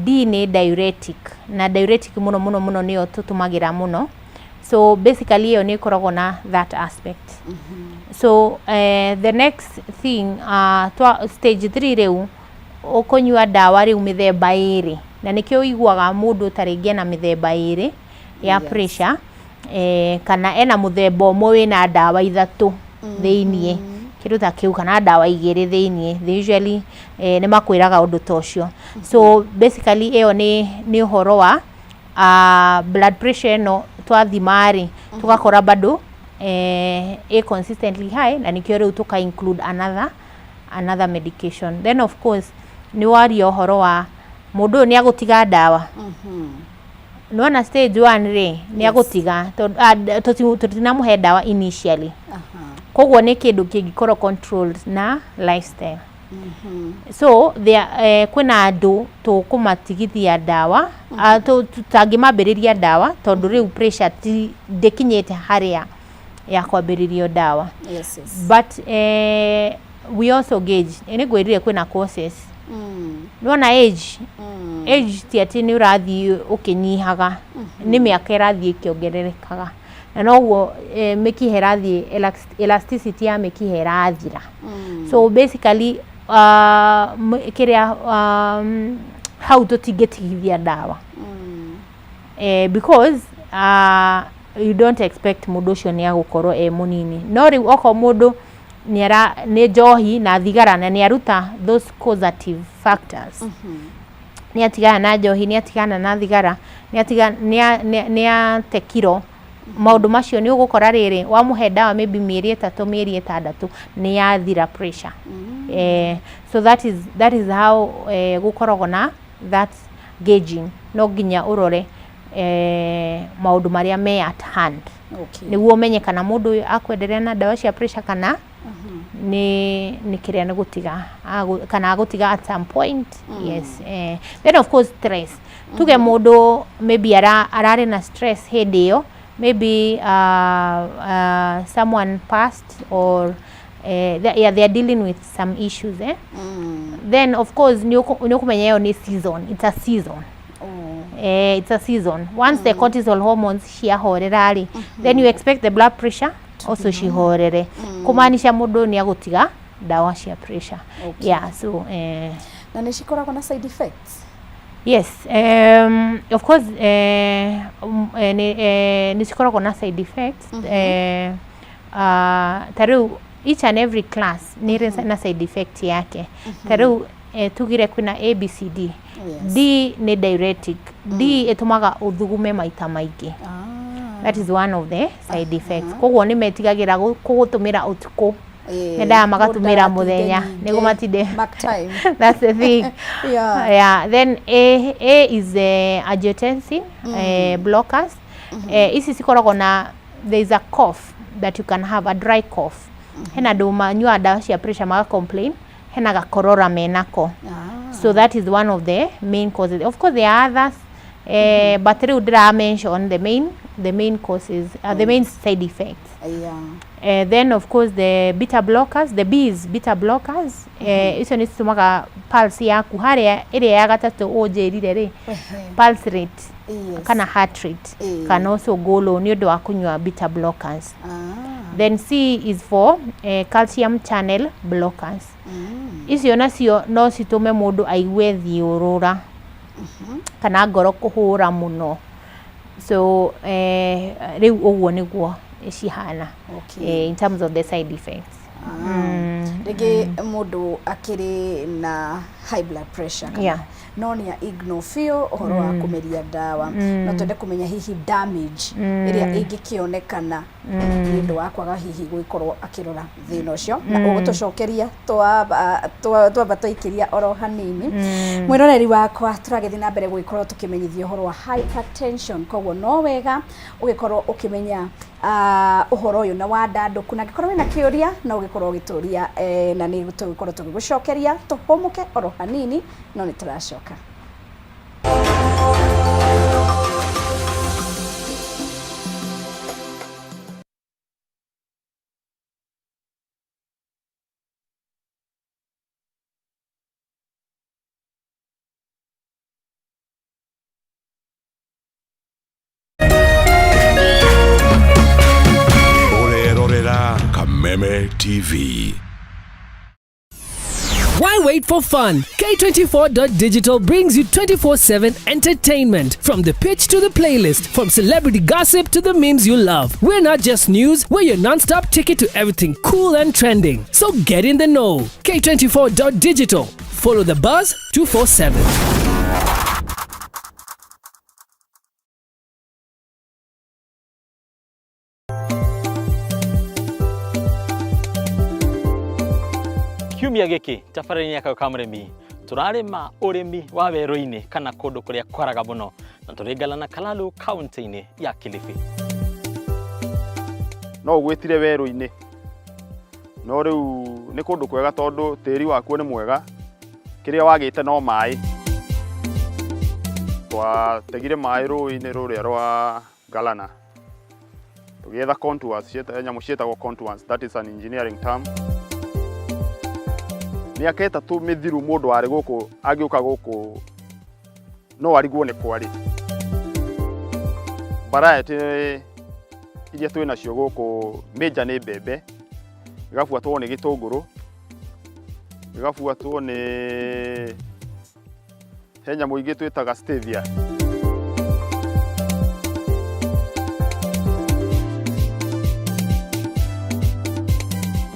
D nĩ diuretic, na diuretic mũno mũno mũno nĩyo tũtũmagĩra mũno. So basically ĩyo nĩ ĩkoragwo na that aspect. So the next thing, stage 3 rĩu ũkũnyua ndawa rĩu mĩthemba ĩrĩ, na nĩkĩo ũiguaga mũndũ ta rĩngĩ ena mĩthemba ĩrĩ ya pressure, kana ena mũthemba ũmwe wĩna ndawa ithatũ thĩiniĩ, kĩndũ ta kĩu, kana ndawa igĩrĩ thĩiniĩ. They usually nĩ makwĩraga ũndũ ta ũcio. So basically ĩyo nĩ ũhoro wa blood pressure ĩno twathima rĩ, tũgakora bado ĩ consistently high, na nĩkĩo rĩu tũka include another medication. Then of course nĩ waria ũhoro wa mũndũ ũyũ nĩ agũtiga ndawa. Nĩwona stage one rĩ, nĩ agũtiga tondũ tũtinamũhe ndawa initially, koguo nĩ kĩndũ kĩngĩkorwo controlled na lifestyle. So there, kwĩna andũ tũkũmatigithia ndawa, tũtangĩmambĩrĩria ndawa tondũ rĩu pressure ti ndĩkinyĩte harĩa ya kwambĩrĩrio ndawa. But we also gauge, nĩ ngwĩrire kwĩna causes. Nĩwona age ti atĩ nĩ ũrathiĩ ũkĩnyihaga, nĩ mĩaka ĩrathiĩ ĩkĩongererekaga, na noguo mĩkiha ĩrathiĩ elasticity ya mĩkiha ĩrathira. So basically kĩrĩa hau tũtingĩtigithia ndawa because you don't expect mũndũ ũcio nĩ agũkorwo e mũnini. No rĩu okorwo mũndũ nĩ nĩ njohi na thigara na nĩ aruta those causative factors, nĩ atigana na njohi, nĩ atigana na thigara, nĩ atiga nĩ ate kiro, maũndũ macio, nĩ ũgũkora rĩrĩ wamũhe ndawa maybe mĩeri 3, mĩeri 6, nĩ yathira pressure. So that is how gũkoragwo na that gauging. No nginya ũrore maũndũ marĩa me at hand nĩguo ũmenye kana mũndũ ũyũ akwenderea na ndawa cia pressure kana nĩ kĩrĩa nĩ gũtiga kana agũtiga at some point. Yes. Then of course stress, tuge mũndũ maybe ararĩ na stress hĩndĩ ĩyo, maybe someone passed or yeah, they are dealing with some issues, eh? Then of course nĩ ũkũmenya ĩyo nĩ season, it's a season. It's a season. Once the cortisol hormones ciahorera rĩ, then you expect the blood pressure also cihorere, kumaanisha mũndũ nĩ agũtiga ndawa cia pressure. Yeah, so Na nĩ cikoragwo na side effects? Yes, of course nĩ cikoragwo na side effects. Ta rĩu each and every class nĩ ĩrĩ na side effect yake. Ta rĩu tugire kwĩna ABCD. D nĩ diuretic. D ĩtũmaga ũthugume maita maingĩ. That is one of the side effects. Koguo nĩ metigagĩra kũgũtũmĩra ũtukũ, mendaga magatũmĩra mũthenya nĩguo matinde. Mark time. That's the thing. Yeah. Then A is angiotensin blockers. Ici cikoragwo na, there is a cough that you can have, a dry cough. Hena andũ manyuaga ndawa cia pressure maga complain hena gakorora menako. So that is one of the main causes. Of course there are others, but rĩu ndĩra mention the main causes, the main side effects. Then of course the beta blockers, the B is beta blockers. Icio nĩ citũmaga pulse yaku harĩa ĩrĩa ya gatatũ ũnjĩrire rĩ, pulse rate kana heart rate can also go low nĩ ũndũ wa kũnyua beta blockers. Then C is for calcium channel blockers. Icio nacio no citũme mũndũ aigue thiũrũra. Kana ngoro kũhũra mũno. So rĩu ũguo nĩguo cihana in terms of the side effects. Rĩngĩ mũndũ akĩrĩ na high blood pressure kana no nĩ ignore biũ ũhoro wa kũmeria ndawa, no twende kũmenya hihi damage ĩrĩa ĩngĩkĩonekana nĩ ũndũ wa kwaga hihi gũgĩkorwo akĩrora thĩna ũcio, na ũgũtũcokeria twamba twaikĩria oro hanini. Mwĩroreri wakwa, tũragĩthiĩ na mbere gũgĩkorwo tũkĩmenyithio ũhoro wa hypertension, koguo no wega ũgĩkorwo ũkĩmenya ũhoro ũyũ na wandandũku, na angĩkorwo wĩna kĩũria no ũgĩkorwo ũgĩtũria, na nĩ tũgũkorwo tũgĩgũcokeria. Tũhũmũke oro hanini, no nĩ tũracoka. Ũrerorera Kameme TV. Why wait for fun? K24.digital brings you 24/7 entertainment. From the pitch to the playlist, from celebrity gossip to the memes you love. We're not just news, we're your non stop ticket to everything cool and trending. So get in the know. K24.digital. Follow the buzz 247. Kiumia gĩkĩ tabarĩra-inĩ ya Kayũ ka Mũrĩmi, tũrarĩma ũrĩmi wa werũ-inĩ kana kũndũ kũrĩa kwaraga mũno, na tũrĩ na Kalalu, kaunti-inĩ ya Kilifi. No ũgwĩtire werũ-inĩ, no rĩu nĩ kũndũ kwega tondũ tĩri wakuo nĩ mwega, kĩrĩa wagĩte no maĩ. Twategire maĩ rũĩ-inĩ rũrĩa rwa Galana, tũgĩetha contours, nyamũ ciĩtagwo contours, that is an engineering term. Mĩaka 3 mĩthiru, mũndũ warĩ gũkũ angĩũka gũkũ no arigwo nĩ kwarĩ. Variety iria twĩ nacio gũkũ major nĩ mbembe, ĩgabuatwo nĩ gĩtũngũrũ, ĩgabuatwo nĩ he nyamũ ingĩ twĩtaga stevia.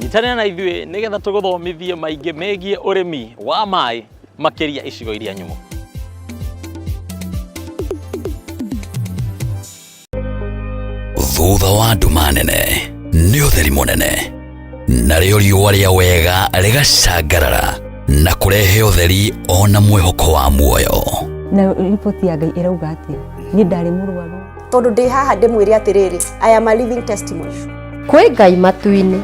Nyitanĩra na ithuĩ nĩgetha tũgũthomithie maingĩ megiĩ ũrĩmi wa maĩ, makĩria icigo iria nyũmũ. Thutha wa nduma nene nĩ ũtheri mũnene, narĩo riũa rĩa wega rĩgacangarara na kũrehe ũtheri ona mwĩhoko wa muoyo. Na riboti ya Ngai ĩrauga atĩa? Niĩ ndarĩ mũrwaru. Tondũ ndĩ haha ndĩmwĩre atĩrĩrĩ, I am a living testimony. Kwĩ Ngai matu-inĩ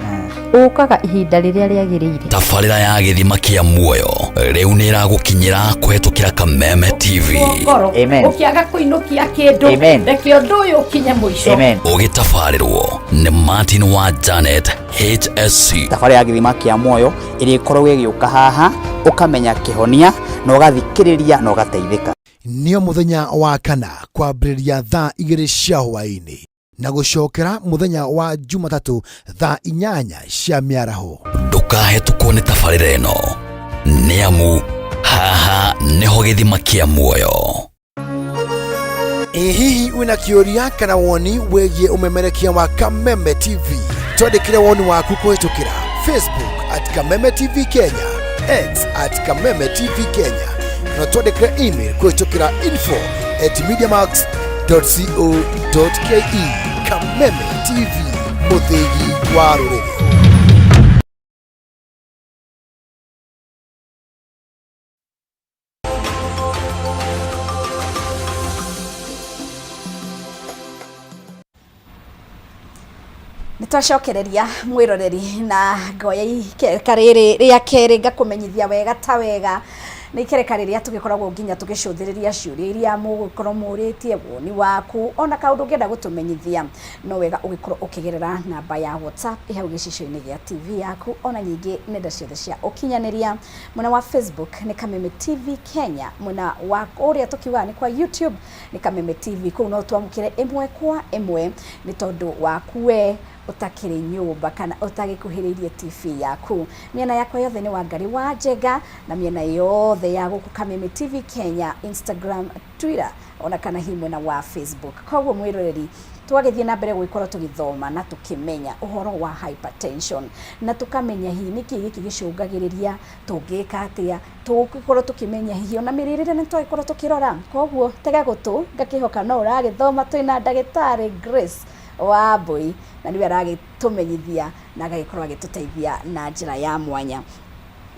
ũkaga ihinda rĩrĩa rĩagĩrĩire. Tabarĩra ya Gĩthima kĩa Muoyo rĩu nĩ ĩragũkinyĩra kũhetũkĩra Kameme TV. Ngoro ũkĩaga kũinũkia kĩndũ, reke ũndũ ũyũ ũkinye mũico. Ũgĩtabarĩrwo nĩ Martin wa Janet HSC. Thabarĩ ya Gĩthima kĩa Muoyo ĩrĩa ĩkoragwo ĩgĩũka haha, ũkamenya kĩhonia na ũgathikĩrĩria na ũgateithĩka. Nĩo mũthenya wa kana kwambĩrĩria thaa 2 cia hwaĩ-inĩ na gũcokera mũthenya wa Jumatatũ thaa 8 cia mĩaraho. Ndũkahetũkwo nĩ tabarĩra ĩno, nĩ amu haha nĩho gĩthima kĩa muoyo. Ĩ hihi wĩna kĩũria kana woni wĩgiĩ ũmemerekia wa Kameme TV? Twandĩkĩre woni waku kũhĩtũkĩra Facebook @KamemeTV Kenya, X @KamemeTV Kenya, na twandĩkĩre email kũhĩtũkĩra info@mediamax.co.ke. Kameme TV, mũthĩgi wa rũrĩrĩ. Nĩ twacokereria, mwĩroreri, na ngoya ikereka rĩrĩ rĩa kerĩ ngakũmenyithia wega ta wega nĩ ikereka rĩrĩa tũgĩkoragwo nginya tũgĩcũthĩrĩria ciũria iria mũgũkorwo mũrĩtie, woni waku ona kaũndũ ũngĩenda gũtũmenyithia. No wega ũgĩkorwo ũkĩgerera namba ya WhatsApp ĩ hau gĩcicio-inĩ gĩa TV yaku, ona nyingĩ nenda ciothe cia ũkinyanĩria. Mwena wa Facebook nĩ Kameme TV Kenya, mwena wa ũrĩa tũkiugaga nĩ kwa YouTube nĩ Kameme TV. Kũu no twamũkĩre ĩmwe kwa ĩmwe nĩ tondũ waku we. Ũtakĩrĩ nyũmba kana ũtagĩkuhĩrĩirie TV yaku. Mĩena yakwa yothe nĩ Wangari wa Njenga na mĩena yothe ya gũkũ Kameme TV Kenya, Instagram, Twitter ona kana hihi mwena wa Facebook. Koguo mwĩroreri twagĩthiĩ na mbere gũgĩkorwo tũgĩthoma na tũkĩmenya ũhoro wa hypertension na tũkamenya hihi nĩkĩ gĩkĩ gĩcũngagĩrĩria, tũngĩka atĩa, tũgũgĩkorwo tũkĩmenya hihi ona mĩrĩrĩre nĩ twagĩkorwo tũkĩrora. Koguo tega gũtũ ngakĩhoka no ũragĩthoma twĩna ndagĩtarĩ Grace Wambui na nĩwe aragĩtũmenyithia na agagĩkorwo agĩtũteithia na njĩra ya mwanya.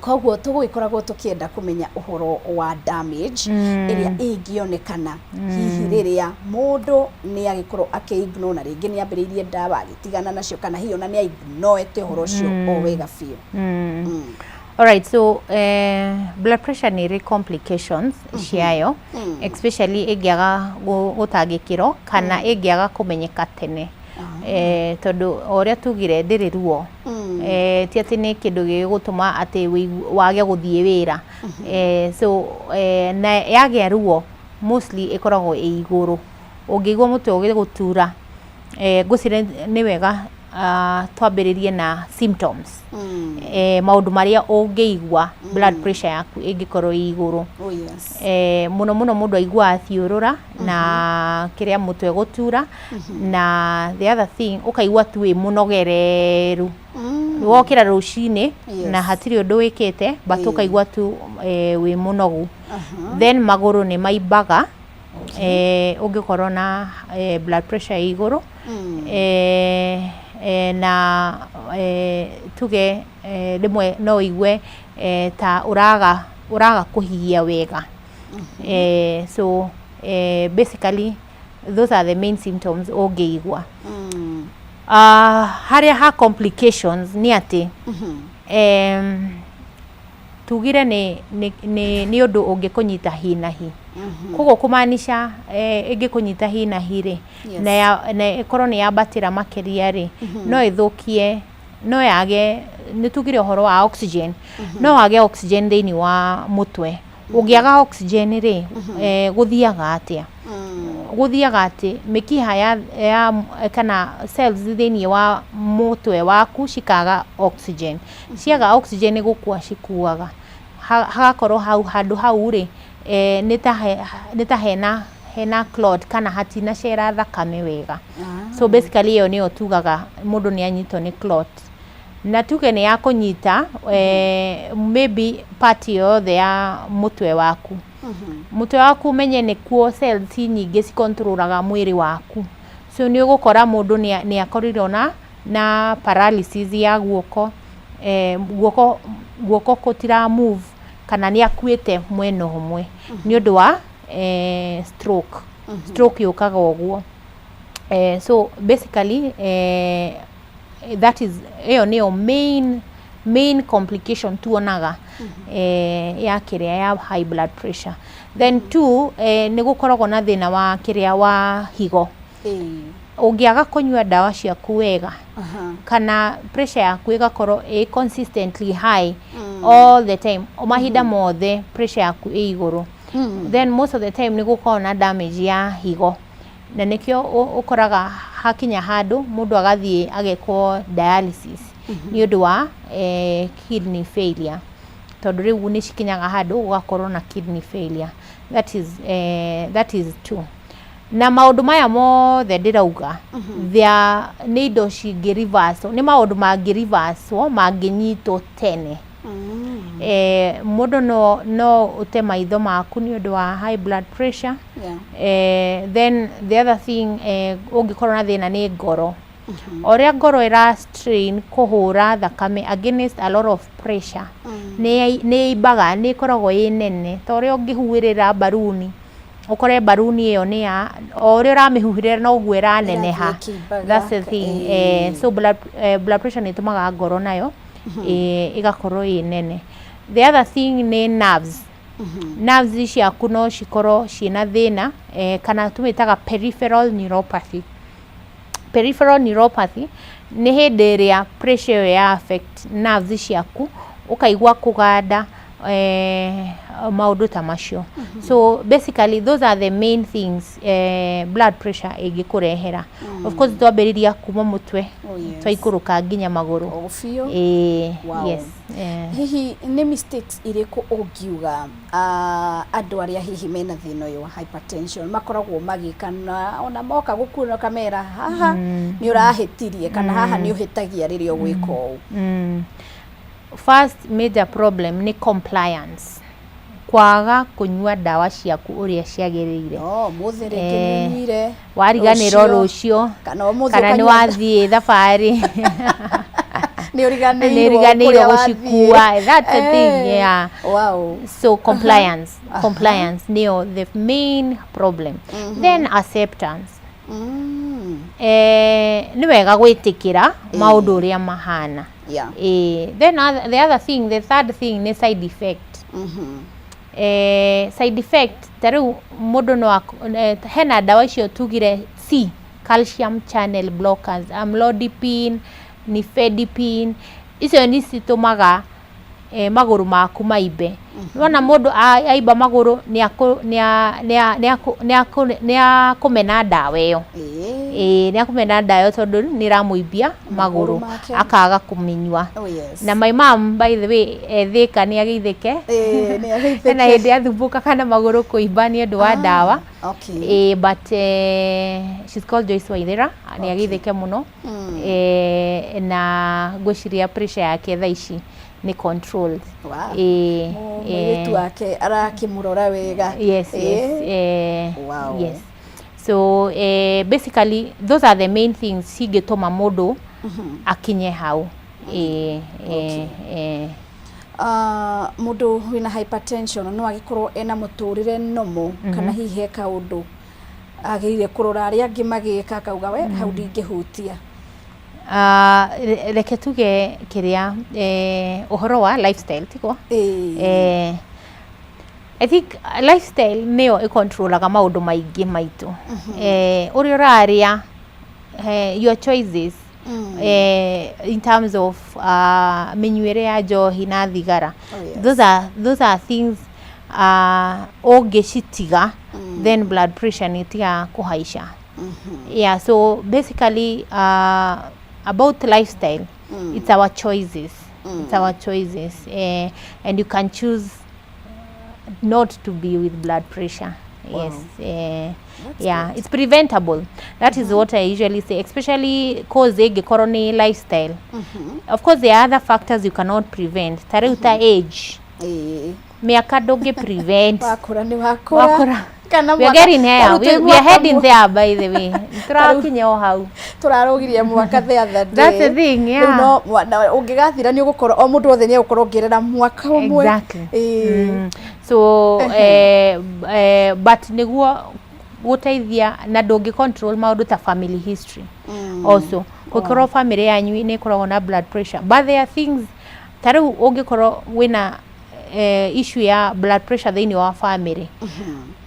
Koguo tũgũgĩkoragwo tũkĩenda kũmenya ũhoro wa damage ĩrĩa ĩngĩonekana hihi rĩrĩa mũndũ nĩ agĩkorwo akĩ ignore na rĩngĩ nĩ ambĩrĩirie ndawa agĩtigana nacio kana hihi ona nĩ a ignorete ũhoro ũcio o wega biũ. Alright, so blood pressure nĩ ĩrĩ complications ciayo, especially ĩngĩaga gũtangĩkĩrwo kana ĩngĩaga kũmenyeka tene. Tondũ o ũrĩa tugire ndĩrĩ ruo. Ti atĩ nĩ kĩndũ gĩgũtũma atĩ wage gũthiĩ wĩra. So na yagĩa ruo mostly ĩkoragwo ĩ igũrũ. Ũngĩigua mũtwe ũgĩgũtura, ngwĩciria nĩ wega twambĩrĩrie na symptoms, maũndũ marĩa ũngĩigua blood pressure yaku ĩngĩkorwo ĩ igũrũ. Oh, yes. Mũno mũno mũndũ aiguaga thiũrũra na kĩrĩa mũtwe gũtura, na the other thing ũkaigua tu wĩ mũnogereru wokĩra rũcinĩ na hatirĩ ũndũ wĩkĩte, but ũkaigua tu wĩ mũnogu. Then magũrũ nĩ maimbaga ũngĩkorwo na blood pressure ĩ igũrũ, na tuge rĩmwe no ũigue ta ũraga kũhihia wega. So basically those are the main symptoms ũngĩigua. Harĩa ha complications nĩ atĩ tugire nĩ ũndũ ũngĩkũnyita hi na hi. Koguo kũmaanisha ĩngĩkũnyita hi na hi rĩ, na ĩkorwo nĩ yambatĩra makĩria rĩ, no ĩthũkie, no yage, nĩ tugire ũhoro wa oxygen, no wage oxygen thĩinĩ wa mũtwe. Ũngĩaga oxygen rĩ, gũthiaga atĩa? Gũthiaga atĩ mĩkiha ya kana cells thĩinĩ wa mũtwe waku cikaga oxygen. Ciaga oxygen nĩ gũkua cikuaga. Hagakorwo hau handũ hau rĩ, nĩ ta hena clot kana hatinacera thakame wega. So basically ĩyo nĩyo tugaga mũndũ nĩ anyitwo nĩ clot. Na tuge nĩ yakũnyita maybe part yothe ya mũtwe waku. Mũtwe waku ũmenye nĩkuo cells nyingĩ cikontrolaga mwĩrĩ waku. So nĩ ũgũkora mũndũ nĩ akorirwo na paralysis ya guoko, guoko gũtira move kana nĩ akuĩte mwena ũmwe nĩ ũndũ wa stroke. Stroke yũkaga ũguo. So basically that is ĩyo nĩyo main complication tuonaga ya kĩrĩa ya high blood pressure. Then two, nĩ gũkoragwo na thĩna wa kĩrĩa wa higo. Ũngĩaga kũnyua ndawa ciaku wega kana pressure yaku ĩgakorwo ĩ consistently high all the time, o mahinda mothe pressure yaku ĩ igũrũ, then most of the time nĩ gũkoragwo na damage ya higo, na nĩkĩo ũkoraga hakinya handũ mũndũ agathiĩ agekwo dialysis nĩ ũndũ wa kidney failure, tondũ rĩu nĩ cikinyaga handũ gũgakorwo na kidney failure. That is two. Na maũndũ maya mothe ndĩrauga there nĩ indo cingĩ reverse, nĩ maũndũ mangĩ reverse mangĩnyitwo tene. Mũndũ no ũte maitho maku nĩ ũndũ wa high blood pressure. Then the other thing, ũngĩkorwo na thĩna nĩ ngoro. O ũrĩa ngoro ĩra strain kũhũra thakame against a lot of pressure, nĩ ĩimbaga, nĩ ĩkoragwo ĩ nene ta ũrĩa ũngĩhuhĩrĩra mbaruni, ũkore mbaruni ĩyo nĩ ya o ũrĩa ũramĩhuhĩrĩra noguo ĩraneneha. Ĩrathiĩ ĩkĩimbaga. That's the thing. So blood pressure nĩ ĩtũmaga ngoro nayo ĩgakorwo ĩ nene. The other thing nĩ nerves. Nerves ciaku no cikorwo ciĩna thĩna, kana tũmĩtaga peripheral neuropathy. Peripheral neuropathy nĩ hĩndĩ ĩrĩa pressure ĩyo ya affect nerves ciaku, ũkaigua kũganda. Maũndũ ta macio. So basically those are the main things blood pressure ĩngĩkũrehera. Of course twambĩrĩria kuma mũtwe, Oh, yes. twaikũrũka nginya magũrũ. O biũ. Ĩĩ, Wow. yes. Hihi nĩ mistakes irĩkũ ũngiuga andũ arĩa hihi mena thĩna ũyũ wa hypertension makoragwo magĩka, na ona moka gũkuona ũkamera haha nĩ ũrahĩtirie, kana haha nĩ ũhĩtagia rĩrĩa ũgwĩka ũũ? First major problem nĩ compliance, kwaga kũnyua ndawa ciaku ũrĩa ciagĩrĩire. Oh, mũthĩ rĩngĩ nĩ ũnyuire, wariganĩrwo rũciũ, kana ũmũthĩ kana nĩ ũkanyua, wathiĩ thabarĩ, nĩ ũriganĩirwo nĩ ũriganĩirwo kũrĩa wathiĩ. Gũcikua. That's the thing. Yeah. So compliance, compliance nĩyo the main problem. Then acceptance. Nĩ wega gwĩtĩkĩra maũndũ ũrĩa mahana. Then the other thing, the third thing nĩ side effect. Side effect ta rĩu mũndũ no hena ndawa icio tugire C, calcium channel blockers, amlodipine, nifedipine, icio nĩ citũmaga magũrũ maku maimbe. Wona mũndũ aimba magũrũ, nĩ akũmena ndawa ĩyo. Ĩĩ, nĩ akũmena ndawa ĩyo tondũ nĩ ĩramũimbia magũrũ, make. Akaga kũmĩnyua. Oh, yes. Na my mom, by the way, Thĩka, nĩ ageithĩke. Ĩĩ, nĩ ageithĩke. Hena hĩndĩ athumbũkaga na magũrũ kũimba nĩ ũndũ wa ndawa. Ĩĩ, but she's called Joyce Waithera, nĩ ageithĩke mũno. Na ngwĩciria pressure yake thaa ici nĩ controlled. Wow. Ĩĩ, Mũirĩtu wake arakĩmũrora wega. Yes. Yes. So basically those are the main things cingĩtũma mũndũ akinye hau. Mũndũ wĩna hypertension no agĩkorwo ena mũtũrĩre normal, kana hihi he kaũndũ agĩrĩire kũrora arĩa angĩ magĩka akauga we hau ndingĩhutia? Reke tuge kĩrĩa ũhoro wa lifestyle tiguo? I think lifestyle nĩyo ĩcontrolaga maũndũ maingĩ maitũ. Ũrĩa ũrarĩa, your choices in terms of mĩnyuĩre ya njohi na thigara. Oh, yes. Those are things ũngĩcitiga, then blood pressure nĩ ĩtigaga kũhaica. Yeah, so basically about lifestyle, it's our choices. It's our choices. And you can choose not to be with blood pressure. Yes. That's Yeah, good. It's preventable. That is what I usually say, especially cause ĩngĩkorwo nĩ lifestyle. Of course there are other factors you cannot prevent. Ta rĩu ta age. Mĩaka ndũngĩ prevent. Wakũra nĩ wakũra. Wakũra. Kana We are getting there. We are heading there, by the way. Tũrakinya o hau. Tũrarũgirie mwaka the other day. That's the thing, yeah. Rĩu no ũngĩgathira nĩ ũgũkorwo o mũndũ wothe nĩ egũkorwo ongerera mwaka ũmwe. Exactly. Ĩĩ. So but nĩguo gũteithia na ndũngĩ control maũndũ ta family history. Also gũkorwo family yanyu nĩ ĩkoragwo na blood pressure, but there are things, ta rĩu ũngĩkorwo wĩna issue ya blood pressure thĩinĩ wa family,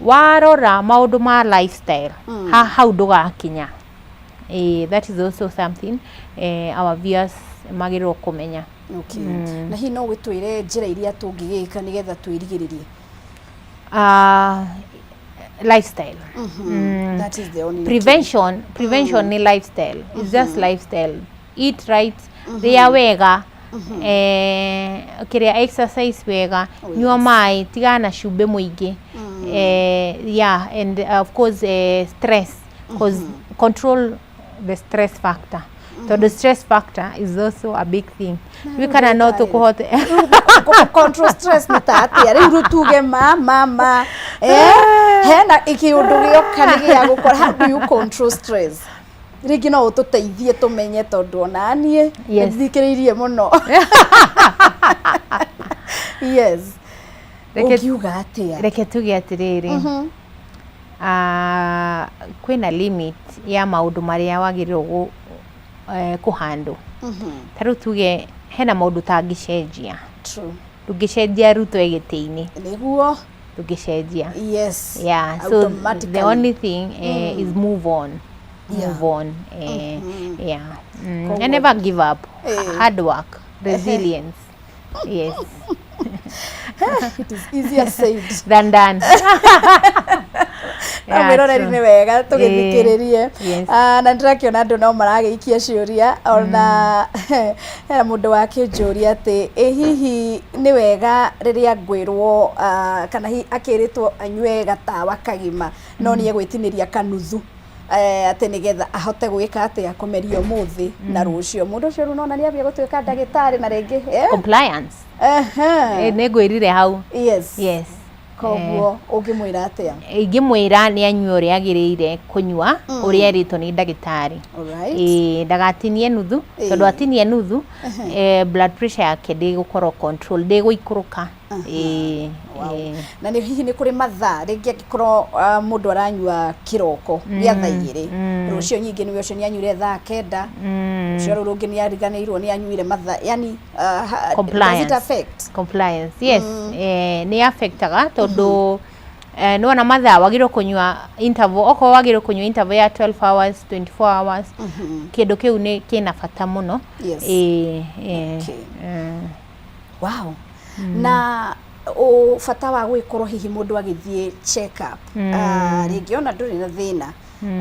warora maũndũ ma lifestyle, ha hau ndũgakinya. That is also something our viewers magĩrĩirwo kũmenya. Okay. Na hihi no wĩtwĩre njĩra iria tũngĩgĩka nĩgetha twĩrigĩrĩrie? Lifestyle. That is the only Prevention ni lifestyle. It's just lifestyle. Eat right, rĩa wega, kĩrĩa, exercise wega, nyua maĩ, tigana na cumbĩ mũingĩ. Yeah, and of course stress, cause control the stress factor, tondũ stress factor is also a big thing. Rĩu kana no tũkũhote Control stress nĩ ta atĩa rĩu? Rĩu tuge ma hena kĩũndũ gĩoka nĩ gĩa gũkora. How do you control stress? Rĩngĩ no ũtũteithie tũmenye, tondũ ona niĩ nĩthikĩrĩirie mũno. Yes. Ũngiuga atĩa? Reke tuge atĩrĩrĩ, kwĩna limit ya maũndũ marĩa wagĩrĩirwo kũhandle. Ta rĩu tuge hena maũndũ ũtangĩcenjia. Ndũngĩcenjia Ruto e gĩtĩ-inĩ. Nĩguo. Ndũngĩcenjia. Yeah, so the Automatically. only thing is move on. Move on. Yeah. And never give up. Hard work, resilience. Yes. It is easier said than done. No mwĩroreri nĩ wega tũgĩthikĩrĩrie. Yes. Ah, na ndĩrakĩona andũ no maragĩikia ciũria ona hena mũndũ wakĩnjũria atĩ ĩ hihi nĩ wega rĩrĩa ngwĩrwo ah, kana hihi akĩrĩtwo anyue gatawa kagima no nĩ egwĩtinĩria kanuthu eh, atĩ nĩgetha ahote gwĩka atĩa kũmeria ũmũthĩ na rũciũ. Mũndũ ũcio rĩu nona nĩ ambia gũtuĩka ndagĩtarĩ na rĩngĩ eh? Compliance. Ehe. Nĩ ngwĩrire hau. Yes. Yes. Koguo ũngĩmwĩra atĩa? Ingĩmwĩra nĩ anyue ũrĩa agĩrĩire kũnyua, ũrĩa erĩtwo nĩ ndagĩtarĩ. Alright. Ĩĩ, ndagatinie nuthu, tondũ atinia nuthu, blood pressure yake ndĩgũkorwo control, ndĩgũikũrũka. Ĩĩ, ĩĩ. Na nĩ hihi nĩ kũrĩ mathaa rĩngĩ angĩkorwo ah, mũndũ aranyua kĩroko gĩa thaa 2, rũciũ nyingĩ nĩwe ũcio nĩ anyuire thaa 9, rũcio rũu rũngĩ nĩ ariganĩirwo nĩ anyuire mathaa, yani does it Compliance. affect? Compliance, yes. Nĩ affectaga tondũ nĩwona mathaa wagĩrĩirwo kũnyua interval, okorwo wagĩrĩirwo kũnyua interval ya 12 hours, 24 hours, kĩndũ kĩu nĩ kĩna bata mũno. Yes. Ĩĩ, ĩĩ. Okay. Wow. Na o bata wa gwĩkorwo hihi mũndũ agĩthiĩ check up, ah, rĩngĩ ona ndũrĩ na thĩna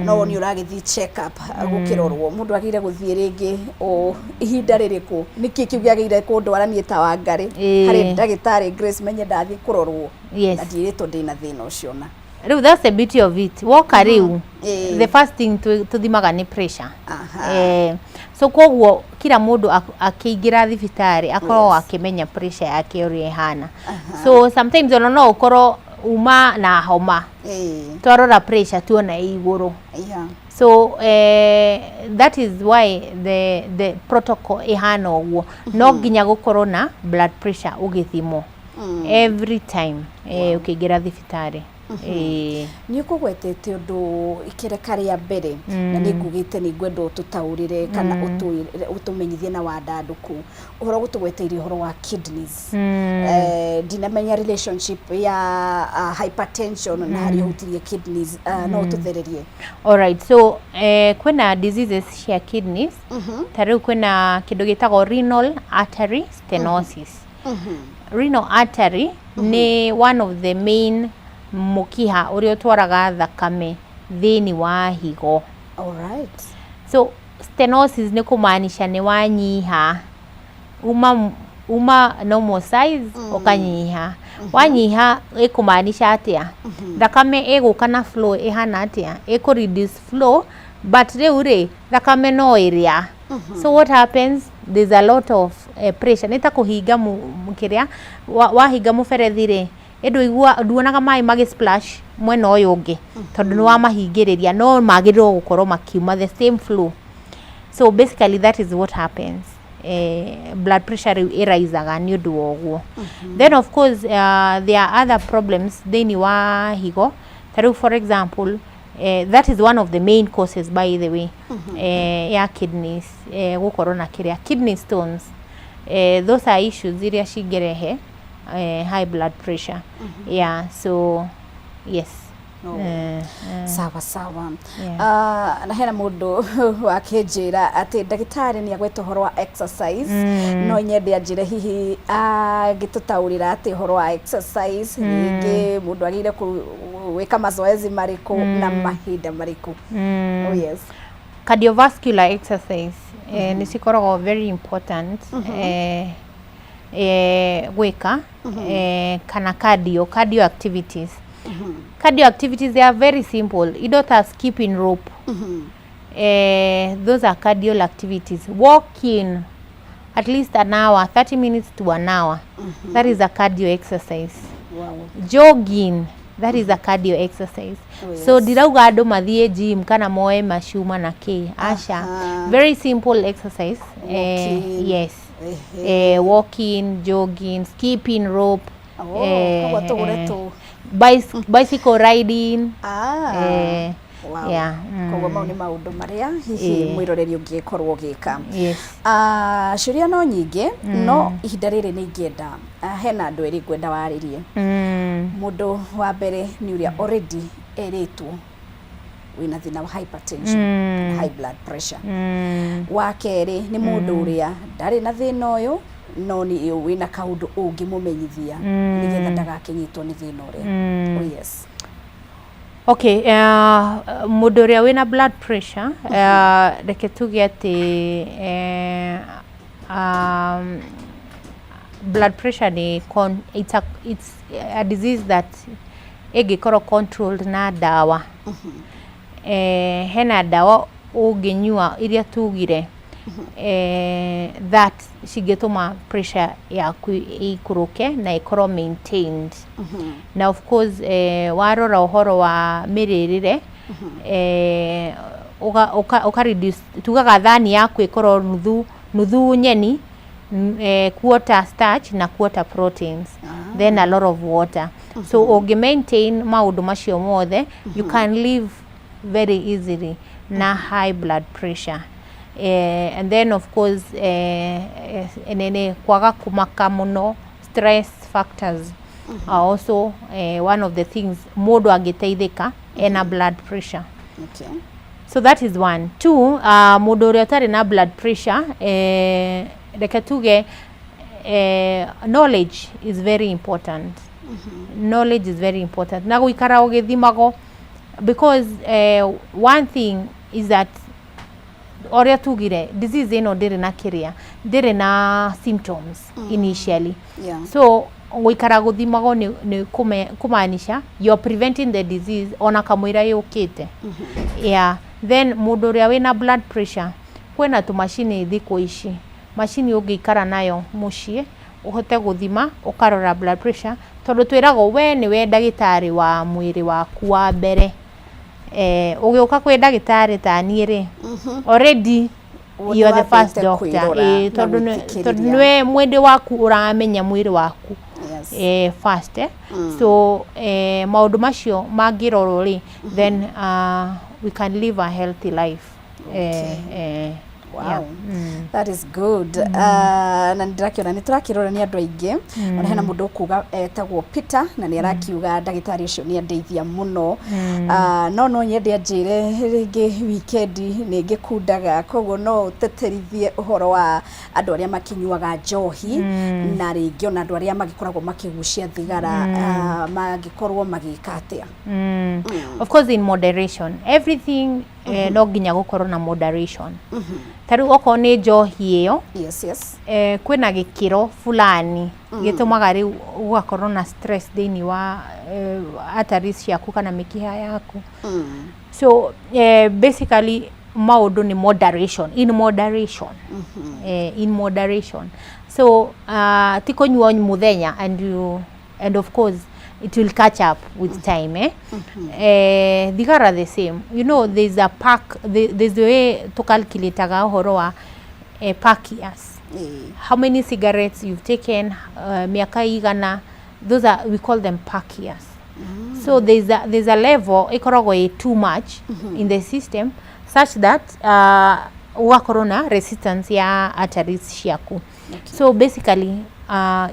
no nĩ ũragĩthiĩ check up gũkĩrorwo, mũndũ agĩrĩire gũthiĩ rĩngĩ o ihinda rĩrĩkũ? Nĩkĩ kĩu gĩagĩrĩire kũndwara niĩ ta Wangarĩ harĩ ndagĩtarĩ Grace menye ndathiĩ kũrorwo na ndiĩrĩtwo ndĩna thĩna ũcio na Rĩu that's the beauty of it. Woka rĩu, the first thing tũthimaga nĩ pressure. So koguo kila mũndũ akĩingĩra thibitarĩ akoragwo akĩmenya pressure yake ũrĩa ĩhana. So sometimes ona no ũkorwo uma na homa, twarora pressure tuona ĩ igũrũ. So that is why the protocol ĩhana ũguo, no nginya gũkorwo na blood pressure ũgĩthimwo every time ũkĩingĩra thibitarĩ. Ĩĩ. Nĩ ũkũgwetete ũndũ ikereka rĩa mbere na nĩ ngugĩte nĩ ngwenda ũtũtaũrĩre kana ũtũmenyithie na wandandũku ũhoro gũtũgweteire ũhoro wa kidneys. Ndinamenya relationship ya hypertension na harĩa ũhutirie kidneys, no ũtũthererie. Alright, so kwĩna diseases cia kidneys, ta rĩu kwĩna kĩndũ gĩtagwo renal artery stenosis. Renal artery nĩ one of the main mũkiha ũrĩa ũtwaraga thakame thĩinĩ wa higo. Alright. So stenosis nĩ kũmaanisha nĩ wanyiha, uma normal size ũkanyiha. Wanyiha ĩkũmaanisha atĩa? Thakame ĩgũka na flow ĩhana atĩa? Ĩkũ reduce flow, but rĩu rĩ thakame no ĩrĩa. So what happens, there's a lot of pressure, nĩ ta kũhinga kĩrĩa wahinga mũberethi rĩ, ĩndũigua nduonaga maĩ magĩ splash mwena ũyũ ũngĩ tondũ nĩ wamahingĩrĩria, no magĩrĩirwo gũkorwo makiuma the same flow. So basically that is what happens. Blood pressure rĩu ĩraisaga nĩ ũndũ wa ũguo. Then of course there are other problems thĩinĩ wa higo, ta rĩu for example, that is one of the main causes, by the way, ya kidneys gũkorwo na kĩrĩa kidney stones. Those are issues iria cingĩrehe high blood pressure. Yeah, so yes. No. Sawa sawa. Yeah. Ah, na hena mũndũ wakĩnjĩra atĩ ndagĩtarĩ nĩ agweta ũhoro wa exercise, no nyende anjĩre hihi angĩtũtaũrĩra atĩ ũhoro wa exercise, rĩngĩ mũndũ agĩrĩire gwĩka mazoezi marĩkũ na mahinda marĩkũ? Oh yes. Cardiovascular exercise nĩ cikoragwo very important gwĩka, kana cardio activities. Cardio activities, they are very simple, indo ta skipping rope, those are cardio activities. Walking at least an hour, 30 minutes to an hour, that is a cardio exercise. Jogging, that is a cardio exercise. So ndirauga andũ mathiĩ gym kana moe macuma na kĩ, aca. Very simple exercise, yes, walking, jogging, skipping rope. Oh, koguo tũgũre tũ bicycle riding. Wow. Yeah. Koguo mau nĩ maũndũ marĩa hihi mwĩroreri ũngĩkorwo ũgĩka. Yes. Ah, ciũria no nyingĩ, no ihinda rĩrĩ nĩ ingĩenda, ah, hena andũ erĩ ngwenda warĩrie. Mũndũ wa mbere nĩ ũrĩa already erĩtwo wĩna thĩna wa hypertension kana high blood pressure. Wa kerĩ nĩ mũndũ ũrĩa ndarĩ na thĩna ũyũ No nĩ wĩna kaũndũ ũngĩmũmenyithia nĩgetha ndagakĩnyitwo nĩ thĩna ũrĩa. Oh yes. Okay, mũndũ ũrĩa wĩna blood pressure, reke tuge atĩ blood pressure nĩ it's a disease that ĩngĩkorwo controlled na ndawa. Hena ndawa ũngĩnyua iria tugire that cingĩtũma pressure yaku ĩikũrũke na ĩkorwo maintained. Na of course warora ũhoro wa mĩrĩrĩre, ũka reduce, tugaga thani yaku ĩkorwo nuthu nuthu nyeni, quarter starch na quarter proteins, then a lot of water. So ũngĩ maintain maũndũ macio mothe, you can live very easily na high blood pressure. And then of course nene kwaga kũmaka mũno, stress factors are also one of the things mũndũ angĩteithĩka ena blood pressure. So that is one. Two, mũndũ ũrĩa ũtarĩ na blood pressure, reke tuge knowledge is very important. Knowledge is very important na gũikara ũgĩthimagwo, because one thing is that ũrĩa tugire, disease ĩno ndĩrĩ na kĩrĩa, ndĩrĩ na symptoms initially. So gũikara gũthimagwo nĩ kũmaanisha you're preventing the disease ona kamũira yũkĩte. Yeah. Then mũndũ ũrĩa wĩna blood pressure, kwĩna tũmacini thikũ ici, macini ũngĩikara nayo mũciĩ ũhote gũthima, ũkarora blood pressure, tondũ twĩragwo we nĩwe ndagĩtarĩ wa mwĩrĩ waku wa mbere. Ũgĩũka kwĩ ndagĩtarĩ ta niĩ rĩ, already you are the first doctor. Tondũ tondũ nĩwe mwĩrĩ waku, ũramenya mwĩrĩ waku first. So maũndũ macio mangĩrorwo rĩ, then we can live a healthy life. Wow. Yeah. That is good. Na nĩndĩrakĩona nĩ tũrakĩrora nĩ andũ aingĩ. Ona hena mũndũ ũkuga etagwo Peter na nĩ arakiuga ndagĩtarĩ ũcio nĩ andeithia mũno. No nyende anjĩre rĩngĩ weekend nĩ ngĩkundaga, koguo no ũteterithie ũhoro wa andũ arĩa makĩnyuaga njohi na rĩngĩ ona andũ arĩa magĩkoragwo makĩgucia thigara, mangĩkorwo magĩka atĩa? Of course, in moderation everything. No nginya gũkorwo na moderation. Ta rĩu okorwo nĩ njohi ĩyo, kwĩna gĩkĩro fulani gĩtũmaga rĩu ũgakorwo na stress thĩinĩ wa arteries ciaku kana mĩkiha yaku. So basically maũndũ nĩ moderation, in moderation, in moderation. So ti kũnyua mũthenya and of course it will catch up with time. Thigara the same. There's a pack, there's the way tucalculataga ũhoro wa pack years, how many cigarettes you've taken, miaka igana, those are, we call them pack years. So there's a level ĩkoragwo ĩ too much in the system such that ũgakorwo na resistance ya arteries ciaku. So basically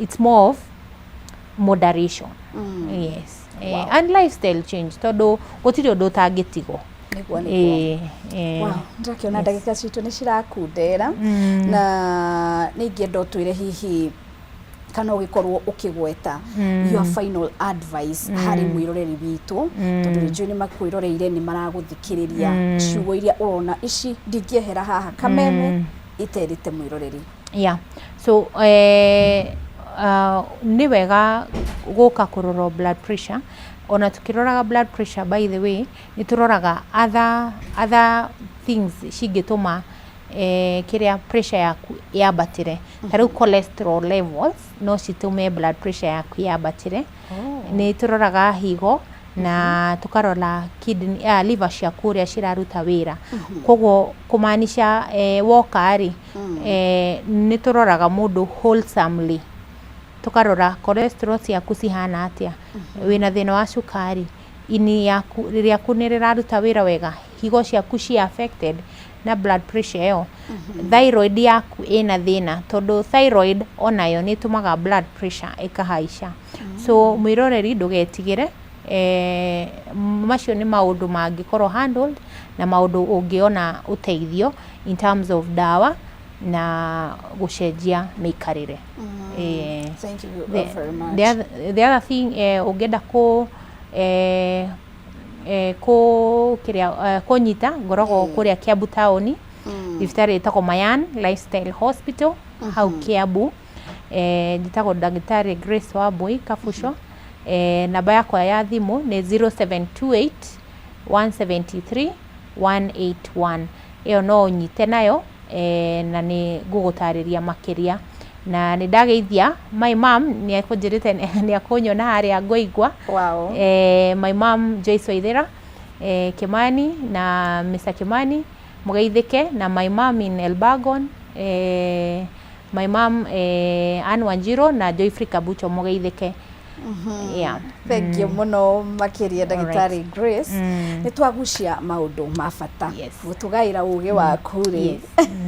it's more of moderation. Yes. And lifestyle change, tondũ gũtirĩ ũndũ ũtangĩtigwo. Nĩguo, nĩguo. Eh. Wow, ndĩrakĩona ndagĩka citũ nĩ cirakundera na nĩ ingĩenda ũtwĩre hihi kana ũgĩkorwo ũkĩgweta your final advice harĩ mwĩroreri witũ, tondũ nĩ njũĩ nĩ makwĩroreire, nĩ maragũthikĩrĩria, ciugo iria ũrona ici ndingĩehera haha Kameme iterĩte mwĩroreri. Yeah, so nĩ wega gũka kũrorwo blood pressure. Ona tukĩroraga blood pressure, by the way, nĩ tũroraga other things cingĩtũma kĩrĩa pressure yaku yambatĩre. Ta rĩu cholesterol levels no citũme blood pressure yaku yambatĩre. Nĩ tũroraga higo na tũkarora kidney, liver ciaku ũrĩa ciraruta wĩra. Koguo kũmaanisha woka rĩ, nĩ tũroraga mũndũ wholesomely, tũkarora cholesterol ciaku cihana atĩa, wĩna thĩna wa cukari, ini yaku rĩaku nĩ rĩraruta wĩra wega, higo ciaku ci affected na blood pressure ĩyo, thyroid yaku ĩna thĩna, tondũ thyroid onayo nĩ ĩtũmaga blood pressure ĩkahaica. So mwĩroreri, ndũgetigĩre, macio nĩ maũndũ mangĩkorwo handled na maũndũ ũngĩona ũteithio in terms of ndawa. Na gũcenjia mĩikarĩre. Thank you very much. The other thing, ũngĩenda kũ kũ kĩrĩa, kũnyita ngoragwo kũrĩa Kiambu taũni, thibitarĩ ĩtagwo Mayan Lifestyle Hospital hau Kiambu. Njĩtagwo ndagĩtarĩ Grace Wambui Kabuco. Namba yakwa ya thimũ nĩ 0728 173 181. Ĩyo no ũnyite nayo, na nĩ ngũgũtarĩria makĩria. Na nĩ ndageithia my mom, nĩ ekũnjĩrĩte nĩ akũnyona harĩa ngũigua. My mom Joyce Waithera, Kimani na Mr. Kimani, mũgeithĩke na my mom in Elbagon, my mom, Ann Wanjiru na Joyfrey Kabucho, mũgeithĩke. Yeah. Thank you mũno makĩria, ndagĩtarĩ Grace. Nĩ twagucia maũndũ ma bata gũtũgaĩra ũgĩ waku rĩ.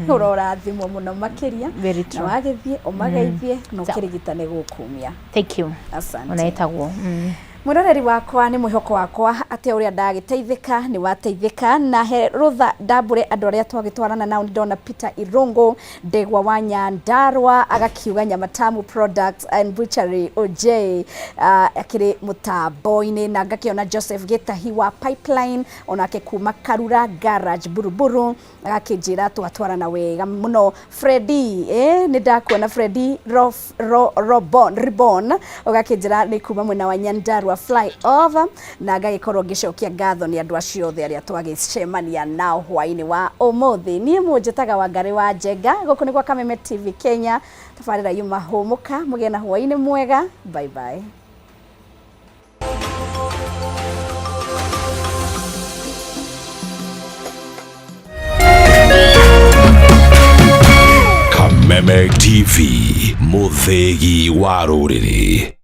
Ũrorathimwo mũno makĩria. Very Na true. wagĩthiĩ ũmageithie na ũkĩrigitane gũkumia. Thank you. Asante. Ona ĩtagwo. Mwĩroreri wakwa, nĩ mwĩhoko wakwa atĩ ũrĩa ndagĩteithĩka nĩ wateithĩka, na he rũtha ndambũre andũ arĩa twagĩtwarana nao. Nĩ ndona Peter Irungu Ndegwa wa Nyandarua agakiuga Nyamatamu Products and Butchery OJ akĩrĩ mũtambo-inĩ, na ngakĩona Joseph Gĩtahi wa Pipeline onake kuma Karura Garage Buruburu agakĩnjĩra twatwarana wega mũno. Freddy, nĩ ndakuona Freddy Rof, Ro, Robon, Ribon ũgakĩnjĩra nĩ kuma mwena wa Nyandarua fly over, na ngagĩkorwo ngĩcokia ngatho nĩ andũ acio othe arĩa twagĩcemania nao hwaĩ-inĩ wa ũmũthĩ. Niĩ mũnjĩtaga Wangarĩ wa Njenga, gũkũ nĩ gwa Kameme TV Kenya, tabarĩra yuma hũmũka. Mũgĩe na hwaĩ-inĩ mwega, bye bye. Kameme TV, mũthĩgi wa rũrĩrĩ.